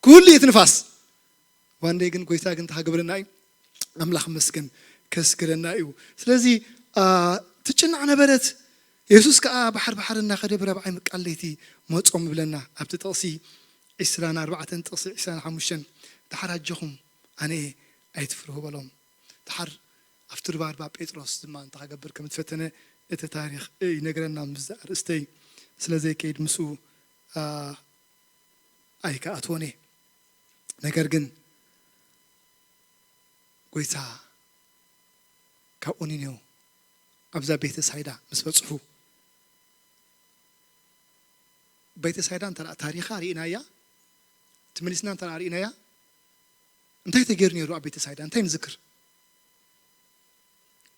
ክህሉ እዩ እቲ ንፋስ። ዋንደይ ግን ጎይታ ግን እንታይ ክገብረና እዩ? ኣምላኽ መስገን ከስግረና እዩ። ስለዚ፣ ኣ፣ ትጭናዕ ነበረት። የሱስ ከኣ ባሕር ባሕር እናኸደ ብራብዓይ ምቃል ለይቲ መጾም ይብለና። ኣብቲ ጥቕሲ ዒስራን ኣርባዕተን፣ ጥቕሲ ዒስራን ሓሙሽተን፣ "ደሓር ኣጆኹም፣ ኣነ እየ፣ ኣይትፍርሁ" በሎም። ደሓር ኣብቲ ርባርባ ጴጥሮስ ድማ እንታይ ክገብር ከም ዝፈተነ እቲ ታሪኽ ይነግረና፣ ምስዚ ኣርእስተይ ስለ ዘይከይድ ምስኡ፣ ኣ፣ ኣይከኣትዎን እየ። ነገር ግን ጎይታ ካብ ኦኒንዮ ኣብዛ ቤተ ሳይዳ ምስ በጽሑ፣ ቤተ ሳይዳ እንተ ደኣ ታሪኻ ርኢናያ፣ ተመሊስና እንተ ደኣ ርኢናያ፣ እንታይ ተገይሩ ነይሩ ኣብ ቤተ ሳይዳ? እንታይ ንዝክር?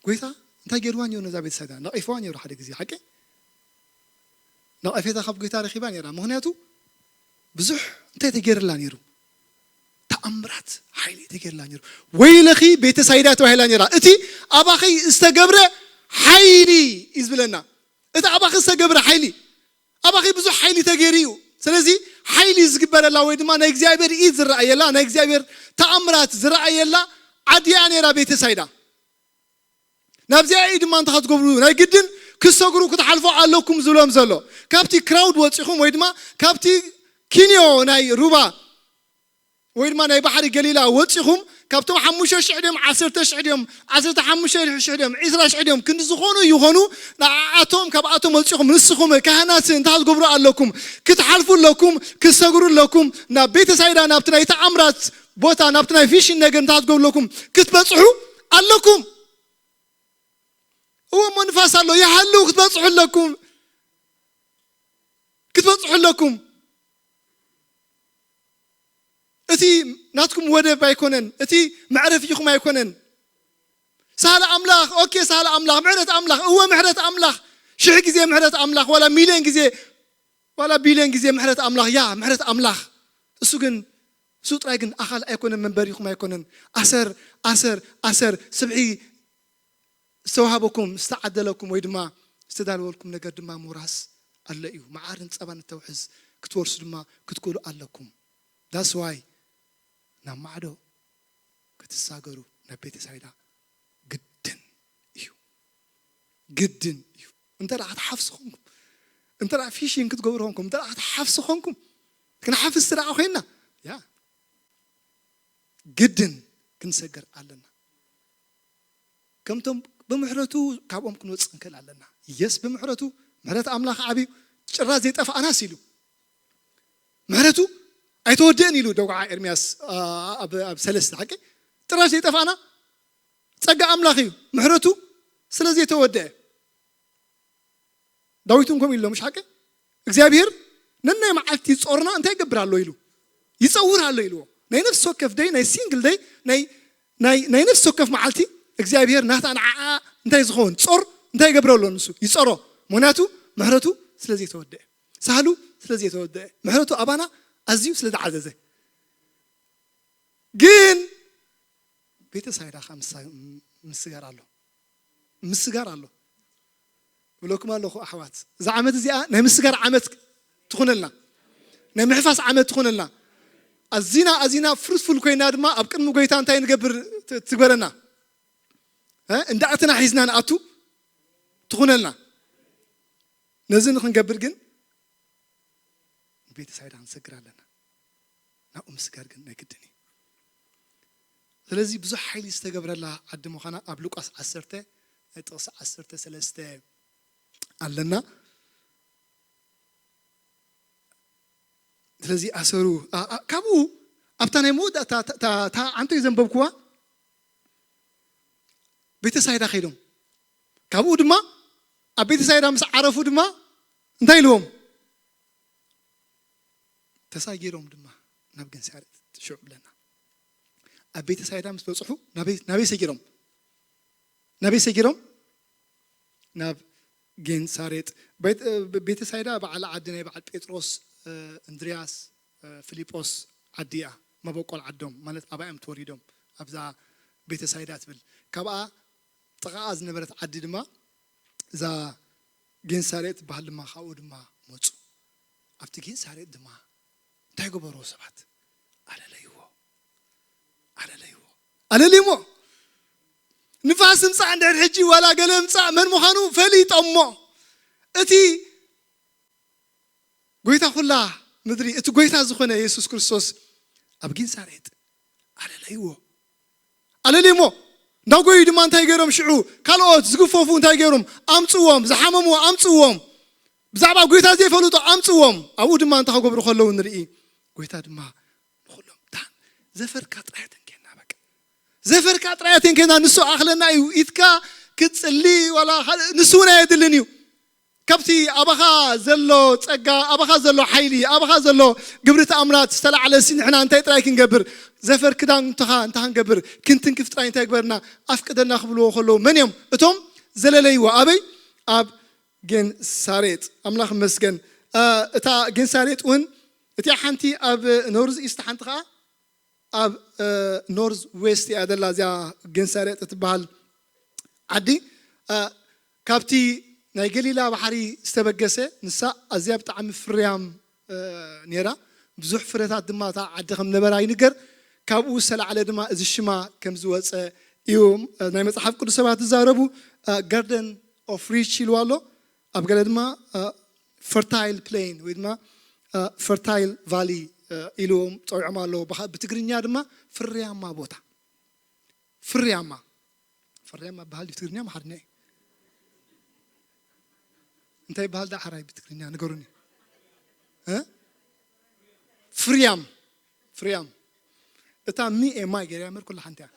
ጎይታ እንታይ ገይርዋ ነይሩ ነዛ ቤተ ሳይዳ? ነቒፍዋ ነይሩ ሓደ ግዜ፣ ሓቂ? ነቐፌታ ካብ ጎይታ ረኺባ ነይራ። ምኽንያቱ ብዙሕ እንታይ ተገይርላ ነይሩ? ተኣምራት ሓይሊ ተገይርላ ነይሩ። "ወይለኺ ቤተ ሳይዳ" ተባሂላ ነይራ። እቲ ኣባኺ ዝተገብረ ሓይሊ እዩ ዝብለና። እቲ ኣባኺ ዝተገብረ ሓይሊ፣ ኣባኺ ብዙሕ ሓይሊ ተገይሩ እዩ። ስለዚ ሓይሊ ዝግበረላ ወይ ድማ ናይ እግዚኣብሔር ኢድ ዝረኣየላ፣ ናይ እግዚኣብሔር ተኣምራት ዝረኣየላ ዓዲ እያ ነይራ ቤተ ሳይዳ። ናብዚኣ እዩ ድማ እንታይ ክትገብሩ፣ ናይ ግድን ክሰግሩ ክትሓልፎ ኣለኩም ዝብሎም ዘሎ። ካብቲ ክራውድ ወጺኹም ወይ ድማ ካብቲ ኪንዮ ናይ ሩባ ወይ ድማ ናይ ባሕሪ ገሊላ ወጺኹም ካብቶም ሓሙሽተ ሽሕ ድዮም፣ ዓሰርተ ሽሕ ድዮም፣ ዓሰርተ ሓሙሽተ ሽሕ ድዮም፣ ዕስራ ሽሕ ድዮም፣ ክንዲ ዝኾኑ ይኾኑ፣ ንኣኣቶም ካብኣቶም ወፂኹም ንስኹም ካህናት እንታይ ክትገብሩ ኣለኩም? ክትሓልፉ ኣለኩም፣ ክትሰግሩ ኣለኩም፣ ናብ ቤተሳይዳ ናብቲ ናይ ተኣምራት ቦታ ናብቲ ናይ ቪዥን ነገር እንታይ ክትገብሩ ኣለኩም? ክትበፅሑ ኣለኩም። እዎ እሞ ንፋስ ኣሎ ይሃሉ ክትበፅሑ ኣለኩም። ክትበፅሑ ኣለኩም። እቲ ናትኩም ወደብ ኣይኮነን፣ እቲ መዕረፊኹም ኣይኮነን። ሳህለ ኣምላኽ፣ ኦኬ፣ ሳህለ ኣምላኽ፣ ምሕረት ኣምላኽ፣ እወ፣ ምሕረት ኣምላኽ፣ ሽሕ ግዜ ምሕረት ኣምላኽ፣ ዋላ ሚልዮን ግዜ፣ ዋላ ቢልዮን ግዜ ምሕረት ኣምላኽ፣ ያ፣ ምሕረት ኣምላኽ። እሱ ግን፣ እሱ ጥራይ ግን ኣኻል ኣይኮነን፣ መንበሪኹም ኣይኮነን። ኣሰር፣ ኣሰር፣ ኣሰር፣ ስብሒ ዝተዋህበኩም፣ ዝተዓደለኩም ወይ ድማ ዝተዳለወልኩም ነገር ድማ ምውራስ ኣሎ እዩ። መዓርን ጸባን እተውሕዝ ክትወርሱ ድማ ክትክእሉ ኣለኩም። That's why ናብ ማዕዶ ክትሳገሩ ናብ ቤተሳይዳ ግድን እዩ። ግድን እዩ። እንተ ደኣ ክትሓፍሱ ኾንኩም፣ እንተ ደኣ ፊሽን ክትገብሩ ኾንኩም፣ እንተ ደኣ ክትሓፍሱ ኾንኩም፣ ክንሓፍስ ደኣ ኮይንና፣ ያ፣ ግድን ክንሰገር ኣለና። ከምቶም ብምሕረቱ ካብኦም ክንወፅእ እንክእል ኣለና። የስ፣ ብምሕረቱ፣ ምሕረት ኣምላኽ ዓብዩ፣ ጭራሽ ዘይጠፋእናስ ኢሉ። ምሕረቱ ኣይተወደእን ኢሉ ደጉዓ ኤርምያስ፣ ኣ፣ ኣብ፣ ኣብ ሰለስተ ሓቂ። ጭራሽ ዘይጠፋእና ጸጋ ኣምላኽ እዩ። ምሕረቱ ስለ ዘይተወደአ። ዳዊት እውን ከምኡ ኢሉ፣ ምሽ ሓቂ? እግዚኣብሔር ነናይ መዓልቲ ጾርና እንታይ ይገብር ኣሎ ኢሉ፣ ይጸውር ኣሎ ኢልዎ። ናይ ነፍሲ ወከፍ ደይ፣ ናይ ሲንግል ደይ፣ ናይ፣ ናይ፣ ናይ ነፍሲ ወከፍ መዓልቲ እግዚኣብሔር ናታ ንዓኣ እንታይ ዝኸውን ጾር እንታይ ይገብረሉ ንሱ? ይጸሮ። ምኽንያቱ ምሕረቱ ስለ ዘይተወደአ፣ ሳህሉ ስለ ዘይተወደአ፣ ምሕረቱ ኣባና ኣዝዩ ስለ ዝዓዘዘ። ግን ቤተሳይዳ ኸዓ ምሳ-፣ ምስጋር ኣሎ፣ ምስጋር ኣሎ። እብለኩም ኣለኹ ኣሕዋት፣ እዛ ዓመት እዚኣ ናይ ምስጋር ዓመት ትኹነልና፣ ናይ ምሕፋስ ዓመት ትኹነልና። ኣዚና፣ ኣዚና ፍሩትፉል ኮይና ድማ ኣብ ቅድሚ ጎይታ እንታይ ንገብር ት-፣ ትግበረና? እ? እንዳ ኣተና ሒዝና ንኣቱ ትኹነልና። ነዚ ንኽንገብር ግን ንቤተሳይዳ ክንሰግር ኣለና። ናብኡ ምስጋር ግን ናይ ግድን እዩ። ስለዚ ብዙሕ ሓይሊ ዝተገብረላ ዓዲ ምዃና ኣብ ሉቃስ ዓሰርተ፣ ጥቕሲ ዓሰርተ ሰለስተ ኣለና። ስለዚ ኣሰሩ፣ ኣ-፣ ኣ-፣ ካብኡ ኣብታ ናይ መወዳእታ፣ እታ፣ እታ፣ እታ ዓንቶ ዘንበብኩዋ ቤተሳይዳ ከይዶም። ካብኡ ድማ ኣብ ቤተሳይዳ ምስ ዓረፉ ድማ እንታይ ኢልዎም? ተሳጊሮም ድማ ናብ ገንሳሬጥ ሽዑ ብለና። ኣብ ቤተሳይዳ ምስ በጽሑ ናበይ፣ ናበይ ሰጊሮም? ናበይ ሰጊሮም? ናብ ጌንሳሬጥ። ቤት-፣ እ፣ ቤተሳይዳ በዓል ዓዲ ናይ በዓል ጴጥሮስ፣ እ፣ እንድርያስ፣ እ፣ ፊልጶስ ዓዲ እያ። መበቆል ዓዶም ማለት ኣብኣ እዮም ተወሊዶም። ኣብዛ ቤተሳይዳ ትብል። ካብኣ ጥቓኣ ዝነበረት ዓዲ ድማ እዛ ጌንሳሬጥ ትበሃል ድማ ካብኡ ድማ መጹ። ኣብቲ ጌንሳሬጥ ድማ እንታይ ገበርዎ ሰባት? ኣለለይዎ። ኣለለይዎ። ኣለለይዎ። ንፋስ ምጻእ እንድሕር ሕጂ ዋላ ገለ ምጻእ መን ምዃኑ ፈሊጦሞ። እቲ ጎይታ ኩላ ምድሪ፣ እቲ ጎይታ ዝኾነ የሱስ ክርስቶስ ኣብ ጌንሳሬጥ ኣለለይዎ። ኣለለይሞ። እንዳጎዩ ድማ እንታይ ገይሮም ሽዑ? ካልኦት ዝግፈፉ እንታይ ገይሮም? ኣምጽዎም። ዝሓመሙ ኣምጽዎም። ብዛዕባ ጎይታ ዘይፈልጡ ኣምጽዎም። ኣብኡ ድማ እንታይ ክገብሩ ከለዉ ንርኢ? ጎይታ ድማ ንኹሎም ዳን ዘፈርካ ጥራይ ተንኬና በቃ። ዘፈርካ ጥራይ ተንኬና ንሱ ኣኽለና እዩ። ኢትካ ክትጽሊ ዋላ ካልእ ንሱ እውን ኣየድልን እዩ። ካብቲ ኣባኻ ዘሎ ጸጋ፣ ኣባኻ ዘሎ ሓይሊ፣ ኣባኻ ዘሎ ግብሪ ተኣምራት ዝተላዕለ ሲ ንሕና እንታይ ጥራይ ክንገብር? ዘፈር ክዳውንትኻ እንታይ ክንገብር? ክንትንክፍ ጥራይ እንታይ ግበርና? ኣፍቅደና ክብልዎ ከለዉ መን እዮም? እቶም ዘለለይዎ ኣበይ? ኣብ ጌንሳሬጥ። ኣምላኽ ይመስገን። እ፣ እታ ጌንሳሬጥ እውን እቲኣ ሓንቲ ኣብ ኖርዝ ኢስት፣ ሓንቲ ኸዓ ኣብ፣ እ፣ ኖርዝ ዌስት እያ ዘላ እዚኣ ጌንሳሬጥ እትበሃል ዓዲ። እ፣ ካብቲ ናይ ገሊላ ባሕሪ ዝተበገሰ ንሳ ኣዝያ ብጣዕሚ ፍርያም፣ እ፣ ነይራ። ብዙሕ ፍረታት ድማ እታ ዓዲ ከም ነበራ ይንገር። ካብኡ ዝተላዕለ ድማ እዚ ሽማ ከም ዝወፀ እዩ፣ እ፣ ናይ መጽሓፍ ቅዱስ ሰባት ዝዛረቡ። እ፣ ጋርደን ኦፍ ሪች ኢልዋ ኣሎ። ኣብ ገለ ድማ፣ እ፣ ፈርታይል ፕሌን ወይ ድማ፣ እ፣ ፈርታይል ቫሊ፣ እ፣ ኢልዎም ጸዊዖም ኣለዉ። ብኻ-፣ ብትግርኛ ድማ ፍርያማ ቦታ። ፍርያማ። ፍርያማ በሃል ብትግርኛ ኣምሓርኛ እዩ። እንታይ በሃል ዳ ሓራይ ብትግርኛ ንገሩኒ። እ? ፍርያም፣ ፍርያም። እታ ሚ ኤ ማይ ገይራ እምበር ኩላ ሓንቲ እያ።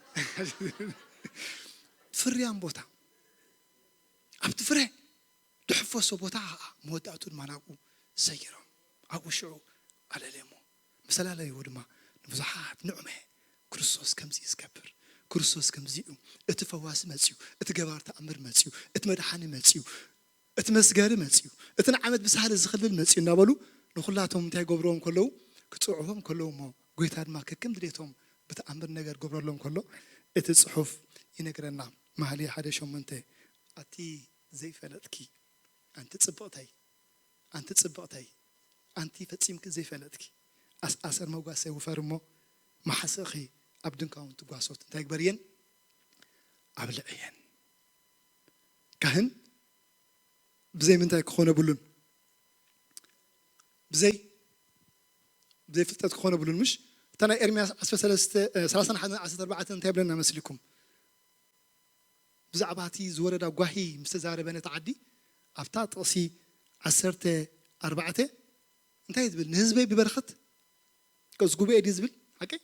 ፍርያም ቦታ። ኣብቲ ፍረ ድሕፈሶ ቦታ ኸዓ መወዳእቱ ድማ ናብኡ ሰጊሮም። ኣብኡ ሽዑ ኣለለሞ። ምስ ኣላለይዎ ድማ ንብዙሓት ንዑመ። ክርስቶስ ከምዚ እዩ ዝገብር። ክርስቶስ ከምዚ እዩ። እቲ ፈዋሲ መጺኡ፣ እቲ ገባር ተኣምር መጺኡ፣ እቲ መድሓኒ መጺኡ፣ እቲ መስገሪ መጺኡ፣ እቲ ንዓመት ብሳህሊ ዝኽልል መጺኡ እናበሉ ንኹላቶም እንታይ ገብርዎም ከለዉ፣ ክጽውዕዎም ከለዉ እሞ ጎይታ ድማ ከከም ድሌቶም ብተኣምር ነገር ገብረሎም ከሎ እቲ ጽሑፍ ይነግረና። መሃልየ ሓደ ሸሞንተ ኣቲ ዘይፈለጥኪ፣ ኣንቲ ጽብቕተይ፣ ኣንቲ ጽብቕተይ፣ ኣንቲ ፈጺምኪ ዘይፈለጥኪ፣ ኣስ-፣ ኣሰር መጓሰ ውፈር እሞ መሓስእኺ ኣብ ድንኳን ትጓሶት እንታይ ግበርየን? ኣብልዕየን። ካህን ብዘይ ምንታይ ክኾን የብሉን። ብዘይ፣ ብዘይ ፍልጠት ክኾን የብሉን። ምሽ እታ ናይ ኤርምያስ ዓሰርተ ሰለስተ፣ እ፣ ሰላሳን ሓደን ዓሰርተ ኣርባዕተን እንታይ ይብለና መስልኩም? ብዛዕባ እቲ ዝወረዳ ጓሂ ምስ ተዛረበ ነቲ ዓዲ፣ ኣብታ ጥቕሲ ዓሰርተ ኣርባዕተ እንታይ ዝብል? "ንህዝበይ ብበረኸት ከዝጉብኤ ድዩ ዝብል? ሓቀይ?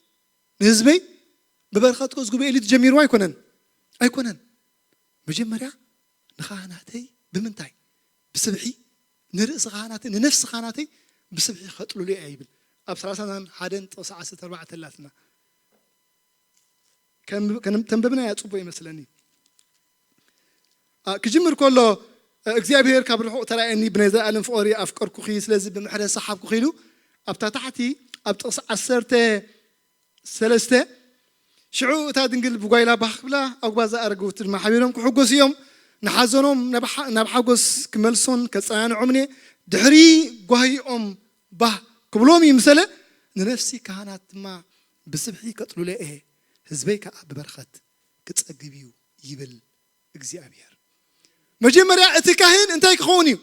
ንህዝበይ ብበረኸት ከዝጉብኤ ኢሉ ተጀሚሩ ኣይኮነን? ኣይኮነን። መጀመርያ ንኻህናተይ ብምንታይ? ብስብሒ፣ ንርእሲ ካህናተይ፣ ንነፍሲ ካህናተይ ብስብሒ ከጥልሉ እየ" ይብል። ኣብ ሰላሳን ሓደን ጥቕሲ ዓሰርተ ኣርባዕተ ኣላትና። ከም-፣ ከንም-፣ ተንበብናያ ጽቡቕ ይመስለኒ። ኣ፣ ክጅምር ከሎ፣ እ፣ "እግዚኣብሔር ካብ ርሑቕ ተራእየኒ፣ ብናይ ዘለኣለም ፍቕሪ ኣፍቀርኩኺ፣ ስለዚ ብምሕረት ሰሓብኩኺ" ኢሉ ኣብታ ታሕቲ ኣብ ጥቕሲ ዓሰርተ ሰለስተ፣ "ሽዑ እታ ድንግል ብጓይላ ባህ ክብላ፣ ኣጉባዛ ኣረግውቲ ድማ ሓቢሮም ክሕጎሱ እዮም። ንሓዘኖም ናብ ሓ-፣ ናብ ሓጎስ ክመልሶን ከጸናንዖምን እየ። ድሕሪ ጓሂኦም ባህ ክብሎም ይምሰለ፣ ንነፍሲ ካህናት ድማ ብስብሒ ከጥልሎ እየ፣ ህዝበይ ከኣ ብበረኸት ክጸግብ እዩ ይብል እግዚኣብሔር።" መጀመርያ እቲ ካህን እንታይ ክኸውን እዩ?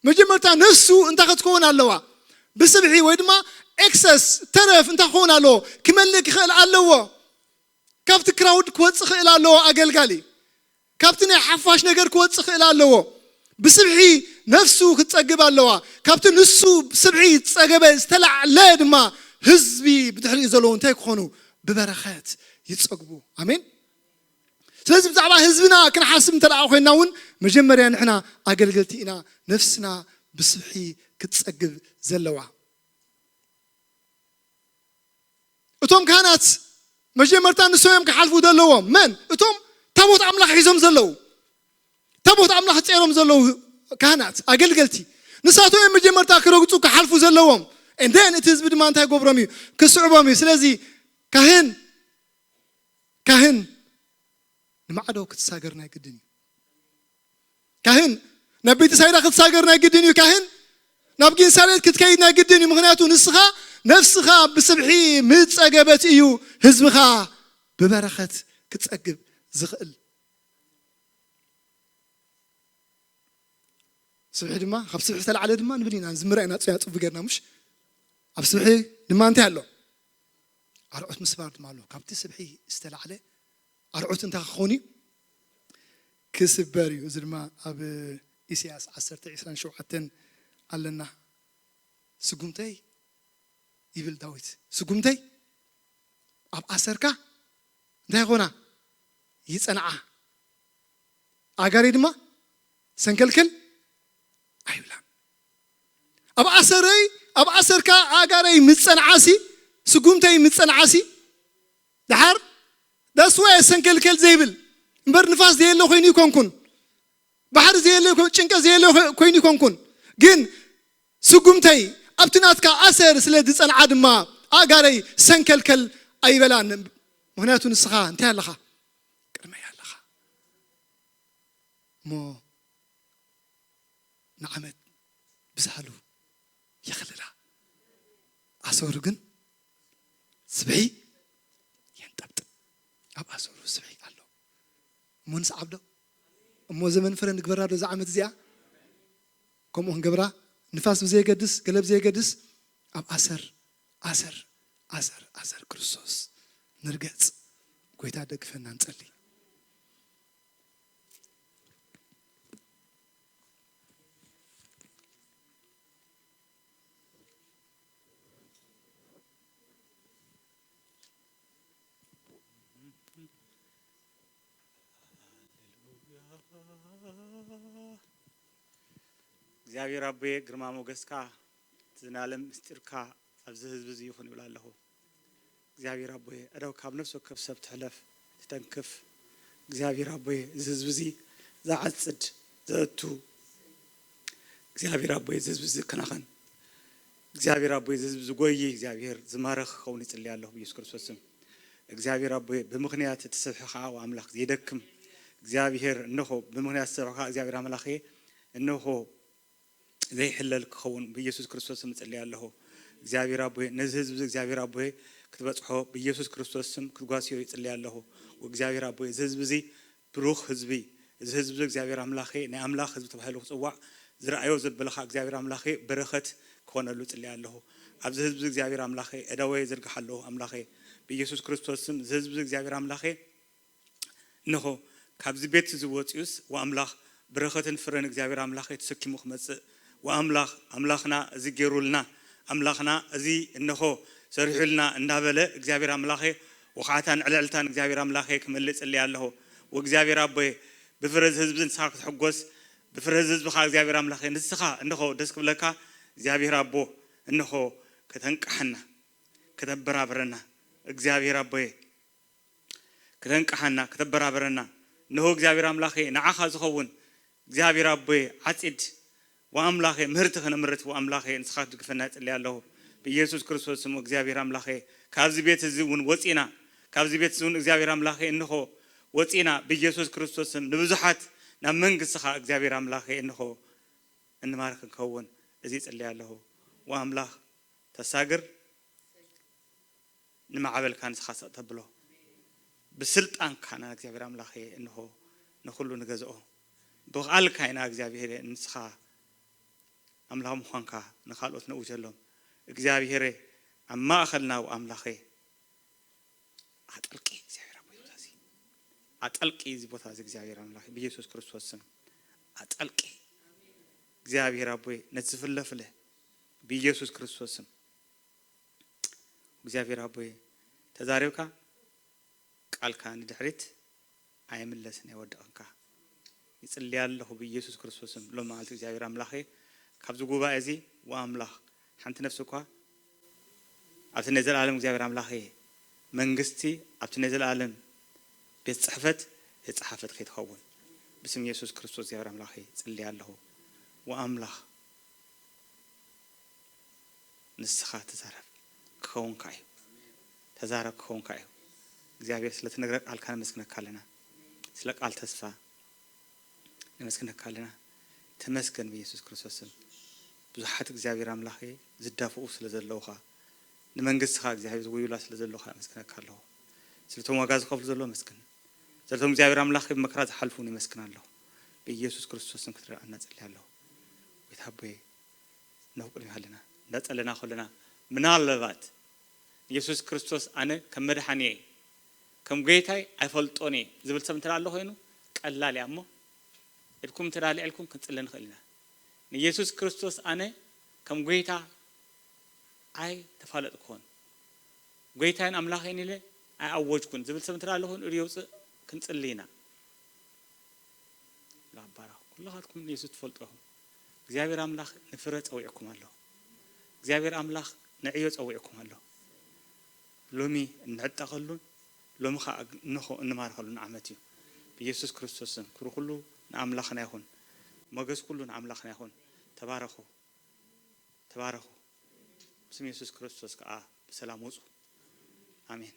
መጀመርታ ነፍሱ እንታይ ክትከውን ኣለዋ? ብስብሒ ወይ ድማ ኤክሰስ፣ ተረፍ እንታይ ክኸውን ኣለዎ? ክመልእ ክኽእል ኣለዎ። ካብቲ ክራውድ ክወጽእ ክእል ኣለዎ ኣገልጋሊ። ካብቲ ናይ ሓፋሽ ነገር ክወጽእ ክእል ኣለዎ። ብስብሒ ነፍሱ ክትጸግብ ኣለዋ። ካብቲ ንሱ ስብሒ ዝጸገበ ዝተላዕለ ድማ ህዝቢ ብድሕሪኡ ዘለዉ እንታይ ክኾኑ? ብበረኸት ይጸግቡ። ኣሜን። ስለዚ ብዛዕባ ህዝብና ክንሓስብ እንተ ደኣ ኮይንና እውን መጀመርያ ንሕና ኣገልገልቲ ኢና። ነፍስና ብስብሒ ክትጸግብ ዘለዋ። እቶም ካህናት መጀመርታ ንሶም እዮም ክሓልፉ ዘለዎም። መን? እቶም ታቦት ኣምላኽ ሒዞም ዘለዉ፣ ታቦት ኣምላኽ ጸይሮም ዘለዉ ካህናት፣ ኣገልገልቲ፣ ንሳቶም እዮም መጀመርታ ክረግጹ ክሓልፉ ዘለዎም። And then እቲ ህዝቢ ድማ እንታይ ገብሮም እዩ? ክስዕቦም እዩ። ስለዚ ካህን፣ ካህን ንማዕዶ ክትሳገር ናይ ግድን እዩ። ካህን ናብ ቤተሳይዳ ክትሳገር ናይ ግድን እዩ። ካህን ናብ ጌንሳሬት ክትከይድ ናይ ግድን እዩ። ምኽንያቱ ንስኻ ነፍስኻ ብስብሒ ምስ ጸገበት እዩ ህዝብኻ ብበረኸት ክጸግብ ዝኽእል። ስብሒ ድማ፣ ካብ ስብሒ ዝተላዕለ ድማ ንብል ኢና፣ ንዝምራ ኢና፣ ጽያ ጽቡ ጌርና፣ ምሽ? ኣብ ስብሒ ድማ እንታይ ኣሎ? ኣርዑት ምስባር ድማ ኣሎ። ካብቲ ስብሒ ዝተላዕለ ኣርዑት እንታይ ክኸውን እዩ? ክስበር እዩ። እዚ ድማ ኣብ ኢሳያስ ዓሰርተ ዕስራን ሸውዓተን ኣለና። "ስጉምተይ" ይብል ዳዊት፣ "ስጉምተይ ኣብ ኣሰርካ እንታይ ይኾና? ይጸንዓ፣ ኣእጋረይ ድማ ሰንከልከል ኣይብላን።" ኣብ ኣሰረይ፣ ኣብ ኣሰርካ ኣእጋረይ ምስ ጸንዓሲ፣ ስጉምተይ ምስ ጸንዓሲ፣ ደሓር that's why ሰንከልከል ዘይብል እምበር፣ ንፋስ ዘየለ ኮይኑ ይኮንኩን፣ ባሕሪ ዘየለ ኮ-፣ ጭንቀት ዘየለ ኮ-፣ ኮይኑ ይኮንኩን፣ ግን ስጉምተይ ኣብቲ ናትካ ኣሰር ስለ ዝጸንዓ ድማ ኣእጋረይ ሰንከልከል ኣይበላን። ምኽንያቱ ንስኻ እንታይ ኣለኻ? ቅድመይ ኣለኻ። እሞ ንዓመት ብሳህሉ የኽልላ። ኣሰሩ ግን ስብሒ የንጠብጥብ። ኣብ ኣሰሩ ስብሒ ኣሎ። እሞ ንስዓብ ዶ? እሞ ዘመን ፍረ ንግበራ ዶ እዛ ዓመት እዚኣ? ከምኡ ክንገብራ፣ ንፋስ ብዘየገድስ፣ ገለ ብዘየገድስ፣ ኣብ ኣሰር፣ ኣሰር፣ ኣሰር፣ ኣሰር ክርስቶስ ንርገጽ። ጎይታ ደግፈና፣ ንጸሊ። እግዚኣብሔር ኣቦየ፣ ግርማ ሞገስካ፣ እቲ ዝናለም ምስጢርካ ኣብዚ ህዝቢ እዚ ይኹን ይብል ኣለኹ። እግዚኣብሔር ኣቦየ፣ እደው ካብ ነፍሲ ወከፍ ሰብ ትሕለፍ፣ ትተንክፍ። እግዚኣብሔር ኣቦየ፣ እዚ ህዝቢ እዚ ዝዓጽድ፣ ዘእቱ፣ እግዚኣብሔር ኣቦየ፣ እዚ ህዝቢ እዚ ዝከናኸን፣ እግዚኣብሔር ኣቦየ፣ እዚ ህዝቢ ዝጎዪ፣ እግዚኣብሔር ዝማረኽ ክኸውን ይጽሊ ኣለኹ ብኢየሱስ ክርስቶስ ስም። እግዚኣብሔር ኣቦየ፣ ብምኽንያት እቲ ስብሒ ኸዓ ኣምላኽ ዘይደክም እግዚኣብሔር፣ እንሆ፣ ብምኽንያት ስብሒ ኸዓ እግዚኣብሔር ኣምላኽ፣ እንሆ፣ ዘይሕለል ክኸውን ብኢየሱስ ክርስቶስ ስም እጽሊ ኣለኹ። እግዚኣብሔር ኣቦየ፣ ነዚ ህዝቢ እዚ እግዚኣብሔር ኣቦየ ክትበጽሖ ብኢየሱስ ክርስቶስ ስም ክትጓስዮ ይጽሊ ኣለኹ። እግዚኣብሔር ኣቦየ፣ እዚ ህዝቢ እዚ ብሩኽ ህዝቢ፣ እዚ ህዝቢ እዚ እግዚኣብሔር ኣምላኸ ናይ ኣምላኽ ህዝቢ ተባሂሉ ክጽዋዕ ዝረኣዮ ዘበለኻ እግዚኣብሔር ኣምላኸ በረኸት ክኾነሉ እጽሊ ኣለኹ። ኣብዚ ህዝቢ እዚ እግዚኣብሔር ኣምላኸ እደወ ይዝርግሕ ኣለኹ። ኣምላኸ ብኢየሱስ ክርስቶስ ስም እዚ ህዝቢ እዚ እግዚኣብሔር ኣምላኸ እንሆ፣ ካብዚ ቤት እዚ ወፂኡስ፣ ወኣምላኽ፣ በረኸትን ፍረን እግዚኣብሔር ኣምላኸ ተሰኪሙ ክመፅእ፣ ወኣምላኽ፣ ኣምላኽና እዚ ገይሩልና፣ ኣምላኽና እዚ እንሆ ሰሪሑልና እንዳበለ እግዚኣብሔር ኣምላኸ ወኻዕታን ዕልዕልታን እግዚኣብሔር ኣምላኸ ክመልእ ይጽሊ ኣለኹ። ወእግዚኣብሔር ኣቦየ፣ ብፍረ እዚ ህዝቢ ንስኻ ክትሕጎስ፣ ብፍረ እዚ ህዝቢ ኸዓ እግዚኣብሔር ኣምላኸ ንስኻ እንሆ ደስ ክብለካ እግዚኣብሔር ኣቦ እንሆ ከተንቅሓና፣ ከተበራብረና እግዚኣብሔር ኣቦየ። ክተንቅሓና፣ ክተበራብረና። እንሆ እግዚኣብሔር ኣምላኸ፣ ንዓኻ ዝኸውን እግዚኣብሔር ኣቦየ፣ ዓጺድ ወኣምላኸ፣ ምህርቲ ከነምርት ወኣምላኸ፣ ንስኻ ክትድግፈና እጽሊ ኣለኹ። ብኢየሱስ ክርስቶስ ስም እግዚኣብሔር ኣምላኸ፣ ካብዚ ቤት እዚ እውን ወጺና፣ ካብዚ ቤት እዚ እውን እግዚኣብሔር ኣምላኸ፣ እንሆ ወጺና፣ ብኢየሱስ ክርስቶስ ስም ንብዙሓት ናብ መንግስትኻ እግዚኣብሔር ኣምላኸ፣ እንሆ እንማርክ ክንከውን እዚ እጽሊ ኣለኹ። ወኣምላኽ ተሳግር፣ ንማዕበልካ ንስኻ ስቕ ተብሎ። ብስልጣንካ ኢና እግዚኣብሔር ኣምላኸ እንሆ ንኹሉ ንገዝኦ። ብቓልካ ኢና እግዚኣብሔር ንስኻ ኣምላኽ ምዃንካ ንኻልኦት ነውጀሎም። እግዚኣብሔር ኣብ ማእኸልና ወኣምላኸ ኣጠልቂ እግዚኣብሔር ኣቦይ ቦታ እዚ። ኣጠልቂ እዚ ቦታ እዚ እግዚኣብሔር ኣምላኸ ብኢየሱስ ክርስቶስ ስም ኣጠልቂ። እግዚኣብሔር ኣቦይ ነቲ ዝፍለፍለ ብኢየሱስ ክርስቶስ ስም እግዚኣብሔር ኣቦይ ተዛሪብካ ቃልካ ንድሕሪት ኣይምለስን ኣይወድቕንካ። ይጽሊ ኣለኹ ብኢየሱስ ክርስቶስም ሎም መዓልቲ እግዚኣብሔር ኣምላኸ ካብዚ ጉባኤ እዚ ወኣምላኽ ሓንቲ ነፍሲ እኳ ኣብቲ ናይ ዘለኣለም እግዚኣብሔር ኣምላኸ መንግስቲ ኣብቲ ናይ ዘለኣለም ቤት ጽሕፈት ዝጸሓፈት ከይትኸውን ብስም ኢየሱስ ክርስቶስ እግዚኣብሔር ኣምላኸ ይጽሊ ኣለኹ። ወኣምላኽ ንስኻ ተዛረብ ክኸውንካ እዩ። ተዛረብ ክኸውንካ እዩ። እግዚኣብሔር ስለ ትነግረ ቃልካ ነመስግነካ ኣለና። ስለ ቃል ተስፋ ነመስግነካ ኣለና። ተመስገን ብኢየሱስ ክርስቶስ ስም። ብዙሓት እግዚኣብሔር ኣምላኸ ዝዳፍኡ ስለ ዘለውኻ ንመንግስትኻ እግዚኣብሔር ዝውዩላ ስለ ዘለውኻ ነመስግነካ ኣለኹ። ስለቶም ዋጋ ዝኸፍሉ ዘለዉ መስግን። ስለቶም እግዚኣብሔር ኣምላኸ ብመከራ ዝሓልፉ እውን ይመስግን ኣለኹ። ብኢየሱስ ክርስቶስ ስም ክትረዳእና ጸልየ ኣለኹ። ቤት ኣቦየ ነብ ቅድሚ ሃለና እንዳጸለና ከለና ምናልባት ኢየሱስ ክርስቶስ ኣነ ከም መድሓኒየይ ከም ጎይታይ ኣይፈልጦን እየ ዝብል ሰብ እንተ ኣሎ ኮይኑ ቀላል እያ እሞ ኢድኩም እንተ ኣልዒልኩም ክንጽሊ ንኽእል ኢና። ንኢየሱስ ክርስቶስ ኣነ ከም ጎይታ ኣይተፋለጥኩዎን ጎይታይን ኣምላኸይን ኢለ ኣይኣወጅኩን ዝብል ሰብ እንተ ኣሎ ኮይኑ ኢዱ የውፅእ ክንጽሊ ኢና። ላባራ ኩላኻትኩም ንየሱስ ትፈልጡ ኢኹም። እግዚኣብሔር ኣምላኽ ንፍረ ጸዊዕኩም ኣሎ። እግዚኣብሔር ኣምላኽ ንዕዮ ጸዊዕኩም ኣሎ። ሎሚ እንዕጠቐሉን ሎሚ ኸዓ እንኾ እንማርኸሉን ዓመት እዩ። ብኢየሱስ ክርስቶስ ስም ክብሪ ኩሉ ንኣምላኽና ይኹን። ሞገስ ኩሉ ንኣምላኽና ይኹን። ተባረኹ። ተባረኹ። ብስም የሱስ ክርስቶስ ከኣ ብሰላም ውጹ። ኣሜን።